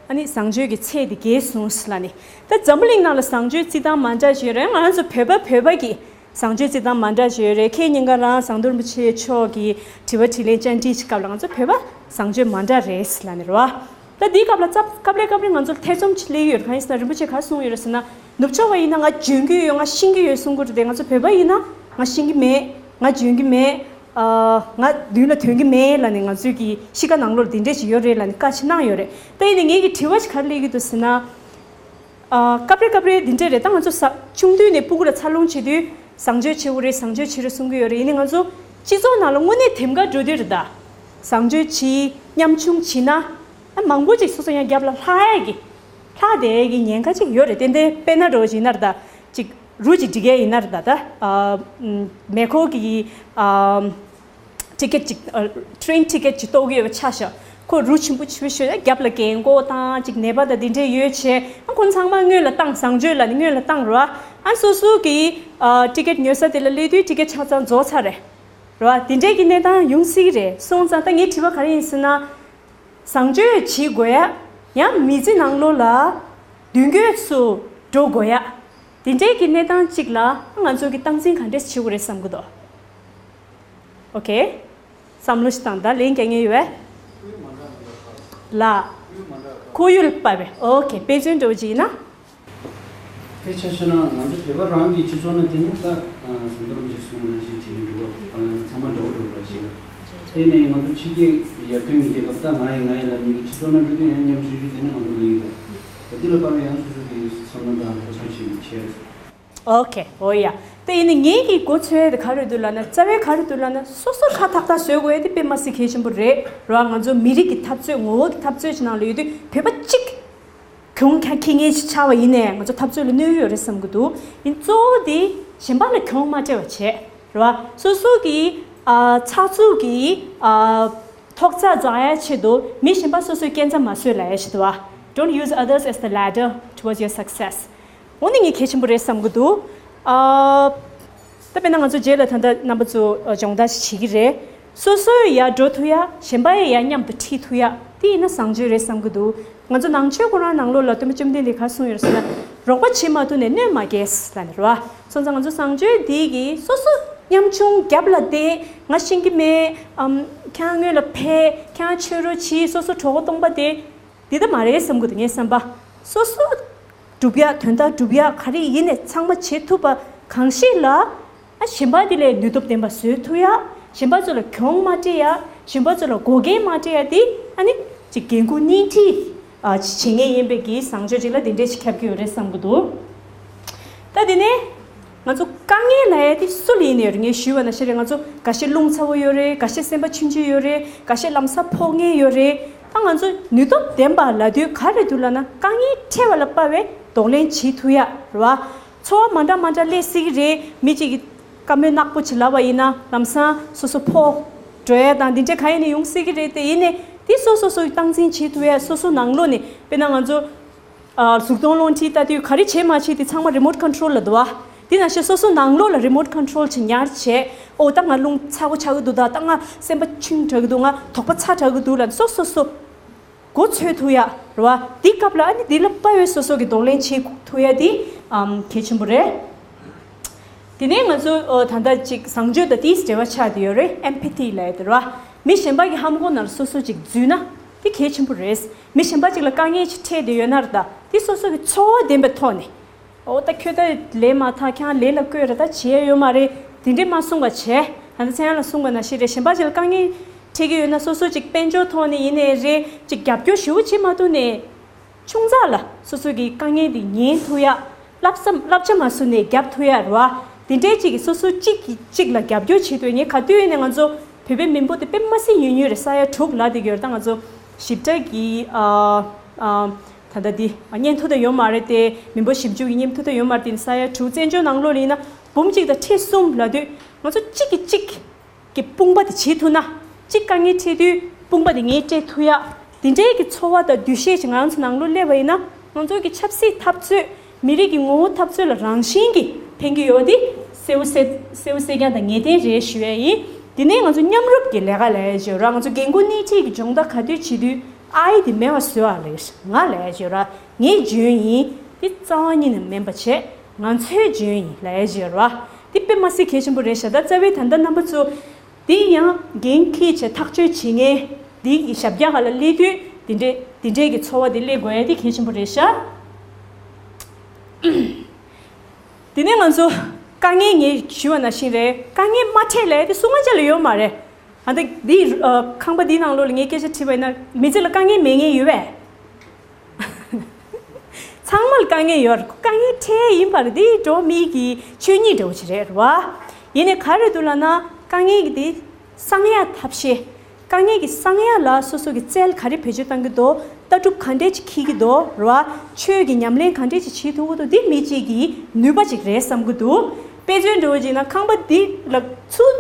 ཨ་ནི་བཟང་སྤྱོད་ཀྱི་ཚད་དེ་བརྒལ་སོང་ཟེར་ལབ་ནས། ད་འཛམ་བུ་གླིང་ནང་ལ་བཟང་སྤྱོད་བརྩི་སྟངས་མ་འདྲ་ཞིག་ཡོད་རེད། ང་རང་ཚོ་བོད་པ་བོད་པ་གི་བཟང་སྤྱོད་བརྩི་སྟངས་མ་འདྲ་ཞིག་ཡོད་རེད། ཁྱེད་ཉིན་ག་རང་ཟམ་གདོང་རིན་པོ་ཆེ་མཆོག་གི་དྲི་བ་དྲིས་ལན་བཅར་འདྲི་ཞིག་སྐབས་ལ། ང་ཚོ་བོད་པ་བཟང་སྤྱོད་མ་འདྲ་རེད་ཟེར་ལབ་ནས་རེད་བ། ད་འདིའི་སྐབས་ལ་ཙབ་སྐབས་རེ་སྐབས་རེ་ང་ཚོར་ཐེ་ཚོམ་ཅིག་སླེབས་ཡོད་རེད། གང་ཡིན་ཟེར་ན། རིན་པོ་ཆེ་ག་གསུངས་ཡོད་རེད་ཟེར་ན། ནུབ་ཕྱོགས་པ་ཡིན་ན་ང་འཇོན་གྱི་ཡོད། ང་ཤེས་ཀྱི་ཡོད་གསུང་གི་རེད་དེ། ང་ཚོ་བོད་པ་ཡིན་ན་ང་ཤེས་ཀྱི་མེད། ང་འཇོན་གྱི་མེད། ཨ། ང་མདུན་ལ་ཐོན་གྱི་མེད་ལབ་ནས། ང་ཚོའི་གི་གཤིས་ཀ་ནང་ལོགས་འདི་འདྲས་ཅིག་ཡོད་རེད་ལབ་ནས་བཀའ་ཅིག་གནང་ཡོད་རེད། ད་ཡིན་ནའི་ངེད་ཀྱི་དྲི་བ་ཅིག་ག་རེ་སླེབས་ཀྱི་འདུག་ཟེར་ན། ཨ། སྐབས་རེ་སྐབས་རེ་འདི་འདྲས་རེད། ད་ང་ཚོ་ས་ཆུང་དུས་ནས་སྤུ་གུ་ལ་འཚར་ལོངས་བྱེད་དུས་བཟང་སྤྱོད་བྱེད་དགོས་རེད། བཟང་སྤྱོད་བྱེད་རོགས་གསུང་གི་ཡོད་རེད། ཡིན་ནའི་ང་ཚོ་སྤྱི་ཚོགས་ནང་ལ་དངོས་གནས་དེབ་འགའ་འགྲོ་དུས་རེད། ད་བཟང་སྤྱོད་བྱེད། ཉམ་ཆུང་བྱེད་ན། ཨ། མང་པོ་ཅིག་སོ་སོ་ཡང་རྒྱབ་ལ་ལྷག་ཡས་ཀྱི། ལྷག་བསྡད་ཡས་ཀྱི་ཉེན་ཁ་ཅིག་ཡོད་རེད། ཏན་ཏན། དཔེར་ན་འདྲ་བོ་ཅིག་ཡིན་ན་རེད། ད་ཅིག་རུ་ཅིག་སྒྲིག་ཡས་ཡིན་ན་རེད། ད་ད། ཨ། མེ་འཁོར་གྱི། ཨ། ཊི་ཀེ་ཊི་ཅིག་ཨ། ཊེ་རེན་ཊི་ཀེ་ཊི་ཅིག་གཏོང་གི་ཡོད་པ་ཆ་བཞག་ཁོ་རུ་ཆེན་པོ་ཆེ་པོ་ཞིག་ཡོད་ན། རྒྱབ་ལ་རྒན་གོག་དང་ཅིག་ནད་པ་དང་འདི་འདྲས་ཡོད་བྱས། ཨ། ཁོ་ཚང་མ་སྔོན་ལ་བཏང་། བཟང་སྤྱོད་ལབ་ནས་སྔོན་ལ་བཏང་རེད་བ། ཨ། སོ་སོ་གི། ཨ། ཊི་ཀེ་ཊི་ཉོ་ས་དེ་ལ་སླེབས་དུས་ཊི་ཀེ་ཊི་ཆ་ཚང་རྫོགས་ཚར་རེད། རེད་བ། དེ་འདྲས་ཀྱི་གནས་སྟངས་ཡོང་སྲིད་ཀྱི་རེད། སོང་ཙང་ད་ངའི་དྲི་བ་ག་རེ་ཡིན་ཟེར་ན། བཟང་སྤྱོད་བྱེད་དགོས་ཡ། ཡང་མི་ཚེ་ནང་ལོགས་ལ་མདུན་སྐྱོད་སུ་འགྲོ་དགོས་ཡ། དེ་འདྲས་ཀྱི་གནས་སྟངས་གཅིག་ལ་ང་ཚོ་གི་སྟངས་འཛིན་ག་འདྲས་བྱེད་དགོས་རེད་བསམ་གི་འདུག་ཨོ་ཁེ། བསམ་བློ་ཞིག་བཏང་། ད་ལན་རྒྱག་མཁན་ཡོད་པས། ལ། ཁོར་ཡུག་ལ་དཔག་པའི། ཨོ་ཁེ། དཔེ་མཚོན་འདྲ་བོ་ཅིག་ཡིན་ན། དཔེ་ཆ་བཞག་ན་ང་ཚོ་བོད་པ་རང་གི་སྤྱི་ཚོགས་ནང་དེ་ནི་ད་ཟམ་གདོང་རིན་པོ་ཆེས་གསུངས་པ་ནང་བཞིན་བྱེད་ཀྱི་འདུག་ག་ཚང་མ་འདྲ་བོ་འདྲ་བོ་ཞིག་ལ། དེ་ནས་ང་ཚོ་ཕྱི་རྒྱལ་ཡར་ཐོན་གྱི་རྒྱལ་ཁབ། ད་ང་ཡི་ང་ཡི་ལབ་མཁན་གྱི་སྤྱི་ཚོགས་ནང་འགྲོ་དུས་ཡང་མཉམ་ཞུགས་ཞུ། དེ་ནི་ང་ཚོ་ལ་ཡིན་ད། ད་འདི་ལ་དཔག་པའི་ཡང་སོ་སོ་གི་བསམ་བློ་དང་ཐོབ་ཐང་ཞིག་བྱས། ཨོ་ཁེ། ཨོ་ཡ། དེ་ཡིན་ནའི་ངེད་ཀྱི་མགོ་ཚོས་དེ་ག་རེ་འདུག་ལབ་ན། རྩ་བའི་ག་རེ་འདུག་ལབ་ན། སོ་སོ་ཧྲ་ཐག་ཐག་བཟོ་དགོས་ཡ་དེ་དཔེ་མ་སྲིད་གལ་ཆེན་པོ་རེད། རེད་བ། ང་ཚོ་མི་རིགས་ཀྱི་འཐབ་རྩོད། ངོ་བོ་གི་འཐབ་རྩོད་ཅིག་ནང་ལ་ཡོད་དུས་བོད་པ་གཅིག་གྱོང་ཁ་འཁྱེར་མཁན་ཞིག་ཆགས་པ་ཡིན་ནའི་ང་ཚོ་འཐབ་རྩོད་ལ་གནོད་ཡོད་རེད་བསམ་གྱི་འདུག་ཡིན། གཙོ་བོ་དེ་གཞན་པ་ལ་གྱོང་མ་སྤྲད་པ་བྱས། རེད་བ། སོ་སོ་གི། ཨ། ཚགས་ཚུད་ཀྱི། ཨ། ཐོག་རྩ་འཛེག་ཡ་ཆེད་དུ་མི་གཞན་པ་སོ་སོའི་སྐས་འཛེག་མ་བཟོས་ལབ་ཡ་ཆེད་དུ་བ། Don't use others as the ladder towards your success. འོ་ནི་ངས་གལ་ཆེན་པོ་རེད་བསམ་གྱི་འདུག་ཨ། ད་དཔེར་ན་ང་ཚོ་རྗེས་ལ་ད་ལྟ་རྣམ་པ་ཚོ་སྦྱོང་བརྡར་ཞིག་བྱེད་ཀྱི་རེད། སོ་སོ་ཡར་འགྲོ་ཐུབ་ཡ། གཞན་པ་ཡང་ཡར་མཉམ་དུ་ཁྲིད་ཐུབ་ཡ། དེ་ཡིན་ན་བཟང་སྤྱོད་རེད་བསམ་གྱི་འདུག་ང་ཚོ་ནང་ཆོས་ཁོ་རང་ནང་ལོགས་ལ་སྟོན་པ་བཅོམ་ལྡན་འདས་ག་གསུངས་ཡོད་ཟེར་ན། རོགས་པ་བྱེད་མ་ཐུབ་ནས་གནོད་མ་བསྐྱལ་ལབ་ནས་རེད་བ། སོང་ཙང་ང་ཚོ་བཟང་སྤྱོད་འདི་གིས་སོ་སོ་ཉམ་ཆུང་རྒྱབ་ལ་བསྡད། ང་ཤེས་ཀྱི་མེད། ཨམ། ཁྱེད་རང་སྔོན་ལ་ཕེབས། ཁྱེད་རང་ཆོས་རོགས་བྱེད། སོ་སོ་གྲོད་ཁོག་སྟོང་པ་དེ་འདི་ལྟ་མ་རེད་བསམ་གི་འདུག་ངའི་བསམ་པ། སོ་སོ་སྒྲུབ་ཡག་དོན་དག་སྒྲུབ་ཡག་ག་རེ་ཡིན་ནས་ཚང་མ་བྱེད་ཐུབ་པ་གང་ཞིག་ལ། ཨ་གཞན་པ་དེ་ལས་ནུས་སྟོབས་ལྡན་པ་བཟོས་ཐུབ་ཡག་གཞན་པ་ཚོ་ལ་གྱོང་མ་སྤྲད་ཡག་གཞན་པ་ཚོ་ལ་འགོག་རྐྱེན་མ་སྤྲད་ཡག་དེ་ཨ་ནི་ཅིག་འགན་ཁུར་སྣེ་ཁྲིད་ཨ་བྱེད་མཁན་ཡིན་པའི་གི་བཟང་སྤྱོད་ཅིག་ལ་དེ་འདྲས་ཤིག་ཁྱབ་ཀྱི་ཡོད་རེད་བསམ་གི་འདུག་ད་དེ་ནས་ང་ཚོ་དཀའ་ངལ་ལབ་ཡ་དེ་སུ་ལ་ཡིན་ནའི་ཡོད་རེད། ངས་ཞུས་པ་ནང་བཞིན་རེད། ང་ཚོ་འགའ་ཤས་རླུང་ཚ་བོ་ཡོད་རེད། འགའ་ཤས་སེམས་པ་ཆུང་ཆུང་ཡོད་རེད། འགའ་ཤས་ལམ་སང་ཕོག་མཁན་ཡོད་རེད། ད་ང་ཚོ་ནུས་སྟོབས་ལྡན་པ་ལབ་དུས་ག་རེ་འདུག་ལབ་ན་དཀའ་ངལ་འཕྲད་པ་ལ་དཔག་པའི་གདོང་ལེན་བྱེད་ཐུབ་ཡ་རེད་བ། ཚོར་བ་མ་འདྲ་མ་འདྲ་སླེབས་སྲིད་ཀྱི་རེད། མི་གཅིག་གིས་བཀའ་མོལ་ནག་པོ་ཅིག་ལབ་པ་ཡིན་ན་ལམ་སང་སོ་སོ་ཕོག་འགྲོ་ཡ་དང་དེ་འདྲ་ག་ཡིན་ནས་ཡོང་སྲིད་ཀྱི་རེད། དེ་ཡིན་ནས་དེ་སོ་སོ་སོ་སྟངས་འཛིན་བྱེད་ཐུབ་ཡ། སོ་སོ་ནང་ལོགས་ནས་དཔེར་ན་ང་ཚོ་ཨ་གཟུགས་མཐོང་རླུང་མཁྲིས་ལྟ་དུས་ག་རེ་བྱེད་མ་བྱེད་དེ་ཚང་མ་རི་མོཊ་ཀོན་ཊོལ་ལ་འདུག་བ། དེ་ནང་བཞིན་སོ་སོ་ནང་ལོགས་ལ་རི་མོཊ་ཀོན་ཊོལ་ཅིག་ཉར་བྱས། ཨོ་ད་ང་རླུང་ཚ་པོ་ཆགས་ཀྱི་འདུག་ད་ད་ང་སེམས་པ་ཆུང་དྲགས་ཀྱི་འདུག་ང་དོགས་པ་ཚ་དྲགས་ཀྱི་འདུག་ལབ་སོ་སོ་སོ་མགོ་ཚོས་ཐུབ་ཡ་རེད་བ། དེ་སྐབས་ལ་ཨ་ནི་དེ་ལ་དཔག་པའི་སོ་སོ་གི་གདོང་ལེན་བྱེད་ཐུབ་ཡ་དེ་ཨམ་གལ་ཆེན་པོ་རེད། དེ་ནས་ང་ཚོ་ཨོ་ད་ལྟ་ཅིག་བཟང་སྤྱོད་དང་དེའི་འབྲེལ་བ་ཆགས་བསྡད་ཡོད་རེད། ཨེམ་ཕ་ཐི་ལབ་ཡ་དེ་རེད་བ། མི་གཞན་པ་གི་ཧམ་གོང་ནང་ལ་སོ་སོ་ཅིག་འཛུལ་ན་དེ་གལ་ཆེན་པོ་རེད། མི་གཞན་པ་ཅིག་ལ་དཀའ་ངལ་ཅིག་འཕྲད་བསྡད་ཡོད་ན་རེད། ད་དེ་སོ་སོ་གི་ཚོར་བ་ལྡན་པའི་ཐོག་ནས། ཨོ་ད་ཁྱོད་ད་ལས་མ་ཐག་ཁྱེད་རང་ལས་ལ་བསྐོས་ར་ད་བྱེད་ཡ་ཡོད་མ་རེད། དེ་འདྲས་མ་གསུང་བ་བྱས། ད་ལྟ་ཚེ་དབྱངས་ལགས་གསུང་བ་ནང་བཞིན་རེད། གཞན་པ་ཅིག་ལ་དཀའ་ངལ་འཕྲད་ཀྱི་ཡོད་ན་སོ་སོ་ཅིག་དཔལ་འབྱོར་ཐོག་ནས་ཡིན་ནའི་རེད། ཅིག་རྒྱབ་སྐྱོར་ཞེ་པོ་བྱེད་མ་ཐུབ་ནའི་ཆུང་ཙག་ལ་སོ་སོ་གི་དཀའ་ངལ་དེ་ཉན་ཐུབ་ཡ། བསླབ་བསམ་བསླབ་བྱ་མ་བཟོ་ནས་རྒྱབ་ཐུབ་ཡ་རེད་བ། དེ་འདྲས་ཅིག་གིས་སོ་སོ་གཅིག་གིས་གཅིག་ལ་རྒྱབ་སྐྱོར་བྱེད་ཐུབ་ཡ། ངས་ག་དུས་ཡིན་ནའི་ང་ཚོ་བོད་པའི་མི་འབོར་དེ་དཔེ་མ་སྲིད་ཉུང་ཉུང་རེད། ས་ཡ་དྲུག་ལ་དེ་གི་ཡོད་རེད། ད་ང་ཚོ་ཞིབ་ཕྲ་གི་ཨ་ཨ། ད་ལྟ་འདི་སྙན་ཐོ་དང་ཡོད་མ་རེད་དེ། མི་འབོར་ཞིབ་འཇུག་གི་སྙན་ཐོ་དང་ཡོད་མ་རེད་དེ། ས་ཡ་དྲུག་བཙན་བྱོལ་ནང་ལོགས་ལ་ཡིན་ན་འབུམ་གཅིག་དང་ཁྲི་གསུམ་ལབ་དུས་ང་ཚོ་གཅིག་གིས་གཅིག་གི་དཔུང་པ་དེ་བྱེད་ཐུབ་ན། གཅིག་དཀའ་ངལ་འཕྲད་དུས་དཔུང་པ་དེ་ངས་སྤྲད་ཐུབ་ཡ། དེ་འདྲའི་གི་ཚོར་བ་དང་འདུ་ཤེས་ཅིག་ང་ཚོ་ནང་ལོགས་སླེབས་པ་ཡིན་ན་ང་ཚོ་གི་ཆབ་སྲིད་འཐབ་རྩོད། མི་རིགས་ཀྱི་ངོ་བོ་འཐབ་རྩོད་ལ་རང་བཞིན་གྱིས་ཕན་གྱི་ཡོད་དེ། གསལ་པོ་གསལ་གསལ་པོ་གསལ་རྐྱང་དང་ངེས་གཏན་རེད་ཞུ་ཡ་ཡིན། དེ་ནས་ང་ཚོ་མཉམ་རུབ་ཀྱི་ལས་ཀ་ལས་བྱེད་ར། ང་ཚོ་འགན་ཁུར་སྣེ་ཁྲིད་ཀྱི་སྦྱོང་བརྡར་ག་དུས་བྱེད་དུས། ཨའི་དེ་མེད་པ་བཟོས་པ་ལས་ང་ལས་བྱེད་ར། ངས་འཇོན་ཡིན། དེ་རྩ་བ་ཉིད་ནས་མིན་པ་བྱས། ང་ཚོས་འཇོན་ཡིན་ལས་བྱེད་ར། དེ་དཔེ་མ་སྲིད་གལ་ཆེན་པོ་རེད་ཤག་ད་རྩ་བའི་ད་ལྟ་རྣམ་པ་ཚོ་དེ་ཡང་འགན་འཁྱེར་བྱས་ཐག་གཅོད་བྱེད་མཁན་དེ་གི་ཞབས་བཀྱག་སྒང་ལ་སླེབས་དུས་དེ་འདྲའི་དེ་འདྲའི་གི་ཚོར་བ་དེ་སླེབས་དགོས་ཡ་དེ་གལ་ཆེན་པོ་རེད་ཤག་དེ་ནས་ང་ཚོ་དཀའ་ངལ་ངས་ཞུས་པ་ནང་བཞིན་རེད། དཀའ་ངལ་མ་འཕྲད་ལས་དེ་སུ་མ་ཅག་ལ་ཡོད་མ་རེད། ཨ་འདི་འདི་ཨ་ཁང་པ་འདིའི་ནང་ལོགས་ལ་ངས་སྐད་ཆ་དྲིས་པ་ཡིན་ན་མི་ཚེ་ལ་དཀའ་ངལ་མེད་མཁན་ཡོད་པས། ཚང་མ་ལ་དཀའ་ངལ་ཡོད་རེད། དཀའ་ངལ་འཕྲད་ཡིན་པར་འདི་འགྲོ་མི་གི་ཆོས་ཉིད་འདྲ་བོ་ཞིག་རེད་རེད་བ། ཡིན་ནའི་ག་རེ་འདུག་ལབ་ན་དཀའ་ངལ་གི་འདི་སངས་ཡ་ཐབས་ཤེས། དཀའ་ངལ་གྱི་སངས་ཡ་ལ་སོ་སོ་གི་རྩལ་ག་རེ་བེད་སྤྱོད་བཏང་གི་འདུག་ལྟ་གྲུབ་ག་འདྲས་ཅིག་འཁྱེར་གྱི་འདུག་རེད་བ། ཆོས་ཀྱི་ཉམས་ལེན་ག་འདྲས་ཅིག་བྱེད་ཐུབ་ཀྱི་འདུག་འདི་མི་གཅིག་གི་ནུས་པ་ཅིག་རེད་བསམ་གྱི་འདུག་དཔེ་མཚོན་འདྲ་བོ་ཅིག་ན་ཁང་པ་འདི་ལ་ཚུར་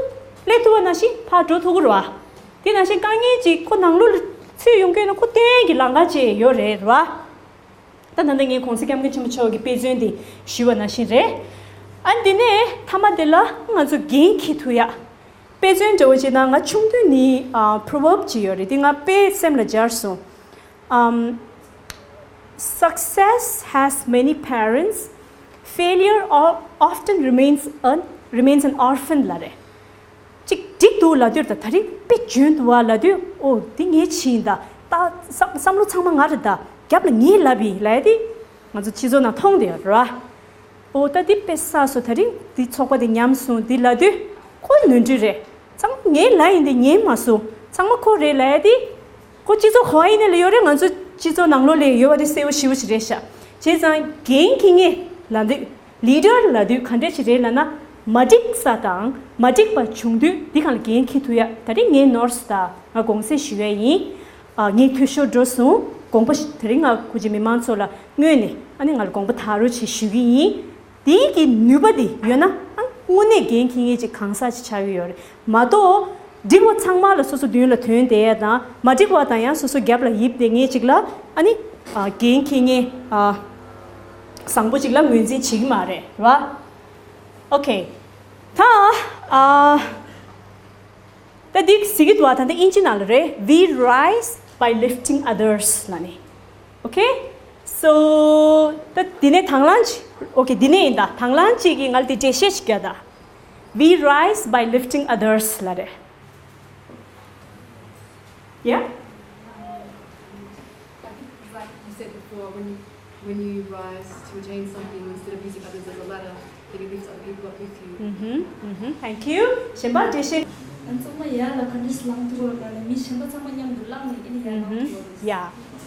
སླེབས་ཐུབ་པ་ནང་བཞིན་ཕར་འགྲོ་ཐུབ་ཀྱི་རེད་བ། དེ་ནང་བཞིན་དཀའ་ངལ་ཅིག་ཁོ་ནང་ལོགས་ལ་ཚུད་ཡོང་གི་ཡོད་ན་ཁོ་གཏན་གྱི་ལམ་ཁ་ཅིག་ཡོད་རེད་རེད་བ། ད་ད་ལྟ་ངས་གོང་ས་སྐྱབས་མགོན་ཆེན་པོ་མཆོག་གི་དཔེ་མཚོན་དེ་ཞུས་པ་ནང་བཞིན་རེད། ཨ་འདི་ནས་མཐའ་མ་དེ་ལ་ང་ཚོ་འགན་འཁྱེར་ཐུབ་ཡ། དཔེ་མཚོན་འདྲ་བོ་བྱས་ན་ང་ཆུང་དུས་ནས་ཨ་proverb་ཅིག་ཡོད་རེད། དེ་ང་དཔེ་སེམས་ལ་འབྱར་སོང་། ཨམ། Success has many parents, failure o- often remains an remains an orphan ལབ་རེད། གཅིག་འགྲིག་འདུག་ལབ་དུས་ད་ད་རིང་དཔེ་འཇོན་འདུག་བ་ལབ་དུས། ཨོ་འདི་ངས་བྱས་ཡིན་ད། ད་བསམ་བསམ་བློ་ཚང་མ་ང་རེད་ད། རྒྱབ་ལ་ངས་ལབ་ཡིན་ལབ་ཡ་དེ་ང་ཚོ་སྤྱི་ཚོགས་ནང་མཐོང་བསྡད་ཡོད་རེད་བ། ཨོ་ད་འདི་དཔེ་བསགས་སོང་། ད་རིང་འདི་ཚོགས་པ་འདི་ཉམས་སོང་འདི་ལབ་དུས་ཁོ་ནོར་འཁྲུལ་རེད། ཚང་མ་ངས་ལབ་ཡིན་འདི་ཉན་མ་སོང་། ཚང་མ་ཁོ་རེད་ལབ་ཡ་དེ། ཁོ་སྤྱི་ཚོགས་ག་པར་ཡིན་ནའི་ལ་ཡོད་རེད། ང་ཚོ་སྤྱི་ཚོགས་ནང་ལོགས་ལ་ཡོད་པ་དེ་གསལ་པོ་ཞེ་པོ་ཞིག་རེད་ཤག་བྱས་ཙང་འགན་འཁྱེར་མཁན་ལབ་དུས། ལི་ཌར་ལབ་དུས་ག་འདྲས་ཞིག་རེད་ལབ་ན། མ་འགྲིག་ས་དང་མ་འགྲིག་པ་བྱུང་དུས་འདི་སྒང་ལ་འགན་འཁྱེར་ཐུབ་ཡ། ད་རིང་ངའི་ནོར་སི་ད་ང་དགོངས་སེལ་ཞུ་ཡ་ཡིན། ཨ་ངས་འཐུས་ཤོར་འགྲོ་སོང་། དགོངས་པ་ཞུ། ད་རིང་ང་ཁུ་ཅི་མི་མང་ཚོ་ལ་སྔོན་ནས་ཨ་ནི་ང་ལ་དགོངས་པ་དག་རོགས་བྱེད་ཞུ་གི་ཡིན། དེའི་གི་ནུས་པ་དེ་ཡོད་ན་ཨང་དངོས་གནས་འགན་འཁྱེར་མཁན་ཅིག་གང་ཟག་ཅིག་ཆགས་ཀྱི་ཡོད་རེད་མ་གཏོགས། འགྲིག་པ་ཚང་མ་ལ་སོ་སོ་མདུན་ལ་ཐོན་བསྡད་ཡ་དང་མ་འགྲིག་པ་དང་ཡང་སོ་སོ་རྒྱབ་ལ་ཡིབ་བསྡད་མཁན་ཅིག་ལ་ཨ་ནི་ཨ་འགན་འཁྱེར་མཁན་ཨ་བཟང་པོ་ཅིག་ལ་ངོས་འཛིན་བྱེད་ཀྱི་མ་རེད་ར། ཨོ་ཁེ། ད་ཨ། ད་འདི་གཟིགས་ཀྱི་འདུག་བ། ད་ལྟ་དབྱིན་ཇི་ནང་ལ་རེད། We rise by lifting others ལབ་ནས། Okay? So ད་འདི་ནས་དང་བླངས་ཅིག Okay འདི་ནས་ཡིན་ད། དང་བླངས་ཅིག་གིས་ང་ལ་འདི་འགྲེལ་བཤད་ཅིག་རྒྱག་ད། We rise by lifting others ལབ་རེད། Yeah? Like you said before, when you when you rise to attain something, instead of using others as a ladder, then you lift other people up with you. Mm-hmm. Mm-hmm. Thank you. གཞན་པ་འགྲེལ་བཤད། ང་ཚང་མ་ཡར་ལ་ག་འདྲས་ལངས་ཐུབ་རོགས་ལ་ལ་མི་གཞན་པ་ཚང་མ་མཉམ་དུ་ལངས་ནས་ཨེ་ནི་ཡར་ལངས་ཐུབ་རོགས་ལ། ཡ།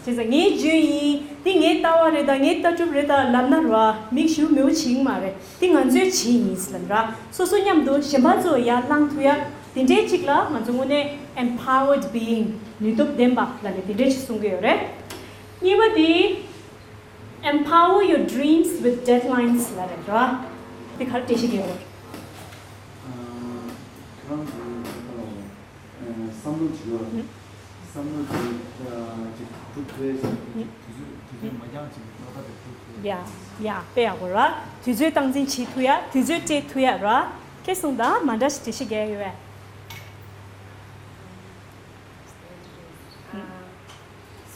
བྱས་ཙང་ངའི་རྒྱུན་ཡིན། འདི་ངའི་ལྟ་བ་རེད་ད་ངའི་ལྟ་གྲུབ་རེད་ད་ལབ་ན་ར་མི་ཞུ་མེའུ་བྱིང་མ་རེད། འདི་ང་ཚོའི་བྱིང་ཡིན་ལབ་ར། སོ་སོ་མཉམ་དུ་གཞན་པ་ཚོ་ཡར་ལངས་ཐུབ་ཡ། དེ་འདྲའི་གཅིག་ལ་ང་ཚོ་དངོས་གནས་empowered being ནུས་སྟོབས་ལྡན་པ་ལབ་ནས་དེ་འདྲའི་ཞིག་གསུང་གི་ཡོད་རེད། གཉིས་པ་དེ། Empower your dreams with deadlines ལབ་རེད་ར། དེ་ག་རེ་འགྲེལ་བཤད་རྒྱག་དགོས། ཁྱེད་རང་གི་བསམ་བློ་བྱེད་ཡོད། བསམ་བློ་བྱེད་ཅིག་སྒྲུབ་དགོས་ཟེར་དུས་ཚོད་དུས་ཚོད་མ་འགྱངས་ཅིག་ཏག་ཏག་དེ་སྒྲུབ་དགོས། ཡ་ཡ་དཔེ་ཡག་པོ་ར། དུས་ཚོད་སྟངས་འཛིན་བྱེད་ཐུབ་ཡ་དུས་ཚོད་སྤྲད་ཐུབ་ཡ་ར། ཁྱེད་གསུང་དང་མ་འདྲ་ཞིག་འགྲེལ་བཤད་རྒྱག་ཡོད་པས།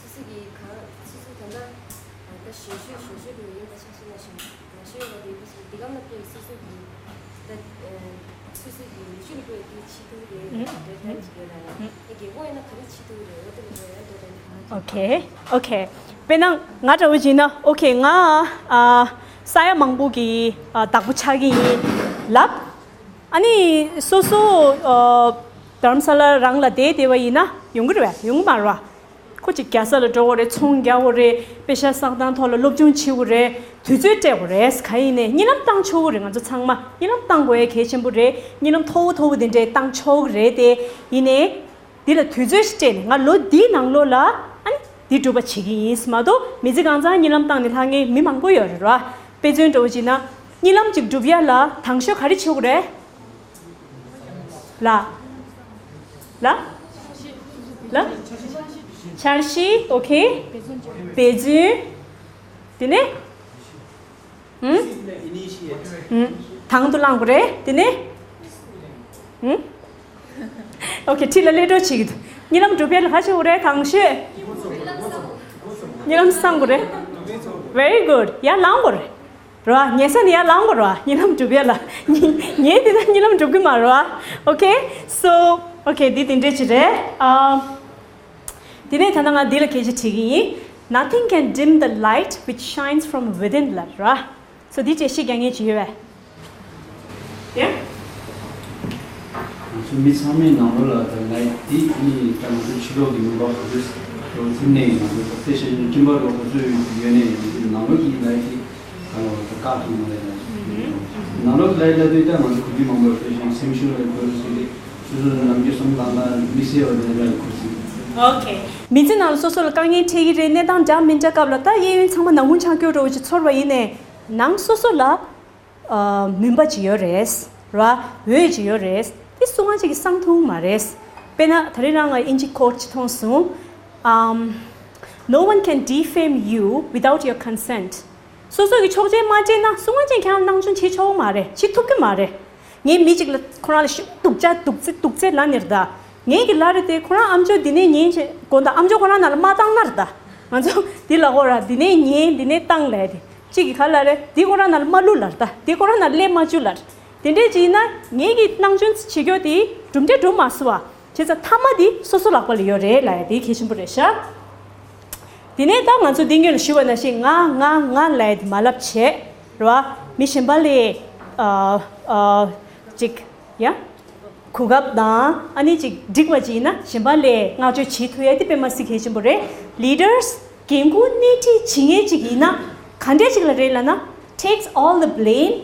སོ་སོ་གི་གང་སོ་སོ་ད་ལྟ་ད་གཞོན་གཞོན་གཞོན་གཞོན་དུ་ཡིན་པ་ཆ་བཞག་ན་ཞིང་ན་ཞོན་བ་དེ་འདི་གམ་ལ་དཔེ་སོ་སོ་གི་ད་སོ་སོ་གི་ལུས་ཤུགས་དཔེ་དེ་ཆེ་དུ་རེད་དེ་ལྟར་ཅིག་ཡོད་ལ་ཡང་རྒན་གོག་ཡིན་ན་ག་རེ་ཆེ་དུ་རེད་འོ་དེ་ལ་ཡང་དོ་དམ་གང་ཅིག་ཨོ་ཁེ་ཨོ་ཁེ། དཔེར་ན་ང་འདྲ་བོ་ཅིག་ཡིན་ན་ཨོ་ཁེ་ང་ཨ་ས་ཡ་མང་པོ་གི་ཨ་བདག་པོ་ཆགས་ཀྱི་ཡིན་ལབ། ཨ་ནི་སོ་སོ་ཨ་དྷ་རམ་ས་ལ་རང་ལ་བསྡད་བསྡད་པ་ཡིན་ན་ཡོང་གི་རེད་པས་ཡོང་གི་མ་རེད་པ། ཁོ་ཅིག་རྒྱལ་ས་ལ་འགྲོ་དགོས་རེད། ཚོང་རྒྱག་དགོས་རེད། པེ་ཤ་བསགས་སྟངས་ཐོག་ལ་སློབ་སྦྱོང་བྱེད་དགོས་རེད། དུས་ཚོད་སྤྲད་དགོས་རེད། གང་ཡིན་ནའི་གཉིད་ལམ་བཏང་ཆོག་གི་རེད། ང་ཚོ་ཚང་མ་གཉིད་ལམ་བཏང་དགོས་ཡ་གལ་ཆེན་པོ་རེད། གཉིད་ལམ་མཐོ་བོ་མཐོ་བོ་དེ་འདྲས་བཏང་ཆོག་གི་རེད་དེ། ཡིན་ནའི་འདི་ལ་དུས་ཚོད་ཞིག་སྤྲད་ནས་ང་ལོ་འདིའི་ནང་ལོགས་ལ་ཨ་ནི་འདི་སྒྲུབ་པ་བྱེད་ཀྱི་ཡིན་མ་གཏོགས་མི་ཚེ་གང་ཚང་གཉིད་ལམ་བཏང་ནས་ལྷག་མཁན་མི་མང་པོ་ཡོད་རེད་ར། དཔེ་མཚོན་འདྲ་བོ་བྱས་ན་གཉིད་ལམ་ཅིག་སྒྲུབ་ཡ་ལ་དང་ཤོས་ག་རེ་བྱེད་དགོས་རེད། ལ། ལ། ལ། འཆར་གཞི། ཨོ་ཁེ། འབད་བརྩོན། དེ་ནས། ཧུམ། ཧུམ། དང་དུ་བླངས་པ་རེད། དེ་ནས། ཧུམ། ཨོ་ཁེ་ཁྲིད་ལ་སླེབས་འགྲོ་བྱེད་ཀྱི་འདུག་གཉིད་ལམ་སྒྲུབ་ཡ་ལ་ག་ཆེ་བོ་རེད་དང་ཤོས། གཉིད་ལམ་སངས་པ་རེད། Very good. ཡར་ལངས་པ་རེད། རོ། ཉལ་ས་ནས་ཡར་ལངས་དགོས་རོ། གཉིད་ལམ་སྒྲུབ་ཡ་ལ། ངས་དེ་ན་གཉིད་ལམ་སྒྲུབ་གི་མ་རོ། Okay, so, okay, འདི་དེ་འདྲས་ཅིག་རེད། ཨ། དེ་ནས་ད་ལྟ་ང་འདི་ལ་སྐད་ཆ་དྲིས་ཀྱི་ཡིན། Nothing can dim the light which shines from within ལབ་རོ། So འདི་འགྲེལ་བཤད་རྒྱག་མཁན་ཅིག་ཡོད་པས། Yeah? ང་ཚོ་མི་ཚང་མའི་ནང་ལོགས་ལ་ད་ལའི་འདི་ནི་ད་ང་ཚོ་ཕྱི་ལོགས་ཀྱི་མུན་པ་གོ་ཚོད་རོ་ཚིག་ནས་ང་ཚོ་ད་དཔེ་བཤད་ན་སྤྲིན་པ་རོ་གོ་ཚོད་ཡོད་ནས་ང་ཚོ་ནང་ལོགས་ཀྱི་ལའི་འདི་ད་ལོ་ད་བཀག་ཐུབ་མ་རེད་ལ། ནང་ལོགས་ཀྱི་ལའི་ལ་དུས་ད་ང་ཚོ་གོ་རྒྱུ་མང་པོ་དཔེ་བཤད་སེམས་ཤུགས་ལ་གོ་ཚོད་དེ་སོ་སོ་ནམ་རྒྱུན་སོང་ལངས་ན་མི་སེ་བ་ནས་ལ་གོ་ཚོད། Okay. མི་ཚེ་ནང་ལ་སོ་སོ་ལ་དཀའ་ངལ་འཕྲད་ཀྱི་རེད། གནས་སྟངས་འདྲ་མི་འདྲ་སྐབས་ལ་ད་གཡས་གཡོན་ཚང་མ་ནག་ཁུང་ཆགས་སྐྱོ་འགྲོ་བ་ཅིག་ཚོར་བ་ཡིན་ནས་ནང་སོ་སོ་ལ། ཨ། མུན་པ་ཅིག་ཡོད་རེད། ར། འོད་ཅིག་ཡོད་རེད། དེ་སུ་གང་ཅིག་གིས་སངས་ཐུབ་མ་རེད། དཔེར་ན་ད་རེས་རང་ང་ཨིན་ཇི་ཀོཊ་ཅིག་མཐོང་སོང་། ཨམ། No one can defame you without your consent. སོ་སོ་གི་ཆོག་མཆན་མ་སྤྲད་ན་སུ་གང་ཅིག་ཁྱེད་རང་སྣང་ཆུང་བྱེད་ཆོག་མ་རེད། བྱེད་ཐུབ་ཀྱི་མ་རེད། ངས་མི་གཅིག་ལ་ཁོ་རང་ལ་ཤུགས་སྡུག་ཅག་སྡུག་ཚེ་སྡུག་ཚེ་ལབ་ནས་རེད་ད། ངེད་ཀྱི་ལ་རེ་དེ་ཁོ་རང་ཨམ་ཅོག་འདི་ནས་ཉན་བྱས་དགོངས་དག་ཨམ་ཅོག་ཁོ་རང་ནང་ལ་མ་བཏང་ན་རེད་ད། ང་ཚོ་འདི་ལ་ཧོ་ར་འདི་ནས་ཉན་འདི་ནས་བཏང་ལབ་དེ་གཅིག་གི་ཁ་ལ་རེ་འདི་ཁོ་རང་ནང་ལ་མ་བླུག་ལབ་རེད་ད། འདི་ཁོ་རང་ནང་ལ་སླེབས་མ་བཅུག་ལབ་རེད། དེ་འདྲས་ཅིག་ཡིན་ན་ངེད་ཀྱི་སྣང་ཆུང་བྱེད་རྒྱུ་དེ་གྲུབ་འབྲས་འགྲུབ་མ་སོང་བ། བྱས་ཙང་མཐའ་མ་དེ་སོ་སོ་ལག་པ་ལ་ཡོད་རེད་ལབ་ཡ་དེ་གལ་ཆེན་པོ་རེད་ཤག་དེ་ནས་ད་ང་ཚོ་འདི་སྔོན་ལ་ཞུས་པ་ནང་བཞིན་ང་ང་ང་ལབ་ཡ་དེ་མ་ལབ་བྱས་རེད་བ། མི་གཞན་པ་ལས་ཨ་ཨ་ཅིག་ཡ། གོ་སྐབས་དང་ཨ་ནི་ཅིག་འགྲིག་པ་ཅིག་ཡིན་ན་གཞན་པ་ལས་བསྔགས་བརྗོད་བྱེད་ཐུབ་ཡ་དེ་དཔེ་མ་སྲིད་གལ་ཆེན་པོ་རེད། Leaders རྒན་རྒོན་སྣེ་ཁྲིད་བྱེད་མཁན་ཅིག་ཡིན་ན་ག་འདྲས་ཅིག་ལ་རེད་ལབ་ན། Takes all the blame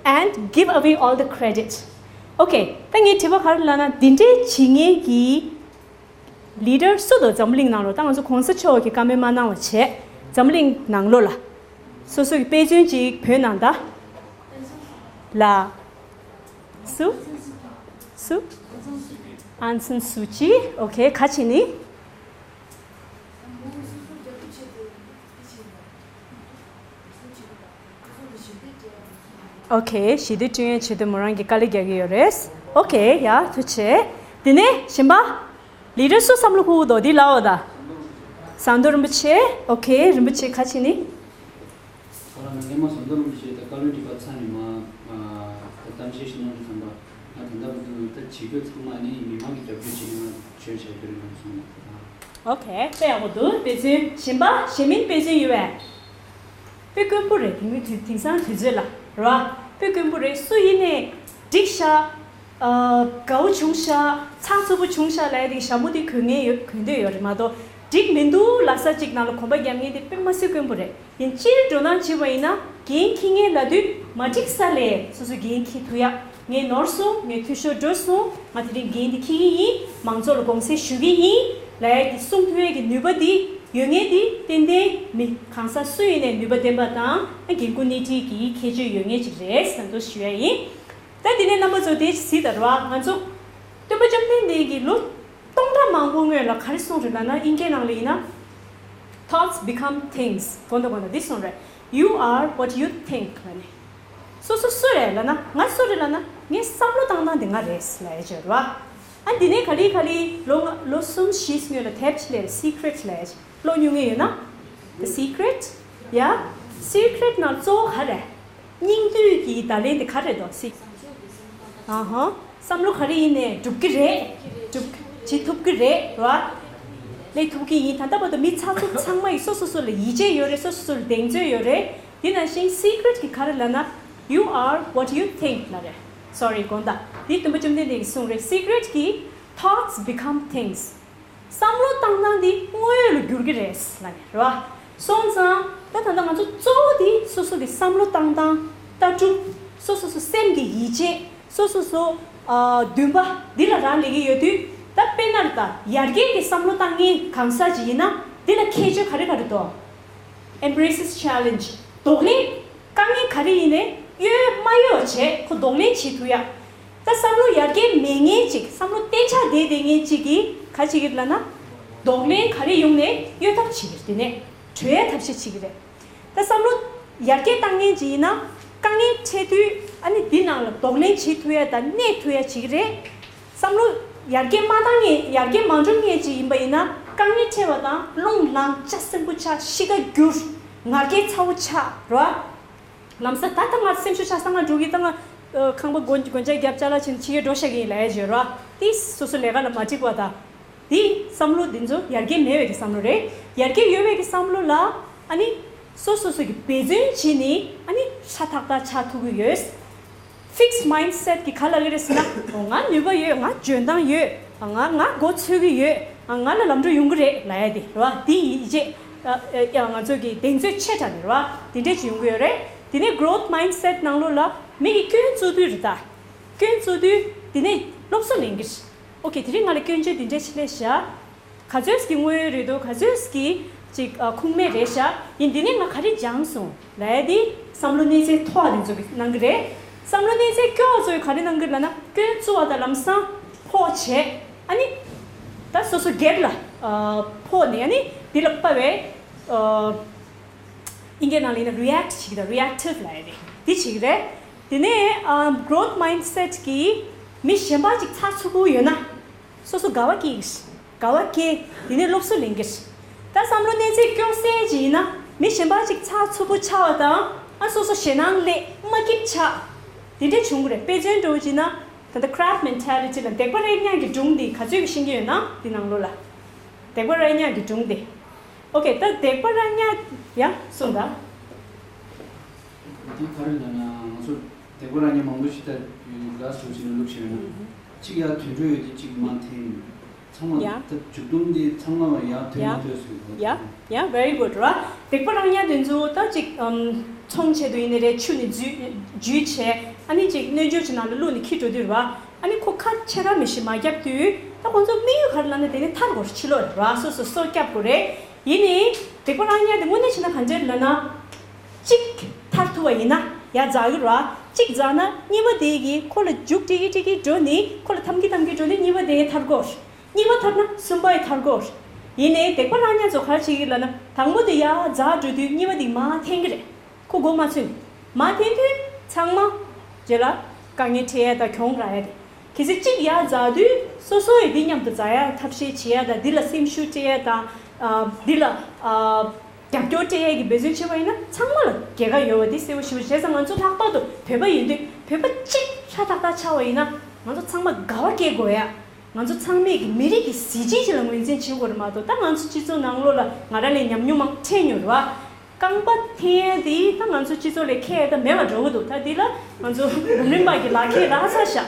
and give away all the credit. Okay, ད་ངའི་དྲི་བ་ག་རེ་ལབ་ན་འདི་འདྲས་བྱེད་མཁན་གྱི་Leader སུ་འདུག་འཛམ་གླིང་ནང་ལོགས། ད་ང་ཚོ་གོང་ས་མཆོག་གི་བཀའ་མོལ་མ་གནང་བ་བྱས་འཛམ་གླིང་ནང་ལོགས་ལ་སོ་སོ་གི་དཔེ་མཚོན་ཅིག་བོད་ནང་ད་ལ། སུ། སུ། ཨང་སན་སུ་ཅི། Okay, ཁ་ཆེ་ནི། Okay, ཞི་བདེ་བསྐྲུན་ཡའི་ཆེད་དུ་མོ་རང་གིས་དཀའ་ལས་རྒྱག་གི་ཡོད་རེད། Okay, ཡ་ཐུགས་རྗེ་ཆེ། དེ་ནས་གཞན་པ། Leader སུ་བསམ་བློ་འཁོར་འདུག་འདི་ལའོ་ད། ཟམ་གདོང་རིན་པོ་ཆེ། Okay, རིན་པོ་ཆེ་ཁ་ཆེ་ནི། ཁོ་རང་ནས་སླད་མ་ཟམ་གདོང་རིན་པོ་ཆེ་ད་བཀའ་བློན་ཁྲི་པ་ཚར་ནས་མ་ད་གཏམ་བཤད་ཞིག་གནང་དུས་ཙམ་པ་ང་ད་ལྟ་བར་དུ་ ད་བྱེད་རྒྱུ་ཚང་མ་ནི་མི་མང་གི་རྒྱབ་སྐྱོར་བྱེད་ཡོང་བ་བྱོས་བྱ་རྒྱུ་རེད་ལབ་སོང་ལ། ཨོ་ཁེ། དཔེ་ཡག་པོ་འདུག་དཔེ་མཚོན་གཞན་པ་གཞན་མིན་དཔེ་མཚོན་ཡོད་པས། དཔེ་དཀོན་པོ་རེད། དེང་དུས་དེང་སང་དུས་ཚོད་ལ་རེད་བ། དཔེ་དཀོན་པོ་རེད། སུ་ཡིན་ནས་འགྲིག་ཤག་ཨ། དགའ་བོ་བྱུང་ཤག་ཚགས་ཚུད་པོ་བྱུང་ཤག་ལབ་ཡ་དེ་ཞྭ་མོ་དེ་གོན་ངེས་ཡོད། གོན་འདོད་ཡོད་རེད་མ་གཏོགས། འགྲིག་མི་འདུག་ལབ་ས་གཅིག་ནང་ལ་གོམ་པ་རྒྱབ་མཁན་དེ་དཔེ་མ་སྲིད་དཀོན་པོ་རེད། ཡིན་སྤྱིར་འགྲོ་སྟངས་བྱེད་པ་ཡིན་ན། འགན་འཁྱེར་མཁན་ལབ་དུས་མ་འགྲིག་ས་ལས་སོ་སོ་འགན་འཁྱེར་ཐུབ་ཡ། ངས་ནོར་སོང་། ངས་འཐུས་ཤོར་འགྲོ་སོང་། ང་དེ་རིང་འགན་འདི་འཁྱེར་གྱི་ཡིན། མང་ཚོགས་ལ་དགོངས་སེལ་ཞུ་གི་ཡིན་ལབ་ཡ་གི་གསུང་ཐུབ་ཡ་གི་ནུས་པ་འདི་ཡོད་མཁན་འདི་ཏན་ཏན་མི་གང་ཟག་སུ་ཡིན་ནའི་ནུས་པ་ལྡན་པ་དང་འགན་ཁུར་སྣེ་ཁྲིད་ཀྱི་ཁྱད་ཆོས་ཡོད་མཁན་ཅིག་རེད་ཟེར་འདུག་ཞུ་ཡ་ཡིན། ད་དེ་ནས་རྣམ་པ་ཚོ་དེ་གཟིགས་དང་ར། ང་ཚོ་སྟོན་པ་བཅོམ་ལྡན་འདས་ཀྱིས་ལོ་སྟོང་ཕྲག་མང་པོ་སྔོན་ལ་ག་རེ་གསུངས་རེད་ལབ་ན། དབྱིན་སྐད་ནང་ལ་ཡིན་ན། Thoughts become things. གོ་འདུག་གོ་འདུག་འདི་གསུངས་རེད། You are what you think. ལབ་ནས། སོ་སོ་སུ་རེད་ལབ་ན། ང་སུ་རེད་ལབ་ན། ངའི་བསམ་བློ་བཏང་སྟངས་དེ་ང་རེད་ལབ་ཡ་ཅིག་རེད་བ། ཨ། འདི་ནས་ག་ལེ་ག་ལེ་ལོ་ལོ་གསུམ་བཞི་སྔོན་ལ་དེབ་ཅིག་ལས་Secret ལབ་ཡ་ཅིག་ཀློག་མྱོང་མཁན་ཡོད་ན། The Secret. ཡ། Secret ནང་གཙོ་བོ་ག་རེ། སྙིང་བསྡུས་ཀྱི་བརྡ་ལན་དེ་ག་རེ་འདུག་སི། ཨ་ཧ། བསམ་བློ་ག་རེ་ཡིན་ནའི་འགྲུབ་ཀྱི་རེད། འགྲུབ། བྱེད་ཐུབ་ཀྱི་རེད་ར། ལས་ཐུབ་ཀྱི་ཡིན། ད་ལྟ་བར་དུ་མི་ཚགས་ཚུད་ཚང་མ་ཡིས་སོ་སོ་སོ་ལ་ཡིད་ཆེས་ཡོད་རེད། སོ་སོ་སོ་ལ་གདེང་ཚོད་ཡོད་རེད། དེ་ནང་བཞིན་Secret གྱི་ག་རེ་ལབ་ན། You are what you think ལབ་རེད། Sorry དགོངས་དག་འདི་སྟོན་པ་བཅོམ་ལྡན་འདས་ཀྱིས་གསུངས་རེད། Secret གྱི་Thoughts become things. བསམ་བློ་བཏང་སྟངས་འདི་དངོས་ཡོད་ལ་འགྱུར་གྱི་རེད་ལབ་ནས་རེད་བ། སོང་ཙང་ད་ད་ལྟ་ང་ཚོ་གཙོ་བོ་དེ་སོ་སོ་གི་བསམ་བློ་བཏང་སྟངས། ལྟ་གྲུབ། སོ་སོ་སོ་སེམས་ཀྱི་ཡིད་ཆེས། སོ་སོ་སོ་ཨ་འདུན་པ་འདི་ལ་རག་ལས་ཀྱི་ཡོད་དུས། ད་དཔེར་ན་ད་ཡར་རྒྱས་ཀྱི་བསམ་བློ་བཏང་མཁན་གང་ཟག་ཅིག་ཡིན་ན། འདི་ལ་ཁྱད་ཆོས་ག་རེ་ག་རེ་འདུག Embraces challenge. གདོང་ལེན། དཀའ་ངལ་ག་རེ་ཡིན་ནའི་གཡོལ་མ་གཡོལ་བྱས་ཁོ་གདོང་ལེན་བྱེད་ཐུབ་ཡ། ད་བསམ་བློ་ཡར་རྒྱས་མེད་མཁན་ཅིག་བསམ་བློ་གཏན་ཆགས་བསྡད་བསྡད་མཁན་ཅིག་གིས་ག་བྱེད་ཀྱི་རེད་ལབ་ན། གདོང་ལེན་ག་རེ་ཡོང་ནའི་གཡོལ་ཐབས་བྱེད་ཀྱི་རེད། དེ་ནས་གྲོལ་ཡ་ཐབས་ཤེས་བྱེད་ཀྱི་རེད། ད་བསམ་བློ་ཡར་རྒྱས་བཏང་མཁན་ཅིག་ཡིན་ན། དཀའ་ངལ་འཕྲད་དུས་ཨ་ནི་འདི་ནང་ལ་གདོང་ལེན་བྱེད་ཐུབ་ཡ་དང་གནས་ཐུབ་ཡ་བྱེད་ཀྱི་རེད། བསམ་བློ་ཡར་རྒྱས་མ་བཏང་མཁན། ཡར་རྒྱས་མ་འགྲོ་མཁན་ཅིག་ཡིན་པ་ཡིན་ན། དཀའ་ངལ་འཕྲད་པ་དང་རླུང་ལངས། ལྕགས་སྲིན་པོ་ཆགས། གཤིས་ཀ་འགྱུར། ང་རྒྱལ་ཚ་བོ་ཆགས་ར། ལམ་སང་ད་ལྟ་ང་སེམས་ཤུགས་ཆག་སང་ང་འགྲོ་གི། ད་ང་ཨ་ཁང་པ་སྒོ་སྒོ་ལྕགས་རྒྱབ་ཅ་ལག་ཕྱིན་ཕྱི་རྒྱལ་འགྲོ་ཤག་གི་ཡིན་ལབ་ཡ་ཅིག་ཡོད་ར། དེ་སོ་སོ་ལས་ཀ་ལ་མ་འགྲིག་པ་དང་། དེ་བསམ་བློ་འདི་ཚོ་ཡར་རྒྱས་མེད་པའི་གི་བསམ་བློ་རེད། ཡར་རྒྱས་ཡོད་པའི་གི་བསམ་བློ་ལ་ཨ་ནི་སོ་སོ་སོ་གི་འབད་བརྩོན་བྱས་ནས་ཨ་ནི་ཧྲ་ཐག་ཐག་ཆགས་ཐུབ་ཀྱི་ཡོད། Fixed mindset གི་ག་ལ་གི་རེད་ཟེར་ན། ཨོ་ང་ནུས་པ་ཡོད། ང་འཇོན་ཐང་ཡོད། ང་ང་མགོ་ཚོས་ཀྱི་ཡོད། ང་ལ་ལམ་འགྲོ་ཡོང་གི་རེད་ལབ་ཡ་དེ་རེད་བ། དེ་ཡིད་ཆེས་ཨ་ཨ་ཡ་ང་ཚོ་གི་གདེང་ཚོད་ཆེ་དྲགས་ནས་རེད་བ། དེ་འདྲས་ཅིག་ཡོང་གི་ཡོད་རེད། དེ་ནས་growth mindset ནང་ལོགས་ལ་མི་གི་སྐྱོན་བཙུགས་དུས་རེད། ད་སྐྱོན་བཙུགས་དུས་དེ་ནས་སློབ་གསོ་ལེན་གི་རེད། ཨོ་ཁེ། དེ་རིང་ང་ལ་སྐྱོན་བརྗོད་འདི་འདྲས་ཤིག་སླེབས་ཤག་ག་ཚོད་ཀྱི་དངོས་ཡོད་རེད་འདུག་ག་ཚོད་ཀྱི་ཅིག་ཨ་ཁུངས་མེད་རེད་ཤག་ཡིན་འདི་ནས་ང་ག་རེ་སྦྱངས་སོང་ལབ་ཡ་དེ་བསམ་བློ་གནས་ཚད་མཐོ་བ་དེ་ཚོ་གིས་གནང་གི་རེད། བསམ་བློ་གནས་ཚད་སྐྱོ་བ་ཚོ་གིས་ག་རེ་གནང་གི་རེད་ལབ་ན། སྐྱོན་བཙུགས་པ་དང་ལམ་སང་ཕོག་བྱས། ཨ་ནི་ད་སོ་སོ་སྒེར་ལ་ཨ་ཕོག་ནས་ཨ་ནི་འདི་ལ་དཔའ་བའི་ཨ་དབྱིན་སྐད་ནང་ལ་ཡིན་ན་react བྱེད་ཀྱི་རེད། reactive ལབ་ཡ་རེད། འདི་བྱེད་ཀྱི་རེད། དེ་ནས་ཨ་growth mindset གིས་མི་གཞན་པ་ཅིག་ཚགས་ཚུད་པོ་ཡོད་ན། སོ་སོ་དགའ་བ་སྐྱེ་གི། དགའ་བ་སྐྱེ། དེ་ནས་སློབ་གསོ་ལེན་གི། ད་བསམ་བློ་གནས་ཚད་སྐྱོ་སའི་ཅིག་ཡིན་ན། མི་གཞན་པ་ཅིག་ཚགས་ཚུད་པོ་ཆགས་པ་དང་། ཨ་སོ་སོ་ཞེད་སྣང་སླེབས། མ་སྐྱིད་ཆགས། དེ་འདྲ་བྱུང་གི་རེད། དཔེ་མཚོན་འདྲ་བོ་ཅིག་ན། ད་ལྟ་crab mentality ལ་སྡིག་པ་རེག་ཉག་གི་སྒྲུང་འདི་ག་ཚོད་ཀྱིས་ཤེས་ཀྱི་ཡོད་ན། འདི་ནང་ལོགས་ལ་སྡིག་པ་རེག་ཉག་གི་སྒྲུང་འདི། ཨོ་ཁེ། ད་སྡིག་པ་རེག་ཉག་ཡ་གསུངས་ད། འདི་ག་རེ་ལབ་ན། ང་ཚོ་སྡིག་པ་རེག་ཉག་མང་པོ་ཞིག་ད་ལ་སོགས་ཅིག་ནས་བླུགས་བྱས་ན། གཅིག་ཡར་དོན་འགྲོ་ཡོད་དེ་གཅིག་མ་འཐེན། ཚང་མ་ཡ། ད་མཇུག་སྡོམ་འདི་ཚང་མ་ཡར་དོན་ཡ། མ་ཐོས་སོང་། ཡ། ཡ། very good ར། སྡིག་པ་རེག་ཉག་དེ་ཚོ་ད་ཅིག་ཨམ་ཚོང་ཆེད་དུ་ཡིན་ནི་རེད། ཆུ་ནས་འཇུས་འཇུས་བྱས། ཨ་ནི་ཅིག་སྣོད་འཇོག་ཅིག་ནང་ལ་བླུགས་ནས་འཁྱེར་འགྲོ་དུས་ར། ཨ་ནི་ཁོ་ཁ་ཕྱེ་ར་མི་ཤེས། མ་བརྒྱབ་དུས་ད་ཁོང་ཚོ་དམིགས་ཡུལ་ག་རེ་ལབ་ན། དེ་ནས་ཐར་དགོས་རེད། ཕྱི་ལོགས་ར་སོ་སོ་སོ་བརྒྱབ་དགོས་རེད། ཡིན་ནའི་སྡིག་པ་རེག་ཉག་དེ་དངོས་གནས་བྱས་ན་ག་འདྲ་ལབ་ན། གཅིག་ཐར་ཐུབ་པ་ཡིན་ན་ཡར་འཛེག་གི་ར། གཅིག་འཛེགས་ན་གཉིས་པ་དེ་གིས་ཁོ་ལ་རྒྱུག་སྤྲད་ཀྱི་སྤྲད་ཀྱི་འགྲོ་ནི། ཁོ་ལ་འཐམ་གྱི་འཐམ་གྱི་འགྲོ་ནི། གཉིས་པ་དེ་ཐར་དགོས། གཉིས་པ་ཐར་ན་གསུམ་པ་ཡི་ཐར་དགོས། ཡིན་ནའི་སྡིག་པ་རེག་ཉག་ཚོ་ག་རེ་བྱེད་ཀྱི་ལབ་ན། དང་པོ་དེ་ཡར་འཛེགས་འགྲོ་དུས་གཉིས་པ་དེ་མར་འཐེན་གྱི་རེད། ཁོ་མགོ་མ་ཚོས། མར་འཐེན་དུས་ཚང་མ་རྗེས་ལ་དཀའ་ངལ་འཕྲད་ཡ་དང་གྱོང་རག་ཡ་དེ། གལ་སྲིད་གཅིག་ཡར་འཛེགས་དུས་སོ་སོ་ཡི་འདི་མཉམ་དུ་འཛེགས་ཡ་ཐབས་ཤེས་བྱེད་ཡ་དང་། འདི་ལ་སེམས་ཤུགས་སྤྲད་ཡ་དང་། ཨ་འདི་ལ་ཨ་རྒྱབ་སྐྱོར་སྤྲད་ཡ་གི་འབད་བརྩོན་བྱེད་པ་ཡིན་ན་ཚང་མ་ལ་རྒྱལ་ཁ་ཡོད་པ་འདི་གསལ་པོ་ཞེ་པོ། བྱས་ཙང་ང་ཚོ་ལྷག་པར་དུ་བོད་པ་ཡིན་དུས། བོད་པ་གཅིག་ཧྲ་ཐག་ཐག་ཆགས་པ་ཡིན་ན། ང་ཚོ་ཚང་མ་དགའ་བ་སྐྱེ་དགོས་ཡ། ང་ཚོ་ཚང་མས་ཀྱི་མི་རིགས་ཀྱི་གཟི་བརྗིད་ཅིག་ལ་ངོས་འཛིན་བྱེད་དགོས་རེད་མ་གཏོགས། ད་ང་ཚོ་སྤྱི་ཚོགས་ནང་ལོགས་ལ་ང་རང་ལས་ཉམས་མྱོང་མང་འཕྲད་མྱོང་རེད་བ། རྐང་པ་འཐེན་ཡ་དེ་ད་ང་ཚོ་སྤྱི་ཚོགས་ལ་ཁྱད་ད་མེད་པ་འགྲོ་གི་འདུག་ད་འདི་ལ་ང་ཚོ་འབུམ་རམས་པ་གི་ལག་ཁྱེར་རག་ཚར་ཤག་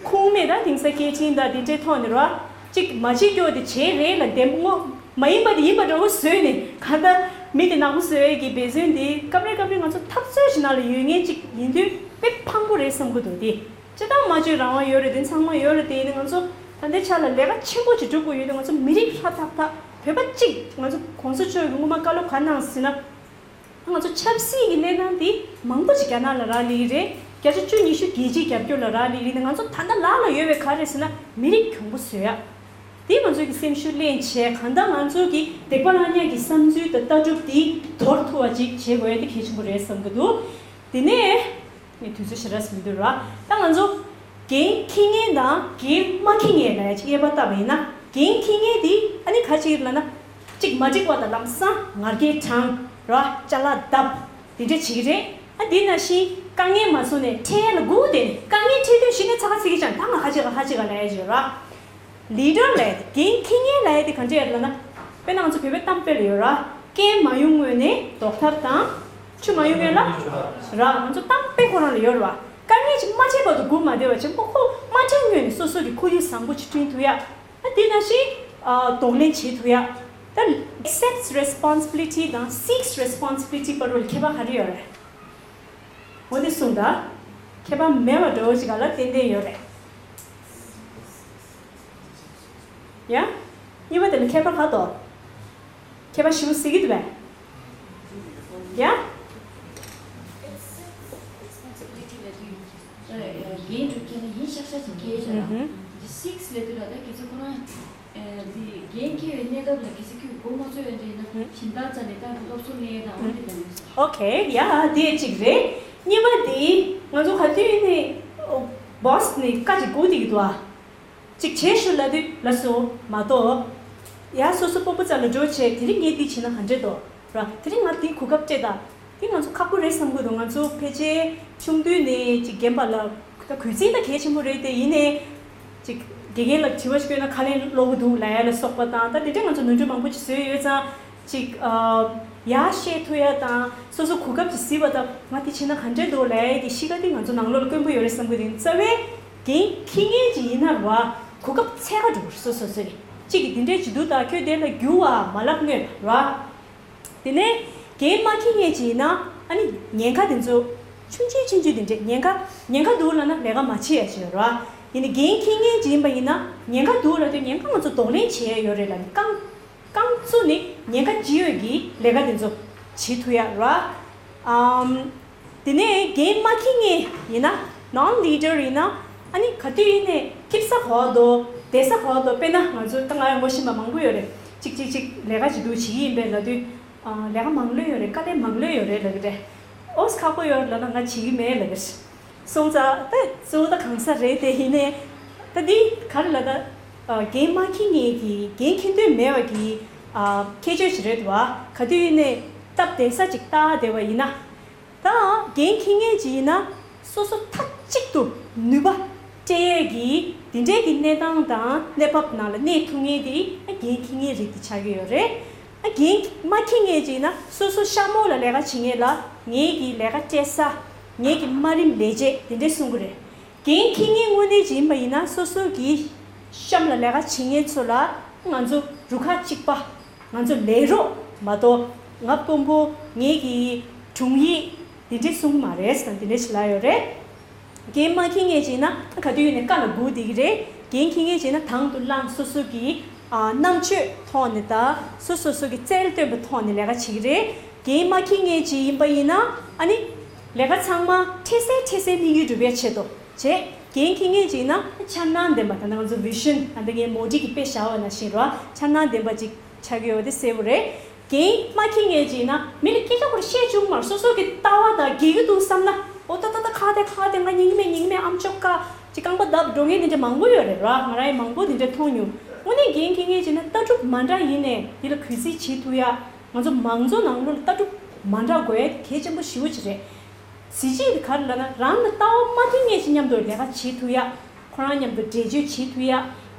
ཁུངས་མེད་ད་དེང་སང་སྐད་འཕྲིན་ད་འདི་འདྲའི་ཐོག་ནས་རེད་བ། གཅིག་མ་བྱེད་རྒྱུ་དེ་བྱེད་རེད་ལ་འདེམས་ངོ་མ་ཡིན་པ་དེ་ཡིན་པ་འདྲ་བོ་བཟོས་ནས། གང་ལྟར་མི་དེ་ནག་པོ་བཟོ་ཡས་ཀྱི་འབད་བརྩོན་དེ་སྐབས་རེ་སྐབས་རེ་ང་ཚོ་འཐབ་རྩོད་ཞིག་ནང་ལ་ཡོད་མཁན་གཅིག་ཡིན་དུས་དཔེ་ཕངས་པོ་རེད་བསམ་གྱི་འདུག་དེ་སྤྱིར་བཏང་སྨྲ་བརྗོད་རང་དབང་ཡོད་རེད། དེ་ཚང་མ་ཡོད་རེད། དེ་ཡིན་ན་ང་ཚོ་ད་ལྟའི་ཆ་ལ་ལས་ཀ་ཆེན་པོ་ཅིག་སྒྲུབ་དགོས་ཡོད་དུས། ང་ཚོ་མི་རིགས་ཧྲ་ཐག་ཐག་བོད་པ་གཅིག་ང་ཚོ་གོང་ས་མཆོག་གིས་སྔོན་མ་བཀའ་སློབ་ག་གནང་ཟེར་ན། ང་ཚོ་ཆབ་སྲིད་ཀྱི་གནས་སྟངས་འདི་མང་པོ་ཅིག་རྒྱ་ནག་ལ་རག་ལས་ཀྱི་རེད། བརྒྱ་ཆ་བཅུ་ཉི་ཤུ་རྒྱལ་སྤྱིའི་རྒྱབ་སྐྱོར་ལ་རག་ལས་ཀྱི་རེད། ང་ཚོ་ད་ལྟ་ལག་ལ་ཡོད་པའི་ག་རེ་ཟེར་ན་མི་རིགས་གྱོང་པོ་བཟོ་ཡ། དེ་ང་ཚོ་གི་སེམས་ཤུགས་ལེན་བྱས། གང་ལྟར་ང་ཚོ་གི་དེ་ག་རང་ཉིད་ཀྱི་བསམ་ཚུལ་དང་ལྟ་གྲུབ་འདི་དོར་ཐུབ་པ་ཅིག་བྱེད་དགོས་ཡ་དེ་གལ་ཆེན་པོ་རེད་བསམ་གྱི་འདུག་དེ་ནས། ངས་དུས་ཚོད་ཞེ་དྲག་མི་འདུག་ར། ད་ང་ཚོ་འགན་འཁྱེར་མཁན་དང་འགན་མ་འཁྱེར་མཁན་ལ་ཡ་ཅིག་དབྱེ་བ་བཏབ་པ་ཡིན་ན། འགན་འཁྱེར་མཁན་དེ་ཨ་ནི་ག་ཅིག་ལབ་ན། གཅིག་མ་འགྲིག་པ་དང་ལམ་སང་ངར་སྐད་དྲངས་ར། ཅ་ལག་བརྡབ། དེ་འདྲ་བྱེད་ཀྱི་རེད། ཨ་དེ་ནང་བཞིན་དཀའ་ངལ་མ་བཟོ་ནས་འཕྲད་ཡ་ལ་སྒུག་བསྡད་ནས། དཀའ་ངལ་འཕྲད་དུས་གཞི་ནས་ཚ་ཁ་ཚིག་གི་ཅང་ད་ང་ག་ཅིག་ག་ག་ཅིག་ག་ལབ་ཡ་ཅིག་ཡོད་ར། ལི་ཌར་ལབ་ཡ་དེ། འགན་འཁྱེར་མཁན་ལབ་ཡ་དེ་ག་འདྲ་ཡོད་ལབ་ན། དཔེར་ན་ང་ཚོ་བོད་པའི་གཏམ་དཔེ་ལ་ཡོད་ར། རྐྱེན་མ་ཡོང་སྔོན་ནས་རྡོག་ཐབ་དང་། ཆུ་མ་ཡོང་སྔོན་ལ་ར། ང་ཚོ་གཏམ་དཔེ་ཁོ་རང་ལ་ཡོད་ར་བ། དཀའ་ངལ་ཅིག་མ་འཕྲད་བར་དུ་སྒུག་མ་བསྡད་པ་བྱས། ཁོ་ཁོ་མ་འཕྲད་སྔོན་ནས་སོ་སོ་གི་ཁོར་ཡུག་བཟང་པོ་ཅིག་བསྐྲུན་ཐུབ་ཡ། ཨ་དེ་ནང་བཞིན་ཨ་གདོང་ལེན་བྱེད་ཐུབ་ཡ། ད་accepts responsibility དང་seeks responsibility བར་ལ་ཁྱད་པར་ག་རེ་ཡོད་རེད། འོ་དེ་གསུངས་ད། ཁྱད་པར་མེད་པ་འདྲ་བོ་ཞིག་ག་ལ་ཏན་ཏན་ཡོད་རེད། ཡ། གཉིས་པ་དེ་ལ་ཁྱད་པར་ག་འདུག་ཁྱད་པར་ཞེ་པོ་གཟིགས་ཀྱི་འདུག་པས། ཡ། འགན་སྒྲུབ་མཁན་ལ་ཡིན་ཤག་ཤག་ཅིག་སྐྱེས་ཤག་ལ། ཨུ་ཧུམ། འདི་seeks ལབ་དུས་ལ་ད་གལ་སྲིད་ཁོ་རང་། ཨེ། འདི་འགན་འཁྱེར་བའི་གནས་སྐབས་ལ་གལ་སྲིད་ཁྱོད་མགོ་མ་ཚོས་པ་འདྲ་ཡིན་ན། ཨུ། སྦྱིན་བདག་རྩ་ནས་ད་སློབ་གསོ་གནང་ཡས་དང་འོ་འདི་འདྲ་ཡོད་ས། ཨོ་ཁེ། ཡ་འདི་གཅིག་རེད། གཉིས་པ་འདི་ང་ཚོ་ག་དུས་ནས་boss ནས་བཀའ་ཅིག་དགོས་བསྡད་ཀྱི་འདུག་ཨ། ཅིག་བྱེད་ཤོག་ལབ་དུས་ལགས་སོ་མ་གཏོགས། ཡ་སོ་སོ་སྤོ་བོ་རྩ་ལ་འགྲོ་བྱས། དེ་རིང་ངས་འདི་བྱས་ན་ག་འདྲས་འདུག་ར། དེ་རིང་ང་འདི་གོ་སྐབས་སྤྲད་ད། འདི་ང་ཚོ་ཁག་པོ་རེད་བསམ་གྱི་འདུག་ང་ཚོ་ཕལ་ཆེར་ཆུང་དུས་ནས་ཅིག་རྒན་པ་ལ་ད་གུས་བརྩི་ད་གལ་ཆེན་པོ་རེད་དེ། ཡིན་ནའི་ཅིག་དགེ་རྒན་ལ་དྲི་བ་ཞིག་བཀོད་ན་ཁ་ལན་སློག་གི་འདུག་ལབ་ཡ་ལ་སོགས་པ་དང་། ད་དེ་འདྲས་ང་ཚོ་ནོར་འཁྲུལ་མང་པོ་ཅིག་བཟོས་ཡོད་ཙང་། ཅིག་ཨ། ཡར་བཤད་ཐུབ་ཡ་དང་། སོ་སོ་གོ་སྐབས་ཅིག་གཟིགས་པ་དང་། ང་དེ་བྱས་ན་ག་འདྲས་འདུག་ལབ་ཡ་གི་གཤིས་ཀ་དེ་ང་ཚོ་ནང་ལོགས་ལ་དཀོན་པོ་ཡོད་རེད་བསམ་གྱི་འདུག་རྩ་བའི་འགན་འཁྱེར་མཁན་ཅིག་ཡིན་ན་ར། གོ་སྐབས་འཚོལ་ག་འགྲོ་དགོས་རེད། སོ་སོ་སོ་གི་ཅིག་གིས་འདི་འདྲས་ཅིག་འདུག་ད་ཁྱོད་དེ་ལ་རྒྱུག་པ་མ་ལབ་སྔོན་ར། དེ་ནས་འགན་མ་འཁྱེར་མཁན་ཅིག་ཡིན་ན། ཨ་ནི་ཉེན་ཁ་དེ་ཚོ་ཆུང་ཆུང་ཆུང་ཆུང་དེ་འདྲས། ཉེན་ཁ་ཉེན་ཁ་འདུག་ལབ་ན་ལས་ཀ་མ་བྱེད་ཡ་ཅིག་ཡོད་ར། ཡིན་ནའི་འགན་འཁྱེར་མཁན་ཅིག་ཡིན་པ་ཡིན་ན། ཉེན་ཁ་འདུག་ལབ་དུས་ཉེན་ཁ་ང་ཚོ་གདོང་ལེན་བྱེད་ཡ་ཡོད་རེད་ལབ་ནས། རྐང་རྐང་བཙུགས་ནས་ཉེན་ཁ་ཇི་ཡོད་ཀྱི་ལས་ཀ་དེ་ཚོ་བྱེད་ཐུབ་ཡ་ར། ཨམ། དེ་ནས་འགན་མ་འཁྱེར་མཁན་ཡིན་ན། non leader ཡིན་ན། ཨ་ནི་ག་དུས་ཡིན་ནའི་སྐྱིད་ས་ག་པར་འདུག་བསྡད་ས་ག་པར་འདུག་དཔེར་ན་ང་ཚོ་ད་ང་ཡང་ངོ་ཤེས་པ་མང་པོ་ཡོད་རེད། ཅིག་ཅིག་ཅིག་ལས་ཀ་ཅིག་འདུག་བྱེད་ཀྱི་ཡིན་པས་ལབ་དུས། ཨ། ལས་ཀ་མང་ལོས་ཡོད་རེད། དཀའ་ལས་མང་ལོས་ཡོད་རེད་ལབ་ཀྱི་རེད། ཨོ་ཁག་པོ་ཡོད་རེད་ལབ་ན་ང་བྱེད་ཀྱི་མེད་ལབ་ཀྱི་རེད། སོང་ཙང་ད་གཙོ་བོ་ད་གང་ཟག་རེད་དེ། ཡིན་ནའི་ད་འདི་ག་རེ་ལབ་ད། ཨ། འགན་མ་འཁྱེར་མཁན་གྱི། འགན་འཁྱེར་འདོད་མེད་པ་གི། ཨ། ཁྱད་ཆོས་ཤིག་རེད་འདུག་བ། ག་དུས་ཡིན་ནའི་སྟབས་བདེ་ས་ཅིག་བལྟ་བསྡད་པ་ཡིན་ན། ད་འགན་འཁྱེར་མཁན་ཅིག་ཡིན་ན་སོ་སོ་མཐའ་གཅིག་ཏུ་ནུས་པ་སྤྲད་ཡས་ཀྱི་དེ་འདྲའི་གི་གནས་སྟངས་དང་གནས་བབ་ནང་ལ་གནས་ཐུབ་མཁན་དེ་འགན་འཁྱེར་མཁན་རིགས་དེ་ཆགས་ཀྱི་ཡོད་རེད། ཨ། འགན་མ་འཁྱེར་མཁན་ཅིག་ཡིན་ན་སོ་སོ་གཤམ་འོག་ལ་ལས་ཀ་བྱེད་མཁན་ལ་ངེད་ཀྱི་ལས་ཀ་སྤྲད་ས། ངེད་ཀྱི་དམའ་རིམ་ལས་བྱེད་དེ་འདྲས་གསུང་གི་རེད། འགན་འཁྱེར་མཁན་དངོས་གནས་ཅིག་ཡིན་པ་ཡིན་ན་སོ་སོ་གི་གཤམ་ལ་ལས་ཀ་བྱེད་མཁན་ཚོ་ལ་ང་ཚོ་རུ་ཁག་གཅིག་པ། ང་ཚོ་ལས་རོགས་མ་གཏོགས་ང་དཔོན་པོ། ངེད་ཀྱི་དྲུང་ཡིག་འདི་འདྲས་གསུང་གི་མ་རེད་ཟེར་ན་འདི་འདྲས་ཞིག་ལབ་ཡོད་རེད། འགན་མ་འཁྱེར་མཁན་ཅིག་ཡིན་ན་ག་དུས་ཡིན་ནའི་བཀའ་ལ་སྒུག་བསྡད་ཀྱི་རེད། འགན་འཁྱེར་མཁན་ཅིག་ཡིན་ན་དང་དུ་བླངས་སོ་སོ་གི། ཨ། རྣམ་དཔྱོད་ཐོག་ནས་དང་སོ་སོ་སོ་གི་རྩལ་བཏོན་པའི་ཐོག་ནས་ལས་ཀ་བྱེད་ཀྱི་རེད། འགན་མ་འཁྱེར་མཁན་ཅིག་ཡིན་པ་ཡིན་ན། ཨ་ནི་ལས་ཀ་ཚང་མ་འཕྲལ་སེལ་འཕྲལ་སེལ་དམིགས་ཡུལ་འགྲུབ་པའི་ཆེད་དུ་བྱས། འགན་འཁྱེར་མཁན་ཅིག་ཡིན་ན་འཆར་སྣང་ལྡན་པ། ད་ལྟ་ང་ཚོ་vision ད་ལྟ་ངས་མོ་ཌི་གིས་དཔེ་བཞག་པ་ནང་བཞིན་རེད་བ། འཆར་སྣང་ལྡན་པ་ཅིག་ཆགས་ཀྱི་ཡོད་པ་དེ་གསལ་པོ་རེད། འགན་མ་འཁྱེར་མཁན་ཅིག་ཡིན་ན་མི་ལ་སྐད་ཆ་ཁོ་རང་བཤད་བཅུག་མ་རེད། སོ་སོ་གི་ལྟ་བ་དང་འགལ་གྱི་འདུག་བསམ་ན། འོ་ད་ད་ད་ཁ་བརྡ་ཁ་བརྡ། ང་ཉན་གྱི་མེད། ཉན་གྱི་མེད། ཨམ་ཅོག་བཀག་ཅིག་རྐང་པ་བརྡབ་འགྲོ་མཁན་དེ་འདྲ་མང་པོ་ཡོད་རེད་ར། ང་རང་ཡང་མང་པོ་དེ་འདྲ་མཐོང་མྱོང་། དངོས་གནས་འགན་འཁྱེར་མཁན་ཅིག་ཡིན་ན་ལྟ་གྲུབ་མ་འདྲ་ཡིན་ནའི་འདི་ལ་གུས་བརྩི་བྱེད་ཐུབ་ཡ། ང་ཚོ་མང་གཙོ་ནང་ལོགས་ལ་ལྟ་གྲུབ་མ་འདྲ་དགོས་ཡ་དེ་གལ་ཆེན་པོ་ཞེ་པོ་ཅིག་རེད། གཟི་བརྗིད་དེ་ག་རེ་ལབ་ན་རང་དང་ལྟ་བ་མ་མཐུན་མཁན་ཅིག་མཉམ་དུ་ལས་ཀ་བྱེད་ཐུབ་ཡ། ཁོ་རང་མཉམ་དུ་འགྲེལ་བརྗོད་བྱེད་ཐུབ་ཡ།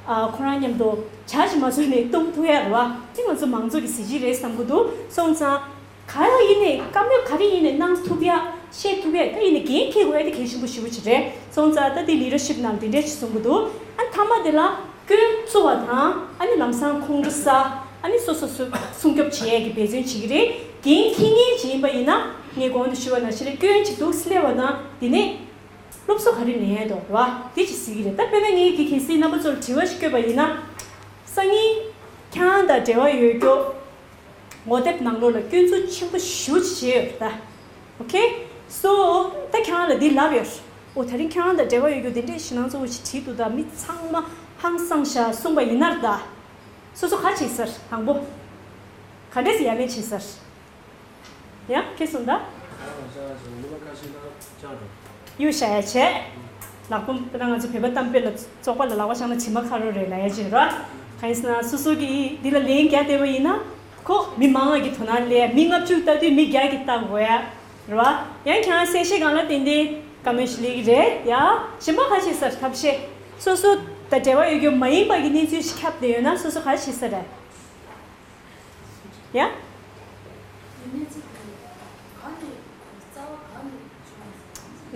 ཨ་ཁོ་རང་མཉམ་དུ་ཇ་ཇི་མ་བཟོས་ནས་བཏུང་ཐུབ་ཡ་རེད་བ། དེ་ང་ཚོ་མང་ཚོགས་ཀྱི་གཟི་བརྗིད་རེད་བསམ་གྱི་འདུག་སོང་ཙང་། ག་ཡང་ཡིན་ནས་བཀའ་མོལ་ག་རེ་ཡིན་ནས་གནང་ཐུབ་ཡ། བཤད་ཐུབ་ཡ། ད་ཡིན་ནས་འགན་འཁྱེར་དགོས་ཡ་དེ་གལ་ཆེན་པོ་ཞེ་པོ་ཅིག་རེད། སོང་ཙང་ད་དེ་ལི་ཌར་ཤིབ་ནང་དེ་འདྲས་ཞིག་གསུང་གི་འདུག་ཨ་མཐའ་མ་དེ་ལ་སྐྱོན་བཙུགས་པ་དང་ཨ་ནི་ལམ་སང་ཁོང་ཁྲོ་ཟ། ཨ་ནི་སོ་སོ་སོ་སྲུང་སྐྱོབ་བྱེད་ཡ་གི་འབད་བརྩོན་བྱེད་ཀྱི་རེད། འགན་འཁྱེར་མཁན་ཅིག་ཡིན་པ་ཡིན་ན་ངས་གོང་དུ་ཞུས་པ་ནང་བཞིན་རེད། སྐྱོན་ཅིག་འདུག་སླེབས་པ་དང་དེ་ནས་སློབ་གསོ་ག་རེ་ལེན་ཡ་འདུག་ར་བ། དེ་ཅིག་གཟིགས་ཀྱི་རེད། ད་དཔེར་ན་ངས་ཀྱི་གལ་སྲིད་རྣམ་པ་ཚོར་དྲི་བ་ཞིག་བཀོད་པ་ཡིན་ན། སང་ཉིན་ཁྱེད་རང་དང་འབྲེལ་བ་ཡོད་རྒྱུ། ངོ་དེབ་ནང་ལོགས་ལ་སྐྱོན་འཛུགས་ཆེན་པོ་ཞེ་པོ་ཅིག་བྱས་ཡོད་རེད་ད། ཨོ་ཁེ། སོ། ད་ཁྱེད་རང་ལ་འདི་ལབ་ཡོད། ཨོ་ད་རིང་ཁྱེད་རང་དང་འབྲེལ་བ་ཡོད་རྒྱུ་འདི་འདྲའི་ཞེད་སྣང་ཚ་པོ་ཞིག་བྲིས་འདུག་ད་མི་ཚང་མ་ཧང་སངས་ཤག་གསུངས་པ་ཡིན་ན་རེད་ད། སོ་སོ་ག་བྱེད་ཟེར་དང་པོ། ག་འདྲས་སེ་ཡ་ལན་བྱེད་ཟེར། ཡ་ཁེ་གསུངས་ད། གཡུག་བཞག་ཡ་བྱས། ལག་པ་དཔེར་ན་ང་ཚོ་བོད་པ་གཏམ་དཔེ་ལ་བཙོག་པ་ལ་ལག་པ་བཞག་ན་བྱེ་མ་ཁ་རོ་རེད་ལབ་ཡ་ཅིག་རེད། གང་ཡིན་ཟེར་ན་སོ་སོ་གིས་འདི་ལ་ལན་རྒྱག་བསྡད་པ་ཡིན་ན། ཁོ་མི་མང་བ་གི་དོ་སྣང་སླེབས། མི་ལྔ་བཅུ་ལྟ་དུས་མི་བརྒྱ་གིས་ལྟ་དགོས་ཡ། རེད་བ། ཡང་ཁྱེད་རང་གསལ་བཤད་སྒང་ལ་ཏན་ཏན་བཀའ་མོལ་ཞིག་སླེབས་ཀྱི་རེད་ཡ། གཞན་པ་ག་བྱེད་ཟེར། ཐབས་ཤེས། སོ་སོ་དང་འབྲེལ་བ་ཡོད་རྒྱུ་མ་ཡིན་པ་གི་གནས་ཚུལ་ཞིག་ཁྱབ་བསྡད་ཡོད་ན་སོ་སོ་ག་བྱེད་ས་རེད། ཡ།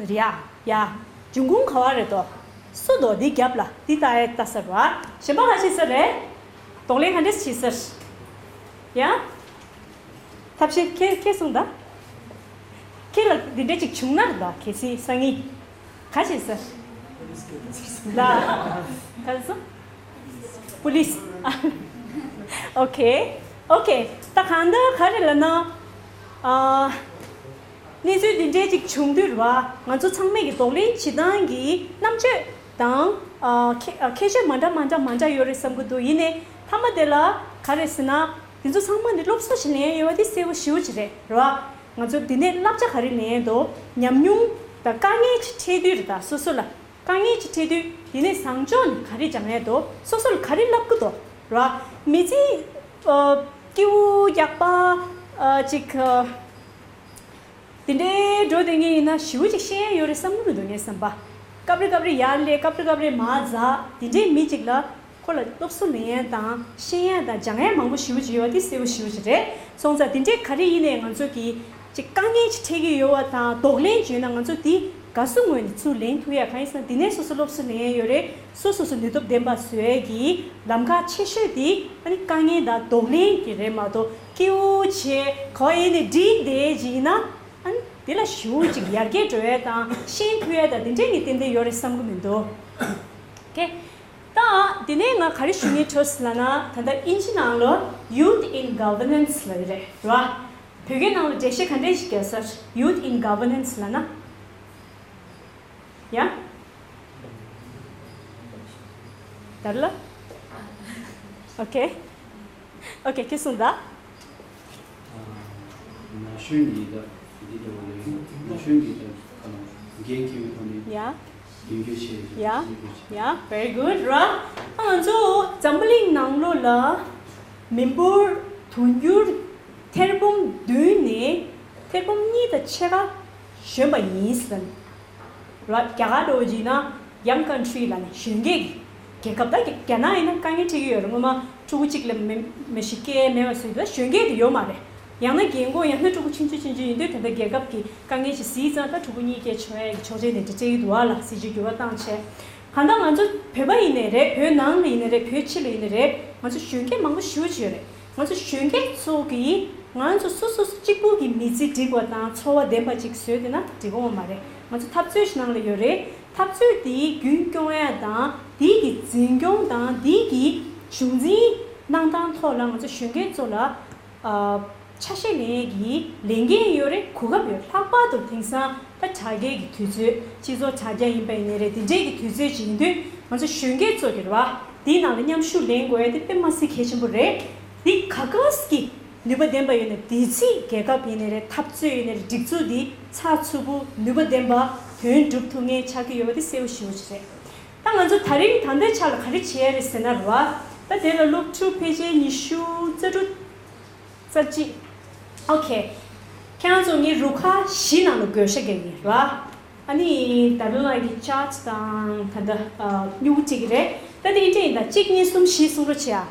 ཡ་ཡ། འབྱུང་ཁུངས་ག་བ་རེད་དོ། སུ་དོ་འདི་རྒྱབ་ལ་འདི་ལྟ་ཡ་ལྟ་ས་རེད་བ། གཞན་པ་ག་བྱེད་ས་རེད། གདོང་ལེན་ག་འདྲས་བྱེད་ས་རེད། ཡ། ཐབས་ཤེས་ཁྱེད་ཁྱེད་གསུངས་ད། ཁྱེད་ལ་འདི་འདྲས་ཅིག་བྱུང་ན་རེད་ད། གལ་སྲིད་སང་ཉིན། ག་བྱེད་ས། ལ། ག་རེ་ཟེར། པུ་ལིས། ཨོ་ཁེ། ཨོ་ཁེ། ད་གང་ལྟར་ག་རེ་ལབ་ན། ཨ། གནས་ཚུལ་འདི་འདྲའི་ཅིག་བྱུང་དུས་རེད་བ། ང་ཚོ་ཚང་མས་ཀྱི་གདོང་ལེན་བྱེད་སྟངས་ཀྱི་རྣམ་དཔྱོད་དང་། ཨ། ཁྱད་ཨ། ཁྱད་ཆོས་མ་འདྲ་མ་འདྲ་མ་འདྲ་ཡོད་རེད་བསམ་གྱི་འདུག་ཡིན་ནའི་མཐའ་མ་དེ་ལ་ག་རེ་ཟེར་ན། དེ་ཚོ་ཚང་མ་ནི་སློབ་གསོ་ཞིག་ལེན་ཡ་ཡོད་པ་དེ་གསལ་པོ་ཞེ་པོ་ཅིག་རེད། རེད་བ། ང་ཚོ་འདི་ནས་བསླབ་བྱ་ག་རེ་ལེན་ཡ་འདུག་ཉམས་མྱོང་དང་དཀའ་ངལ་ཅིག་འཕྲད་དུས་རེད་ད། སོ་སོ་ལ་དཀའ་ངལ་ཅིག་འཕྲད་དུས་དེ་ནས་བཟང་ཕྱོགས་ནས་ག་རེ་སྦྱང་ཡ་འདུག་སོ་སོ་ལ་ག་རེ་བསླབ་ཀྱི་འདུག་རེད་བ། མི་ཚེ་ཨ། སྐྱིད་པོ་ཡག་པ་ཨ། ཅིག་ཨ། དེ་འདྲའི་འགྲོ་བསྡད་མཁན་ཡིན་ན་ཞེ་པོ་ཅིག་ཤེས་ཡ་ཡོད་རེད་བསམ་གྱི་མི་འདུག་ངའི་བསམ་པ། སྐབས་རེ་སྐབས་རེ་ཡར་སླེབས། སྐབས་རེ་སྐབས་རེ་མར་འཛེགས། དེ་འདྲའི་མི་གཅིག་ལ་ཁོ་ལ་སློབ་གསོ་ལེན་ཡ་དང་ཤེས་ཡ་དང་སྦྱང་ཡ་མང་པོ་ཞེ་པོ་ཅིག་ཡོད་པ་དེ་གསལ་པོ་ཞེ་པོ་ཅིག་རེད། སོང་ཙང་དེ་འདྲའི་ག་རེ་ཡིན་ནའི་ང་ཚོ་གིས་ཅིག་དཀའ་ངལ་ཅིག་འཕྲད་ཀྱི་ཡོད་པ་དང་གདོང་ལེན་བྱས་ན་ང་ཚོ་དེ་དགའ་བསུ་ངོས་ནས་ཚུར་ལེན་ཐུབ་ཡ། གང་ཡིན་ཟེར་ན་དེ་ནས་སོ་སོ་སློབ་གསོ་ལེན་ཡ་ཡོད་རེད། སོ་སོ་སོ་ནུས་སྟོབས་ལྡན་པ་བཟོ་ཡས་ཀྱི་ལམ་ཁ་ཆེ་ཤོས་དེ་ཨ་ནི་དཀའ་ངལ་དང་གདོང་ལེན་གྱི་རེད་མ་གཏོགས་སྐྱིད་པོ་བྱས་ག་བ་ཡིན་ནའི་འགྲིག་བསྡད་ཅིག་ཡིན་ན་ཨ་ནི་དེ་ལ་ཞེ་པོ་ཅིག་ཡར་རྒྱས་འགྲོ་ཡས་དང་ཤེས་ཐུབ་ཡས་དང་དེ་འདྲས་ངས་ཏན་ཏན་ཡོད་རེད་བསམ་གྱི་མི་འདུག་ཀེ། ད་དེ་ནས་ང་ག་རེ་ཞུ་སྙིང་འདོད་ལབ་ན་ད་ལྟ་དབྱིན་ཇི་ནང་ལོ་Youth in Governance་ལབ་ཀྱི་རེད་ར། བོད་སྐད་ནང་ལ་འགྲེལ་བཤད་ག་འདྲས་ཞིག་རྒྱག་ས། Youth in Governance་ལབ་ན། ཡ། དར་ལ། ཨོ་ཁེ། ཨོ་ཁེ། ཁྱེད་གསུངས་དང་། ན་གཞོན་གྱི་ད་འདི་འདྲ་བ་ལས་ན་གཞོན་གྱི་ད་ག་ལ་འགན་འཁྱེར་བའི་ཐོག་ནས་ཡ། རྒྱུན་འཁྱོངས་བྱེད་ཡ། ཡ། Very good ར། ང་ཚོ་འཛམ་བུ་གླིང་ནང་ལོགས་ལ་མི་འབོར་དུང་ཕྱུར་ཐེར་འབུམ་བདུན་ནས་ཐེར་འབུམ་གཉིས་དང་ཕྱེད་ཀ་གཞོན་པ་ཡིན་ཟེར། ར། རྒྱ་གར་འདྲ་བོ་ཅིག་ན་Young Country་ལབ་ནས་གཞོན་སྐྱེས་ཀྱི་རྒྱལ་ཁབ། ད་རྒྱ་ནག་ཡིན་ན་དཀའ་ངལ་འཕྲད་ཀྱི་ཡོད་རེད། སྔོན་མ་ཕྲུ་གུ་གཅིག་ལས་མེད་མི་ཞིག་སྐྱེས་མེད་པ་བཟོས་འདུག་གཞོན་སྐྱེས་དེ་ཡོད་མ་རེད། ཡང་ན་རྒན་གོག་ཡང་ན་ཕྲུ་གུ་ཆུང་ཆུང་ཆུང་ཆུང་ཡིན་དུས་ད་ལྟ་རྒྱལ་ཁབ་ཀྱི་དཀའ་ངལ་ཞིག་གཟིགས་ཙང་ད་ཕྲུ་གུ་གཉིས་སྐྱེས་ཆོག་ཡ་གི་ཆོག་མཆན་དེ་འདྲ་སྤྲད་ཀྱི་འདུག་ཨ་ལ། སྲིད་ཇུས་འགྱུར་བ་བཏང་བྱས། གང་ལྟར་ང་ཚོ་བོད་པ་ཡིན་ནའི་རེད། བོད་ནང་ལ་ཡིན་ནའི་རེད། བོད་ཕྱི་ལ་ཡིན་ནའི་རེད། ང་ཚོ་གཞོན་སྐྱེས་མང་པོ་ཞེ་པོ་ཅིག་ཡོད་རེད། ང་ཚོ་གཞོན་སྐྱེས་ཚོ་གིས་ང་ཚོ་སོ་སོ་སོ་གཅིག་པུ་གི་མི་ཚེ་འགྲིག་པ་དང་འཚོ་བ་ལྡན་པ་ཅིག་བཟོས་བསྡད་ན་འགྲིག་གི་ཡོད་མ་རེད། ང་ཚོ་འཐབ་རྩོད་ཞིག་ནང་ལ་ཡོད་རེད། འཐབ་རྩོད་དེ་རྒྱུན་སྐྱོང་ཡ་དང་དེ་གི་འཛིན་སྐྱོང་དང་དེ་གི་གཞུང་འཛིན་གནང་སྟངས་ཐོག་ལ་ང་ཚོ་གཞོན་སྐྱེས་ཚོ་ལ་ཨ། ཆ་ཤས་ལེན་ཡས་ཀྱི་ལས་འགན་ཡོད་རེད། གོ་སྐབས་ཡོད། ལྷག་པར་དུ་དེང་སང་ད་དྲ་རྒྱའི་གི་དུས་ཚོད། སྤྱི་ཚོགས་དྲ་རྒྱ་ཡིན་པ་ཡིན་ནའི་རེད། དེ་འདྲའི་གི་དུས་ཚོད་ཅིག་ཡིན་དུས་ང་ཚོ་གཞོན་སྐྱེས་ཚོ་གི་རེད་བ། དེའི་ནང་ལ་མཉམ་ཞུགས་ལེན་དགོས་ཡ་དེ་དཔེ་མ་སྲིད་གལ་ཆེན་པོ་རེད། དེ་ག་ག་ཟེ་གི་ནུས་པ་ལྡན་པ་ཡོད་ན་དེ་ཚིག་རྒྱལ་ཁབ་ཡིན་ནའི་རེད། འཐབ་རྩོད་ཡིན་ནའི་རེད། སྒྲིག་འཛུགས་འདི་ཚགས་ཚུད་པོ་ནུས་པ་ལྡན་པ་དོན་འགྲུབ་ཐུབ་མཁན་ཆགས་ཀྱི་ཡོད་པ་དེ་གསལ་པོ་ཞེ་པོ་ཅིག་རེད། ད་ང་ཚོ་ད་རིང་ད་ལྟའི་ཆ་ལ་ག་རེ་བྱེད་ཡ་རེད་ཟེར་ན་རེད་བ། ད་དེ་ལ་སློབ་ཕྲུག་ཕལ་ཆེར་ཉི་ཤུ་རྩ་དྲུག་རྩ་གཅིག་ཨོ་ཁེ། ཁྱེད་རང་ཚོ་ངའི་རུ་ཁག་བཞི་ནང་ལ་བགོ་བཤའ་རྒྱག་གི་ཡིན་ར། ཨ་ནི་ད་ལོ་ལ་གི་ཅཱར་དང་ད་ལྟ་སྨྱུ་གུ་བྲིས་ཀྱི་རེད། ད་དེ་འདྲ་ཡིན་ད། གཅིག་གཉིས་གསུམ་བཞི་གསུང་རོགས་བྱེད་ཨ།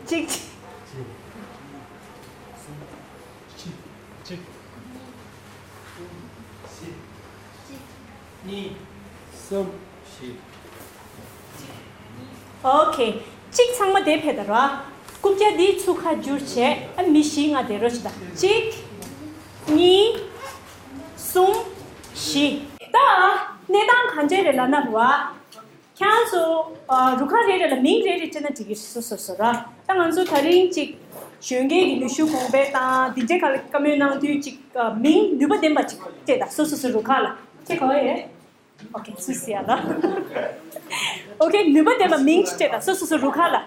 གཅིག་གཉིས། གསུམ། བཞི། ཨོ་ཁེ། གཅིག་ཚང་མ་དེ་ཕེབས་ད་ར། རྐུབ་བཀྱག་འདི་ཚུར་ཁ་བསྒྱུར་བྱས། ཨ་མི་བཞི་ལྔ་དེ་རོ་ཞིག་ད། གཅིག་གཉིས། གསུམ། བཞི། ད་གནས་སྟངས་ག་འདྲས་རེད་ལབ་ན་ར། ཁྱེད་རང་ཚོ་ཨ་རུ་ཁག་རེ་རེ་ལ་མིང་རེ་རེ་སྤྲད་ན་འགྲིག་གི་རེད། སོ་སོ་སོ་ར། ད་ང་ཚོ་དེ་རིང་ཅིག་གཞོན་སྐྱེས་ཀྱི་ནུས་ཤུགས་གོང་འཕེལ་དང་འདི་འདྲའི་སྒང་ལ་བཀའ་མོལ་གནང་དུས་ཅིག་ཨ་མིང་ནུས་པ་ལྡན་པ་ཅིག་སྤྲད་ད། སོ་སོ་སོ་རུ་ཁག་ལ། ཁྱེད་ག་བ་ཡོད། ཨོ་ཁེ། སུ་སི་ཡ་ལ། ཨོ་ཁེ། ནུས་པ་ལྡན་པ་མིང་ཅིག་སྤྲད་ད། སོ་སོ་སོ་རུ་ཁག་ལ།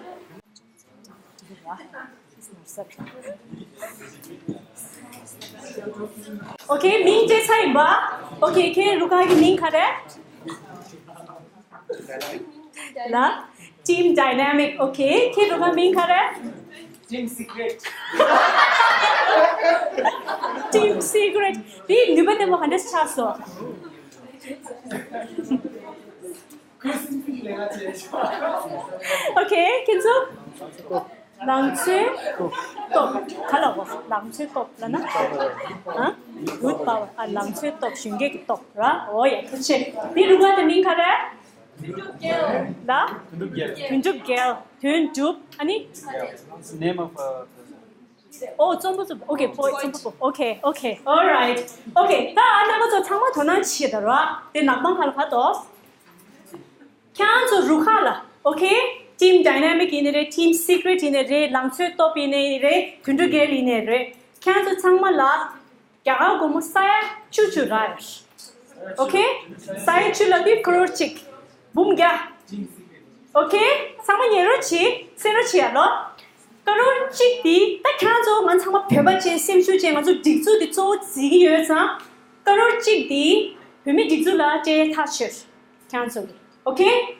ཨོ་ཁེ། མིང་བརྗེ་ཚར་ཡིན་པ། ཨོ་ཁེ། ཁྱེད་རུ་ཁག་གི་མིང་ག་རེ། ལ། Team Dynamic། ཨོ་ཁེ། ཁྱེད་རུ་ཁག་མིང་ག་རེ། Team Secret། Team Secret། དེ་ནུས་པ་ལྡན་པ་ག་འདྲས་ཆགས་སོང་། ཨོ་ཁེ། ཁྱེད་ཚོ། ལང་ཚོའི་སྟོབས། ག་ལ་འོ། ལང་ཚོའི་སྟོབས་ལབ་ན། ཨ། Good power། ཨ། ལང་ཚོའི་སྟོབས། གཞོན་སྐྱེས་ཀྱི་སྟོབས་ར། འོ་ཡ། ཐུགས་རྗེ་ཆེ། འདི་རུ་ཁག་དེ་མིང་ག་རེ། ལ། དོན་གྲུབ་རྒྱལ། དོན་གྲུབ་རྒྱལ། དོན་གྲུབ། ཨ་ནི། Name of a person. ཨོ། རྩོམ་པ་པོ། ཨོ་ཁེ། པོ། རྩོམ་པ་པོ། ཨོ་ཁེ། ཨོ་ཁེ། All right. ཨོ་ཁེ། ད་རྣམ་པ་ཚོ་ཚང་མ་དོ་སྣང་བྱེད་ད་ར། དེ་ནག་པང་ཁ་ལ་ཕར་ལྟོས། ཁྱེད་རང་ཚོ་རུ་ཁག་ལ། ཨོ་ཁེ། Team Dynamic ཡིན་ནི་རེད། Team Secret ཡིན་ནི་རེད། ལང་ཚོའི་སྟོབས་ཡིན་ནི་རེད། དོན་གྲུབ་རྒྱལ་ཡིན་ནི་རེད། ཁྱེད་རང་ཚོ་ཚང་མ་ལ་རྒྱ་གར་སྒོར་མོ་ས་ཡ་བཅུ་བཅུ་རག་ཡོད། ཨོ་ཁེ། ས་ཡ་བཅུ་ལབ་དུས་ཀ་རོར་གཅིག་འབུམ་བརྒྱ། ཨོ་ཁེ། ཚང་མ་ཉན་རོགས་བྱེད། གསན་རོགས་བྱེད་ཡ་ལོ། ཀ་རོར་གཅིག་དེ་ད་ཁྱེད་རང་ཚོ། ང་ཚང་མ་བོད་པ་བྱས། སེམས་ཤུགས་བྱས། ང་ཚོ་སྒྲིག་འཛུགས་དེ་གཙོ་བོ་བརྩི་གི་ཡོད་ཙང་། ཀ་རོར་གཅིག་དེ་བོད་མི་སྒྲིག་འཛུགས་ལ་སྤྲད་ཐག་ཆོད། ཁྱེད་རང་ཚོ་གི། ཨོ་ཁེ།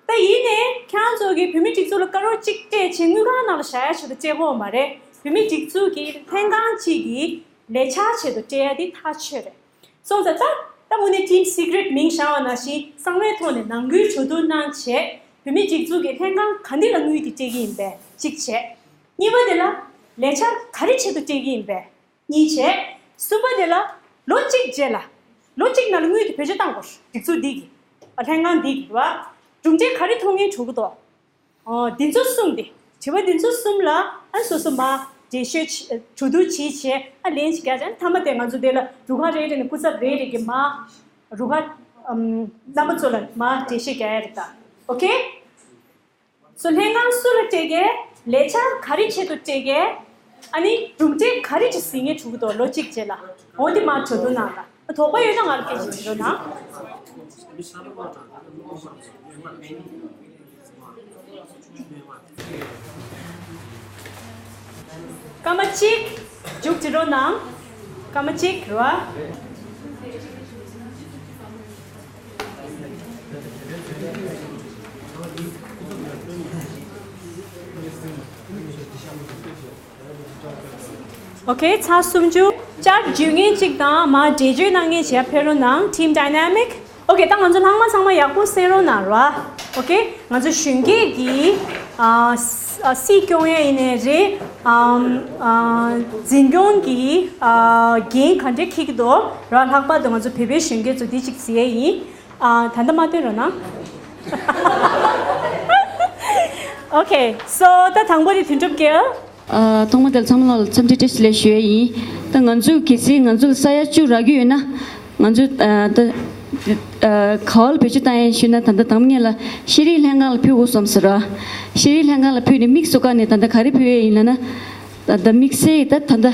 ད་ཡིན་ནའི་ཁྱེད་རང་ཚོ་གིས་བོད་མི་སྒྲིག་འཛུགས་ལ་ཀ་རོར་གཅིག་སྤྲད་བྱས་དངུལ་ཁང་ནང་ལ་བཞག་ཡ་ཆེད་དུ་སྤྲད་དགོས་མ་རེད། བོད་མི་སྒྲིག་འཛུགས་ཀྱི་ལྷན་ཁང་གཅིག་གི་ལས་འཆར་ཆེད་དུ་སྤྲད་ཡ་དེ་ཐག་ཆོད་རེད། སོང་ཙང་ད་ད་དངོས་གནས་Team Secret མིང་བཞག་པ་ནང་བཞིན་གསང་བའི་ཐོག་ནས་ནང་ཁུལ་གྲོས་བསྡུར་གནང་བྱས། བོད་མི་སྒྲིག་འཛུགས་ཀྱི་ལྷན་ཁང་ག་འདི་ལ་དངུལ་དེ་སྤྲད་ཀྱི་ཡིན་པས་གཅིག་བྱས། གཉིས་པ་དེ་ལ་ལས་འཆར་ག་རེ་ཆེད་དུ་སྤྲད་ཀྱི་ཡིན་པས། གཉིས་བྱས། གསུམ་པ་དེ་ལ་ལོ་གཅིག་རྗེས་ལ། ལོ་གཅིག་ནང་ལ་དངུལ་དེ་བེད་སྤྱོད་བཏང་དགོས། སྒྲིག་འཛུགས་འདི་གི། ཨ། ལྷན་ཁང་འདི་གི་རེད་བ། གྲུབ་འབྲས་ག་རེ་ཐོན་མཁན་འགྲོ་གི་འདུག་ཨོ། འདི་ཚོ་གསུམ་དེ། དྲི་བ་འདི་ཚོ་གསུམ་ལ་ཨ་སོ་སོ་མར་འགྲེལ་བཤད་བྱེད། གྲོས་བསྡུར་བྱེད་བྱས། ཨ་ལན་ཞིག་རྒྱག་བྱས། མཐའ་མ་དེ་ང་ཚོ་དེ་ལ་རུ་ཁག་རེ་རེ་ནས་སྐུ་ཚབ་རེ་རེ་གིས་མར་རུ་ཁག་ཨམ་རྣམ་པ་ཚོ་ལ་མར་འགྲེལ་བཤད་རྒྱག་ཡ་རེད་ད། ཨོ་ཁེ། སོ། ལྷན་ཁང་སུ་ལ་སྤྲད་གས། ལས་འཆར་ག་རེ་ཆེད་དུ་སྤྲད་གས། ཨ་ནི་གྲུབ་འབྲས་ག་རེ་ཅིག་གཟིགས་མཁན་འགྲོ་གི་འདུག་ལོ་གཅིག་རྗེས་ལ། འོ་འདི་མར་གྲོས་བསྡུར་གནང་དང་། དོགས་པ་ཡོད་ན་ང་ལ་སྐད་ཆ་དྲི་རོགས་གནང་། སྐར་མ་གཅིག་མཇུག་སྒྲིལ་རོགས་གནང་། སྐར་མ་གཅིག་རེད་བ། ཨོ་ཁེ། ཚར་སུམ་ཅུ། བསྐྱར་བརྗོད་མཁན་གཅིག་དང་མར་འགྲེལ་བརྗོད་གནང་མཁན་ཞིག་ཕེབས་རོགས་གནང་། Team Dynamic། ཨོ་ཁེ། ད་ང་ཚོ་ལྷག་མ་ཚང་མ་ཡག་པོ་གསན་རོགས་གནང་ར། ཨོ་ཁེ། ང་ཚོ་གཞོན་སྐྱེས་ཀྱི་ཨ་ཨ་སྲིད་སྐྱོང་ཡ་ཡིན་ནའི་རེད། ཨམ་ཨ་འཛིན་སྐྱོང་གི་ཨ་འགན་ག་འདྲས་འཁྱེར་གྱི་འདུག་ར། ལྷག་པར་དུ་ང་ཚོ་བོད་པའི་གཞོན་སྐྱེས་ཚོ་འདི་གཅིག་གཟིགས་ཡ་ཡིན། ཨ་ད་ལྟ་མ་སྟོན་རོགས་གནང་། ཨོ་ཁེ། སོ་ད་དང་པོ་དེ་དོན་གྲུབ་རྒྱལ། ཨ་ཐོག་མ་དེར་ཚང་མ་ལ་འཚམས་འདྲི་བཀྲ་ཤིས་བདེ་ལེགས་ཞུ་ཡ་ཡིན། ད་ང་ཚོས་གལ་སྲིད་ང་ཚོ་ལ་ས་ཡ་བཅུ་རག་གི་ཡོད་ན། ང་ཚོས་ཨ་ད་ཨ་ག་བ་ལ་བེད་སྤྱོད་བཏང་ཡ་ཞུས་ན། ད་ལྟ་དང་པོ་ཉིད་ལ་ཤེས་རིག་ལྷན་ཁང་ལ་ཕུལ་དགོས་བསམ་ཟེར་ར། ཤེས་རིག་ལྷན་ཁང་ལ་ཕུལ་ནས་དམིགས་སུ་བཀར་ནས་ད་ལྟ་ག་རེ་ཕུལ་ཡ་ཡིན་ལབ་ན། ད་ད་དམིགས་བསལ་ད་ད་ད་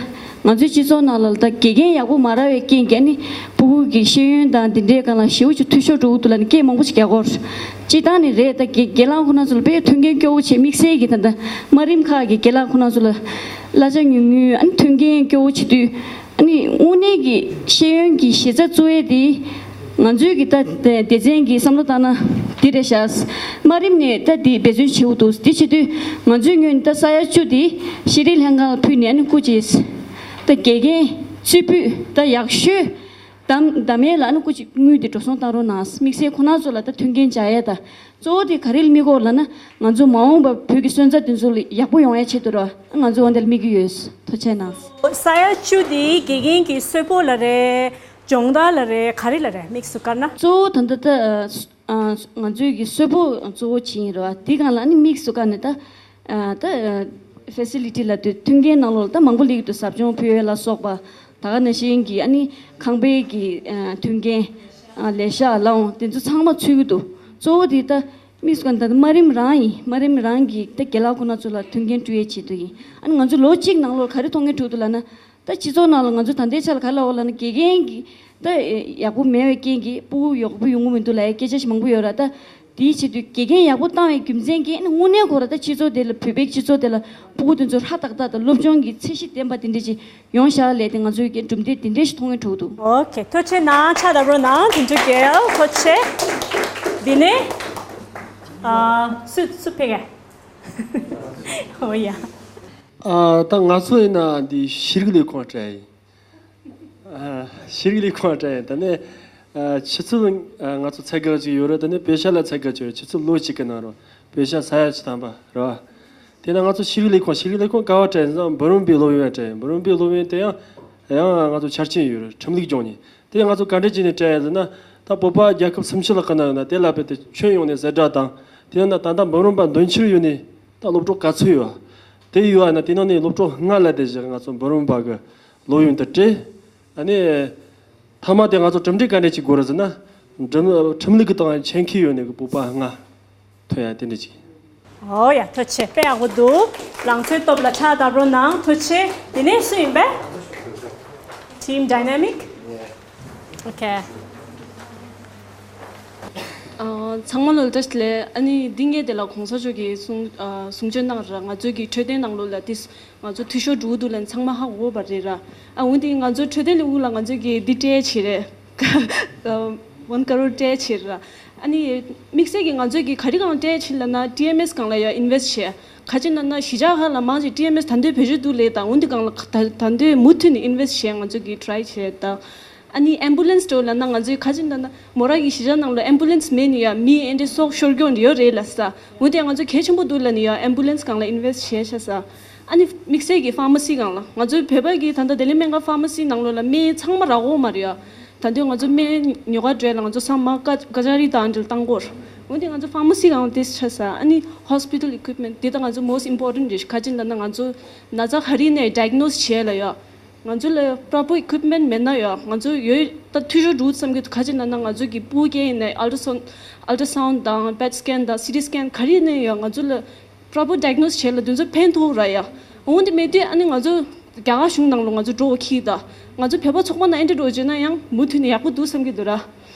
ང་ཚོའི་སྤྱི་ཚོགས་ནང་ལ་ད་དགེ་རྒན་ཡག་པོ་མ་རག་པའི་རྐྱེན་གྱིས་ནི། ཕྲུ་གུ་གི་ཤེས་ཡོན་དང་དེ་འདྲའི་སྒང་ལ་ཞེ་པོ་ཅིག་འཐུས་ཤོར་འགྲོ་གི་འདུག་ལབ་ནས་སྐད་མང་པོ་ཅིག་རྒྱག་གི་ཡོད་རེད། སྤྱིར་བཏང་ནས་རེད། ད་དགེ་དགེ་ལགས་ཁོ་རང་ཚོ་ལ་དཔེ་མཐུན་རྐྱེན་སྐྱོ་བོ་བྱས། དམིགས་བསལ་གྱི་ད་ད་དམའ་རིམ་ཁག་གི་དགེ་ལགས་ཁོ་རང་ཚོ་ལ་གླ་ཆ་ཉུང་ཉུང་། ཨ་ནི་མཐུན་རྐྱེན་སྐྱོ་བོ་བྱེད་དུས། ཨ་ནི་དངོས་གནས་ཀྱི་ཤེས་ཡོན་གྱི་གཞི་རྩ་གཙོ་བོ་དེ་ང་ཚོའི་གི་ད་སྡེ་ཚན་གྱི་བསམ་བློ་བཏང་ན། འདི་རེད་ཤག་དམའ་རིམ་ནས་ད་འདི་འབད་བརྩོན་བྱེད་འུ་འདུག་འདི་བྱེད་དུས་ང་ཚོའི་ངོས་ནས་ད་ས་ཡ་བཅུ་འདི་ཤེས་རིག་ལྷན་ཁང་ལ་ཕུལ་ནས་ཨ་ནི་སྐུ་མཁྱེན། ད་དགེ་རྒན་རྩེ་ཕུད་ད་ཡག་ཤོས་གདམ་གདམ་ཡས་ལ་ཨ་ནི་སྐུ་མཁྱེན་དངུལ་འདི་འགྲོ་སོང་བཏང་རོགས་གནང་། དམིགས་བསལ་ཁོ་ན་ཚོ་ལ་ད་མཐུན་རྐྱེན་སྦྱར་ཡས་ད། གཙོ་བོ་དེ་ག་རེ་ལ་དམིགས་ཡོད་ལབ་ན། ང་ཚོ་མ་འོངས་པར་བོད་ཀྱི་སོན་རྩ་དེ་ཚོ་ལ་ཡག་པོ་ཡོང་ཡ་ཆེད་དུ་ར་ང་ཚོ་འོ་འདི་ལ་དམིགས་ཀྱི་ཡོད། ཐུགས་རྗེ་གནང་། ས་ཡ་བཅུ་དེ་དགེ་རྒན་གྱི་གསོལ་ཕོགས་ལ་རེད། སྦྱོང་བརྡར་ལ་རེད། ག་རེ་ལ་རེད། དམིགས་སུ་བཀར་ན། གཙོ་བོ་ད་ལྟ་ད་ཨ་ང་ཚོའི་གི་གསོལ་ཕོགས་གཙོ་བོ་ཅིག་ཡིན་རེད་བ། དེ་སྒང་ལ་ཨ་ནི་དམིགས་སུ་བཀར་ནས་ད་ཨ་ད་ཕེ་སི་ལི་ཊི་ལབ་དུས་མཐུན་རྐྱེན་ནང་ལོགས་ལ་ད་མང་པོ་སླེབས་ཀྱི་འདུག་ཟབ་སྦྱོང་ཕུལ་ཡས་ལ་སོགས་པ། ད་ག་ནང་བཞིན་གྱི་ཨ་ནི་ཁང་པའི་གི་ཨ་མཐུན་རྐྱེན། ཨ་ལས་ཤག་ལའང་དེ་ཚོ་ཚང་མ་ཚུད་ཀྱི་འདུག་གཙོ་བོ་དེ་ད་དམིགས་སུ་བཀར་ན་ད་དམའ་རིམ་རང་ཡིན། དམའ་རིམ་རང་གི་ད་རྒན་ལགས་ཁོ་ན་ཚོ་ལ་མཐུན་རྐྱེན་སྤྲོད་ཡས་ཆེད་དུ་ཡིན། ཨ་ནི་ང་ཚོ་ལོ་གཅིག་ནང་ལོགས་ག་རེ་མཐོང་མཁན་འདུག་ལབ་ན། ད་སྤྱི་ཚོགས་ནང་ལ་ང་ཚོ་ད་ལྟའི་ཆ་ལ་ག་རེ་ལབ་དགོས་ལབ་ན། དགེ་རྒན་གྱི་ད་ཡག་པོ་མེད་པའི་རྐྱེན་གྱིས་ཕྲུ་གུ་ཡག་པོ་ཡོང་གི་མི་འདུག་ལབ་ཡ་སྐད་ཆ་ཞིག་མང་པོ་ཡོད་ར། ད་དེའི་ཆེད་དུ་དགེ་རྒན་ཡག་པོ་བཏང་བའི་རྒྱུ་མཚན་གྱིས་ཨ་ནི་དངོས་གནས་ཁོ་ར་ད་སྤྱི་ཚོགས་དེ་ལ་བོད་པའི་སྤྱི་ཚོགས་དེ་ལ་ཕྲུ་གུ་དེ་ཚོ་ཧྲ་ཏག་ཏག་དང་སློབ་སྦྱོང་གི་ཚད་གཞི་ལྡན་པ་དེ་འདྲ་ཅིག་ཡོང་ཤག་ལབ་དེ་ང་ཚོའི་གི་གྲུབ་འབྲས་དེ་འདྲ་ཞིག་མཐོང་གི་འདུག་ཨོ་ཁེ། ཐུགས་རྗེ་གནང་། ཕྱག་དར་པོ་གནང་། དོན་གྲུབ་རྒྱལ། ཐུགས་རྗེ། འདི་ནས་ཨ་སུ་སུ་ཕེབས་ཀྱི། ཨོ་ཡ། ཨ་ད་ང་ཚོ་ཡིན་ན་འདི་ཤེས་རིག་ལས་ཁུངས་སྤྲད་ཡིན། ཨ་ཤེས་རིག་ལས་ཁུངས་སྤྲད་ཡིན། ད་ནས་ཨ་ཆུ་ཚོད་ཨ་ང་ཚོ་ཚད་བརྒལ་ཅིག་ཡོད་རེད། ད་ནས་བོད་ཤ་ལ་ཚད་བརྒལ་ཅིག་ཡོད་རེད། ཆུ་ཚོད་ལོ་གཅིག་གི་ནང་རུ་བོད་ཤ་ས་ཡ་བཅུ་ཐམ་པ་རེད་བ། དེ་ན་ང་ཚོ་ཤེས་རིག་ལས་ཁུངས་ཤེས་རིག་ལས་ཁུངས་ག་བ་སྤྲད་ཡིན་ཟེར་ན་འབུམ་རམས་པའི་སློབ་ཡོན་སྤྲད་ཡིན། འབུམ་རམས་པའི་སློབ་ཡོན་དེ་ཡང་ཡང་ང་ཚོ་ཆ་རྐྱེན་ཡོད་རེད། ཁྲིམས་ལུགས་སྦྱོང་ནས། དེ་ང་ཚོ་ག་འདྲ་བྱས་ནས་སྤྲད་ཡ་ཟེར་ན། ད་བོད་པ་རྒྱལ་ཁབ་སུམ་ཅུ་ལྷག་གི་ནང་ཡོད་ན་དེ་ལ་རྦད་དེ་ཁྱོན་ཡོངས་ནས་གསལ་བསྒྲགས་དང་། དེ་ཡང་ན་ད་ལྟ་འབུམ་རམས་པ་འདོན་ཕྱིར་ཡོད་ནི་ད་སློབ་གྲོགས་ག་ཚོད་ཡོད། དེ་ཡོད་ན་དེ་ནང་ནས་སློབ་གྲོགས་ལྔ་ལ་དེ་བཞག་ང་ཚོ་འབུམ་རམས་པ་གི་སློབ་ཡོན་དུ་སྤྲད། ཨ་ནི་མཐའ་མ་དེ་ང་ཚོ་གྲུབ་འབྲས་ག་འདྲ་ཅིག་དགོས་རེད་ཟེར་ན། འབྲིམ་ཁྲིམས་ལུགས་ཀྱི་སྟེང་ཆེད་མཁས་ཡོད་ནི་གི་བོད་པ་ལྔ། ཐོན་ཡ་དེ་འདྲ་ཅིག་ཨོ་ཡ། ཐུགས་རྗེ་ཆེ། དཔེ་ཡག་པོ་འདུག་ལང་ཚོའི་སྟོབས་ལ་ཕྱག་དར་པོ་གནང་། ཐུགས་རྗེ་ཆེ། དེ་ནས་སུ་ཡིན་པས། Team Dynamic. Okay. ཨ་ཚང་མ་ལ་བཀྲ་ཤིས་བདེ་ལེགས། ཨ་ནི་འདི་ངས་དེ་ལ་གོང་ས་མཆོག་གིས་གསུང་ཨ་གསུང་ཆོས་གནང་ར། ང་ཚོའི་གི་འཕྲོད་བསྟེན་ནང་ལོགས་ལ་དེ་ང་ཚོ་འཐུས་ཤོར་འགྲོ་གི་འདུག་ལབ་ཚང་མ་ཧ་གོ་བ་རེད་ར། ཨ་འོན་ཏེ་ང་ཚོ་འཕྲོད་བསྟེན་ལས་ཁུངས་ལ་ང་ཚོའི་གི་འདི་སྤྲད་བྱེད་རེད། One crore སྤྲད་བྱེད་ར། ཨ་ནི་དམིགས་བསལ་གྱི་ང་ཚོས་ཀྱི་ག་རེ་སྒང་སྤྲད་ཕྱིན་ལབ་ན། ཊི་ཨེམ་ཨེས་སྒང་ལ་ཡ་ཨིན་ཝེ་སི་ཊི་བྱས། ག་ཅི་ན་ན་གཞིས་ཆགས་ཁག་ལ་མང་ཆེ་ཊི་ཨེམ་ཨེས་ད་འདོད་བེད་སྤྱོད་འདུག་ལས་དང་། འོན་ཏེ་སྒང་ལ་ད་ད་འདོད་མུ་མཐུད་ནས་ཨིན་ཝེ་སི་ཊི་བྱས་ང་ཚོས་ཀྱི་ཊི་རའེ་བྱས་ད། ཨ་ནི་ཨེམ་བུ་ལེན་སི་འགྲོ་ལབ་ན་ང་ཚོས་ག་ཅི་ན་ན་མོ་ར་གི་གཞིས་ཆགས་ནང་ལ་ཨེམ་བུ་ལེན་སི་མེད་ནི་ཡ་མི་ཨེ་འདྲས་སྲོག་ཤོར་རྒྱུ་ཡོད་རེད་ལབ་ས། འོན་ཏེ་ང་ཚོ་གལ་ཆེན་པོ་འདུག་ལབ་ནི་ཡ་ཨེམ་བུ་ལེན་སི་སྒང་ལ་ཨིན་ཝེ་སི་ཊི་བྱས་ཤག་ས། ཨ་ནི་དམིགས་བསལ་གྱི་ཕར་མ་སི་སྒང་ལ་ང་ཚོའི་བོད་པ་གི་ད་ལྟ་བདེ་ལེགས་སྨན་ཁང་ཕར་མ་སི་ནང་ལོགས་ལ་སྨན་ཚང་མ་རག་གི་ཡོད་མ་རེད་ཡ། ད་དུང་ང་ཚོ་སྨན་ཉོ་ག་འགྲོ་ཡ་ལ་ང་ཚོ་ཚང་མ་ཀ་ཀ་ཅ་རི་དང་འབྲེལ་བཏང་དགོས། འོན་ཏེ་ང་ཚོ་ཕར་མ་སི་སྒང་དེ་ཆགས་ས། ཨ་ནི་ཧོ་སི་པི་ཊལ་ཨི་ཀུའིབ་མེན་ཊི་དེ་ད་ང་ཚོ་མོ་སི་ཊི་ཨིམ་པོར་ཊེན་ཊི་རེད། ག་ཅི་ལབ་ན་ང་ཚོ་ན་ཚ་ག་རེ་ནས་ཌའི་གྷ་ནོ་སི་བྱས་ལ་ཡ། ང་ཚོ་ལ་པྲོ་པར་ཨི་ཀུའིབ་མེན་ཊི་མེད་ན་ཡ་ང་ཚོ་ཡོད་ད་འཐུས་ཤོར་འགྲོ་བསམ་གྱི་འདུག་ག་ཅི་ལབ་ན་ང་ཚོ་གི་སྤུ་རྒྱལ་ཡིན་ནའི་ཨལ་ཊ་སའུན་ཌི་དང་པེཊ་སི་ཀེན་དང་སི་ཊི་སི་ཀེན་ག་རེ་ནས་ཡ་ང་ཚོ་ལ་པྲོ་པར་ཌའི་གྷ་ནོ་སི་བྱས་ལ་དེ་ཚོ་ཕན་ཐོགས་ར་ཡ། འོན་ཏེ་མེད་དུས་ཨ་ནི་ང་ཚོ་རྒྱ་གར་གཞུང་ནང་ལོགས་ང་ཚོ་འགྲོ་འཁྱེར་ད། ང་ཚོ་བོད་པ་ཚོགས་པ་ནང་ཨེ་འདྲ་འགྲོ་བྱས་ན་ཡང་མུ་མཐུད་ནས་ཡག་པོ་འདུག་བསམ་གྱི་འདུག་ར།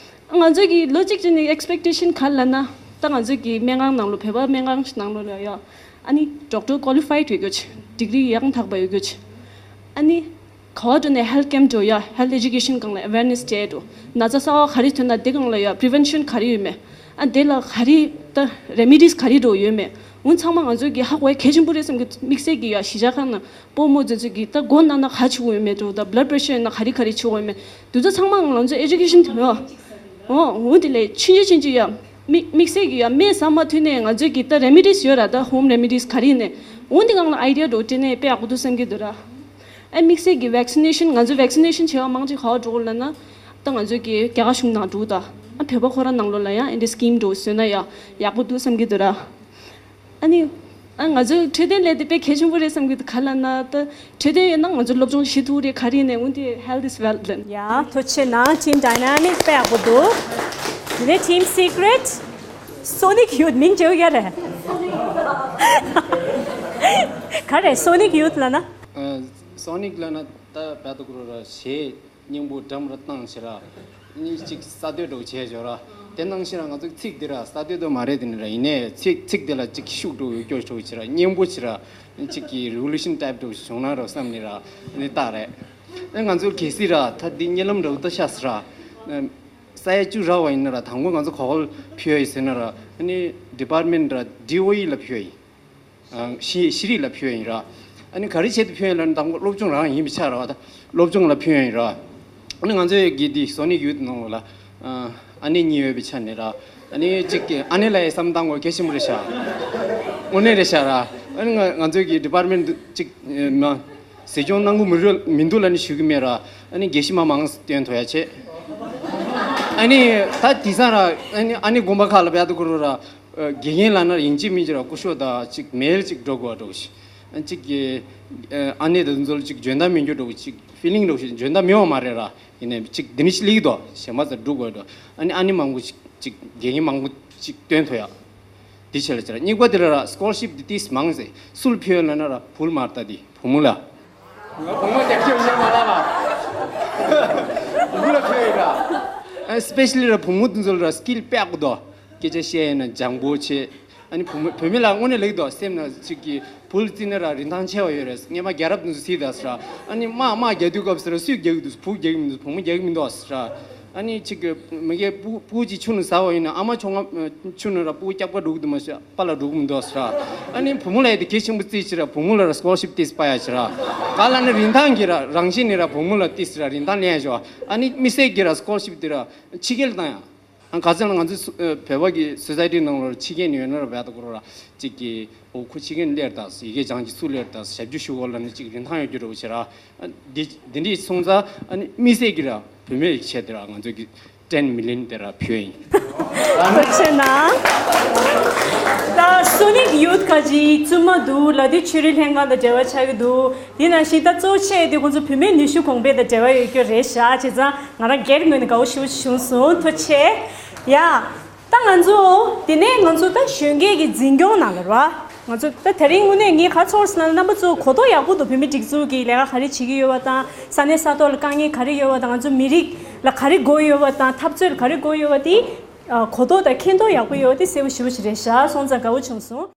ང་ཚོ་གི་ལོ་གཅིག་བྱས་ནས་ཨེག་སི་པེག་ཊེ་ཤན་ག་རེ་ལབ་ན། ད་ང་ཚོ་གི་སྨན་ཁང་ནང་ལོགས་བོད་པ་སྨན་ཁང་ནང་ལོགས་ལ་ཡ། ཨ་ནི་ཌོག་ཊར་ཀོ་ལི་ཕའིཌ་ཡོད་རྒྱུ་ཆེ། ཌིག་རི་ཡང་དག་པ་ཡོད་རྒྱུ་ཆེ། ཨ་ནི་ག་བ་འགྲོ་ནས་ཧེལ་ཐི་ཀེམ་འགྲོ་ཡ་ཧེལ་ཐི་ཨེ་ཇུ་ཀེ་ཤན་སྒང་ལ་ཨེ་ཝེར་ནེ་སི་སྤྲད་འགྲོ། ན་ཚ་གསར་པ་ག་རེ་ཐོན་ན་དེ་སྒང་ལ་ཡ་པི་རི་ཝེན་ཤན་ག་རེ་ཡོད་མེད། ཨ་དེ་ལ་ག་རེ་ད་རེ་མི་ཌིས་ག་རེ་འགྲོ་ཡོད་མེད། འོན་ཚང་མ་ང་ཚོ་གི་ཧ་གོ་ཡ་གལ་ཆེན་པོ་རེད་བསམ་གི། དམིགས་བསལ་གྱི་ཡ་གཞིས་ཆགས་ཁག་ནང་སྤོ་རྨོ་ཚོ་ཚོ་གི་ད་མགོ་ན་ན་ག་བྱེད་དགོས་ཡོད་མེད་འགྲོ། ད་བྷི་ལཌ་པི་རེ་ཤར་ཡོད་ན་ག་རེ་ག་རེ་བྱེད་དགོས་ཡོད་མེད། དེ་ཚོ་ཚང་མ་ང་ཚོ་ཨེ་ཇུ་ཀེ་ཤན་ཐོན་ཡ། འོ་འོ་དེ་ལས་ཆུང་ཆུང་ཆུང་ཆུང་ཡ། མི་དམིགས་བསལ་གྱི་ཡ་སྨན་ཟ་མ་ཐུབ་ནས་ང་ཚོ་གི་ད་རེ་མི་ཌིས་ཡོད་ར། ད་ཧོམ་རེ་མི་ཌིས་ག་རེ་ནས། འོ་འདི་སྒང་ལ་ཨའི་ཌི་ཡ་འགྲོ་དེ་ནས་དཔེ་ཡག་པོ་འདུག་བསམ་གྱི་འདུག་ར། ཨ་དམིགས་བསལ་གྱི་ཝེག་སི་ནེ་ཤན་ང་ཚོ་ཝེག་སི་ནེ་ཤན་བྱས་པ་མང་ཆེ་ག་བ་འགྲོ་ལབ་ན། ད་ང་ཚོ་གི་རྒྱ་གར་གཞུང་ནང་འགྲོ་ད། ཨ་བོད་པ་ཁོ་རང་ནང་ལོགས་ལ་ཡང་ཨེ་འདྲ་སི་ཀིམ་འགྲོ་བཟོས་ན་ཡ་ཡག་པོ་འདུག་བསམ་གྱི་འདུག་ར། ཨ་ནི། ཨ་ང་ཚོའི་འཕྲོད་བསྟེན་ལས་དེ་དཔེ་གལ་ཆེན་པོ་རེད་བསམ་གྱི་འདུག་ག་ལབ་ན་ད་འཕྲོད་བསྟེན་ཡོད་ན་ང་ཚོ་སློབ་སྦྱོང་བྱེད་ཐུབ་རེད། ག་རེ་ནས་འོན་ཏེ་health is wealth ལབ། ཡ་ཐུགས་རྗེ་གནང་། Team Dynamic དཔེ་ཡག་པོ་འདུག་དེ་ནས་Team Secret Sonic Youth མིང་བརྗེ་བོ་ཡ་རེད། ག་རེ་Sonic Youth ལབ་ན། ཨ་Sonic ལབ་ན་ད་བད་དུ་གུ་རུ་ར་ཞེས། སྙིང་པོ་འགྲམ་རུ་བཏང་ཕྱིར་ར། གཉིས་གཅིག་གསར་གཏོད་འདྲ་བོ་བྱས་བྱོས་ར། དེ་ནང་བཞིན་ར་ང་ཚོ་ཚིག་འདི་ར་གསར་གཏོད་དུ་མ་རེད་དེ་ནི་ར། ཡིན་ནའི་ཚིག་ཚིག་དེ་ལ་གཅིག་ཤུགས་འགྲོ་ཡོད་སྐྱོ་ཤོག་ཕྱིར་ར། སྙིང་པོ་ཕྱིར་ར། གཅིག་གི་revolution type འདྲ་བོ་བྱུང་ན་ར་བསམ་ནི་ར། ནི་ལྟ་རེད། ཨེ་ང་ཚོ་གལ་སྲིད་ར་ད་འདི་གཉིད་ལམ་འདྲ་བོ་ད་ཤ་སི་ར། ས་ཡ་བཅུ་རག་པ་ཡིན་ན་ར་དང་པོ་ང་ཚོ་ག་པར་ཕུལ་ཡ་ཡིན་ཟེར་ན་ར་ཨ་ནི་ཌི་པཊ་མེན་ཊི་ར་ཌི་ཨོ་ཨི་ལ་ཕུལ་ཡ་ཡིན། ཨ་ཤེས་ཤེས་རིག་ལ་ཕུལ་ཡ་ཡིན་ར། ཨ་ནི་ག་རེ་བྱས་ཏེ་ཕུལ་ཡ་ལབ་ན་དང་པོ་སློབ་སྦྱོང་རང་ཡིན་པའི་ཆ་ར་བ་ད་སློབ་སྦྱོང་ལ་ཕུལ་ཡ་ཡིན་ར། ཨ་ནི་ང་ཚོའི་གི་འདི་སོ་ནིག་ཡུཐ་ནང་ལ་ཨ་ཨ་ནེ་གཉིས་ཡོད་པའི་ཆ་ནས་ར། ཨ་ནི་གཅིག་གི་ཨ་ནེ་ལ་ཡ་བསམ་བཏང་དགོས་གལ་ཆེན་པོ་རེད་ཤག་དངོས་གནས་རེད་ཤག་ར། ཨ་ནི་ང་ང་ཚོའི་གི་ཌི་པཊ་མེན་ཊི་གཅིག་མ་གཟིགས་སྐྱོང་གནང་གི་མི་རུ་མི་འདུག་ལབ་ནས་ཞུ་གི་མེད་ར། ཨ་ནི་དགེ་བཤེས་མ་མང་སྟོན་ཐུབ་ཡ་བྱེད། ཨ་ནི་ད་དེང་སང་ར་ཨ་ནི་ཨ་ནེ་དགོན་པ་ཁག་ལ་བལ་དུ་ཁུར་ར། དགེ་རྒན་ལབ་ན་ཡིན་གཅིག་མིན་གཅིག་ར་སྐུ་ཞབས་དང་གཅིག་མེལ་གཅིག་འགྲོ་དགོས་འགྲོ་ཞིག་གཅིག་གི་ཨ་ནེ་དང་འཛོལ་གཅིག་འཇོན་ཐང་མི་འགྱུར་འགྲོ་གཅིག་ཕི་ལིང་འགྲོ་ཞིག་འཇོན་ཐང་མི་འོང་མ་རེད་ར། ཡིན་ནའི་གཅིག་འདི་ནི་ཞིག་ལིག་དོ་གཞན་མ་ཚ་འགྲོ་དགོས་འགྲོ། ཨ་ནི་ཨ་ནེ་མང་པོ་ཞིག་གཅིག་དགེ་རྒན་མང་པོ་ཞིག་སྟོན་ཐུབ་ཡ། འདི་བྱས་ལ་ཅི་ར་གཉིས་པ་དེ་ལ་ར་སི་ཀོ་ལར་ཤིབ་འདི་ཏིས་མང་ཟེ་སུལ་ཕུལ་ལ་ན་ར་བུལ་མར་ལྟ་འདི་བུ་མོ་ལ། ང་བུ་མོ་དེ་ཁྱོད་ཤེས་མ་ལ་ལ། བུ་མོ་ལ་ཕུལ་ཡོད་ར། སི་པེ་ཤ་ལི་ར་བུ་མོ་དེ་ཚོ་ལ་ར་སི་ཀིལ་དཔེ་ཡག་པོ་འདུག་སྐད་ཆ་བཤད་ཡས་ན་སྦྱང་པོ་བྱེད། ཨ་ནི་བུ་མོ་བུད་མེད་ལ་དངོས་གནས་ལེགས་འདུག་སེམས་ན་ཅིག་གི་བུ་ལ་བརྩིས་ན་ར་རིན་ཐང་ཆེ་བ་ཡོད་རེད། སྔས་མ་རྒྱལ་རབས་དེ་ཚོ་གཟིགས་དང་ཟེར་ར། ཨ་ནི་དམག་དམག་རྒྱག་དུས་སྐབས་ཟེར་ར་སུས་རྒྱག་གི་འདུག་བུ་རྒྱག་གི་མི་འདུག་བུ་མོ་རྒྱག་གི་མི་འདུག་ཟེར་ར། ཨ་ནི་ཅིག་གི་མི་རྒན་སྤུ་སྤུ་གཅིག་ཆུ་ནང་ཟ་བ་ཡིན་ན་ཨ་མ་ཆུང་ང་ཆུ་ནང་ར་སྤུ་རྒྱག་པ་འགྲོ་གི་འདུག་མ་ཤ་པ་ལ་འགྲོ་གི་མི་འདུག་ཟེར་ར། ཨ་ནི་བུ་མོ་ལ་ཡ་དེ་གལ་ཆེན་པོ་བརྩིས་ཕྱིར་ར་བུ་མོ་ལ་ར་སི་ཀོ་ལར་ཤིབ་ཏིས་པ་ཡ་ཕྱིར་ར། ག་ལ་ནི་རིན་ཐང་གི་ར་རང་བཞིན་ནི་ར་བུ་མོ་ལ་ཏིས་ར་རིན་ཐང་ལེན་ཡ་ཞོ། ཨ་ནི་མི་སེར་གི་ར་སི་ཀོ་ལར་ཤིབ་དེ་ར་ཕྱི་རྒྱལ་བཏང་ཡ། ཨ་ག་ཚོད་ལ་ང་ཚོ་སུ་ཨ་བོད་པ་གི་སོ་སའི་ཊི་ནང་ལོགས་ཕྱི་རྒྱལ་ནས་ཡོད་ན་ར་བལ་དུ་ཀོ་ར་གཅིག་གི་འོ་ཁོ་ཕྱི་རྒྱལ་ནས་སླེབས་དང་ཡི་གེ་སྦྱང་གི་སུ་སླེབས་དང་ཞབས་ཕྱི་ཞུ་གོ་ལ་ནི་གཅིག་རིན་ཐང་ཡོད་རྒྱུ་རེད་བ་ཞེ་ར། ཨ་འདི་འདི་འདྲའི་སོང་ཙང་ཨ་ནི་དམིགས་བསལ་གྱི་ར་བུད་མེད་ཀྱི་ཆེད་དུ་ར་ང་ཚོ་གི་ཊེན་མི་ལི་ཡོན་དེ་ར་ཕུལ་ཡིན། ཐུགས་རྗེ་གནང་། ད་སོ་ནིག་ཡུཐ་ཁ་ཅིག་བཙུན་མ་འདུག་ལ་དེ་ཆོས་རིག་ལྷན་ཁང་དང་འབྲེལ་བ་ཆགས་ཀྱི་འདུག་དེ་ནང་བཞིན་ད་གཙོ་ཆེ་དེ་ཁོང་ཚོ་བུད་མེད་ནུས་ཤུགས་གོང་འཕེལ་དང་འབྲེལ་བ་ཡོད་རྒྱུ་རེད་ཤག་བྱས་ཙང་ང་རང་སྒེར་ངོས་ནས་དགའ་བོ་ཞེ་པོ་བྱུང་སོང་། ཐུགས་རྗེ་ཆེ། ཡ། ད་ང་ཚོ་དེ་ནས་ང་ཚོ་ད་གཞོན་སྐྱེས་ཀྱི་འཛིན་སྐྱོང་ནང་ལ་ར། ང་ཚོ་ད་དེ་རིང་དངོས་གནས་ངས་ག་ཚོར་སོང་ན་རྣམ་པ་ཚོ་གོ་རྟོགས་ཡག་པོ་འདུག་བོད་མི་སྒྲིག་འཛུགས་ཀྱི་ལས་ཀ་ག་རེ་བྱེད་ཀྱི་ཡོད་པ་དང་ས་གནས་ས་ཐོག་ལ་དཀའ་ངལ་ག་རེ་ཡོད་པ་དང་ང་ཚོ་མི་རིགས་ལ་ག་རེ་དགོས་ཡོད་པ་དང་འཐབ་རྩོད་ལ་ག་རེ་དགོས་ཡོད་པ་དེ་གོ་རྟོགས་དང་མཁྱེན་རྟོགས་ཡག་པོ་ཡོད་པ་དེ་གསལ་པོ་ཞེ་པོ་ཞིག་རེད་ཤག་སོང་ཙང་དགའ་བོ་བྱུང་སོང་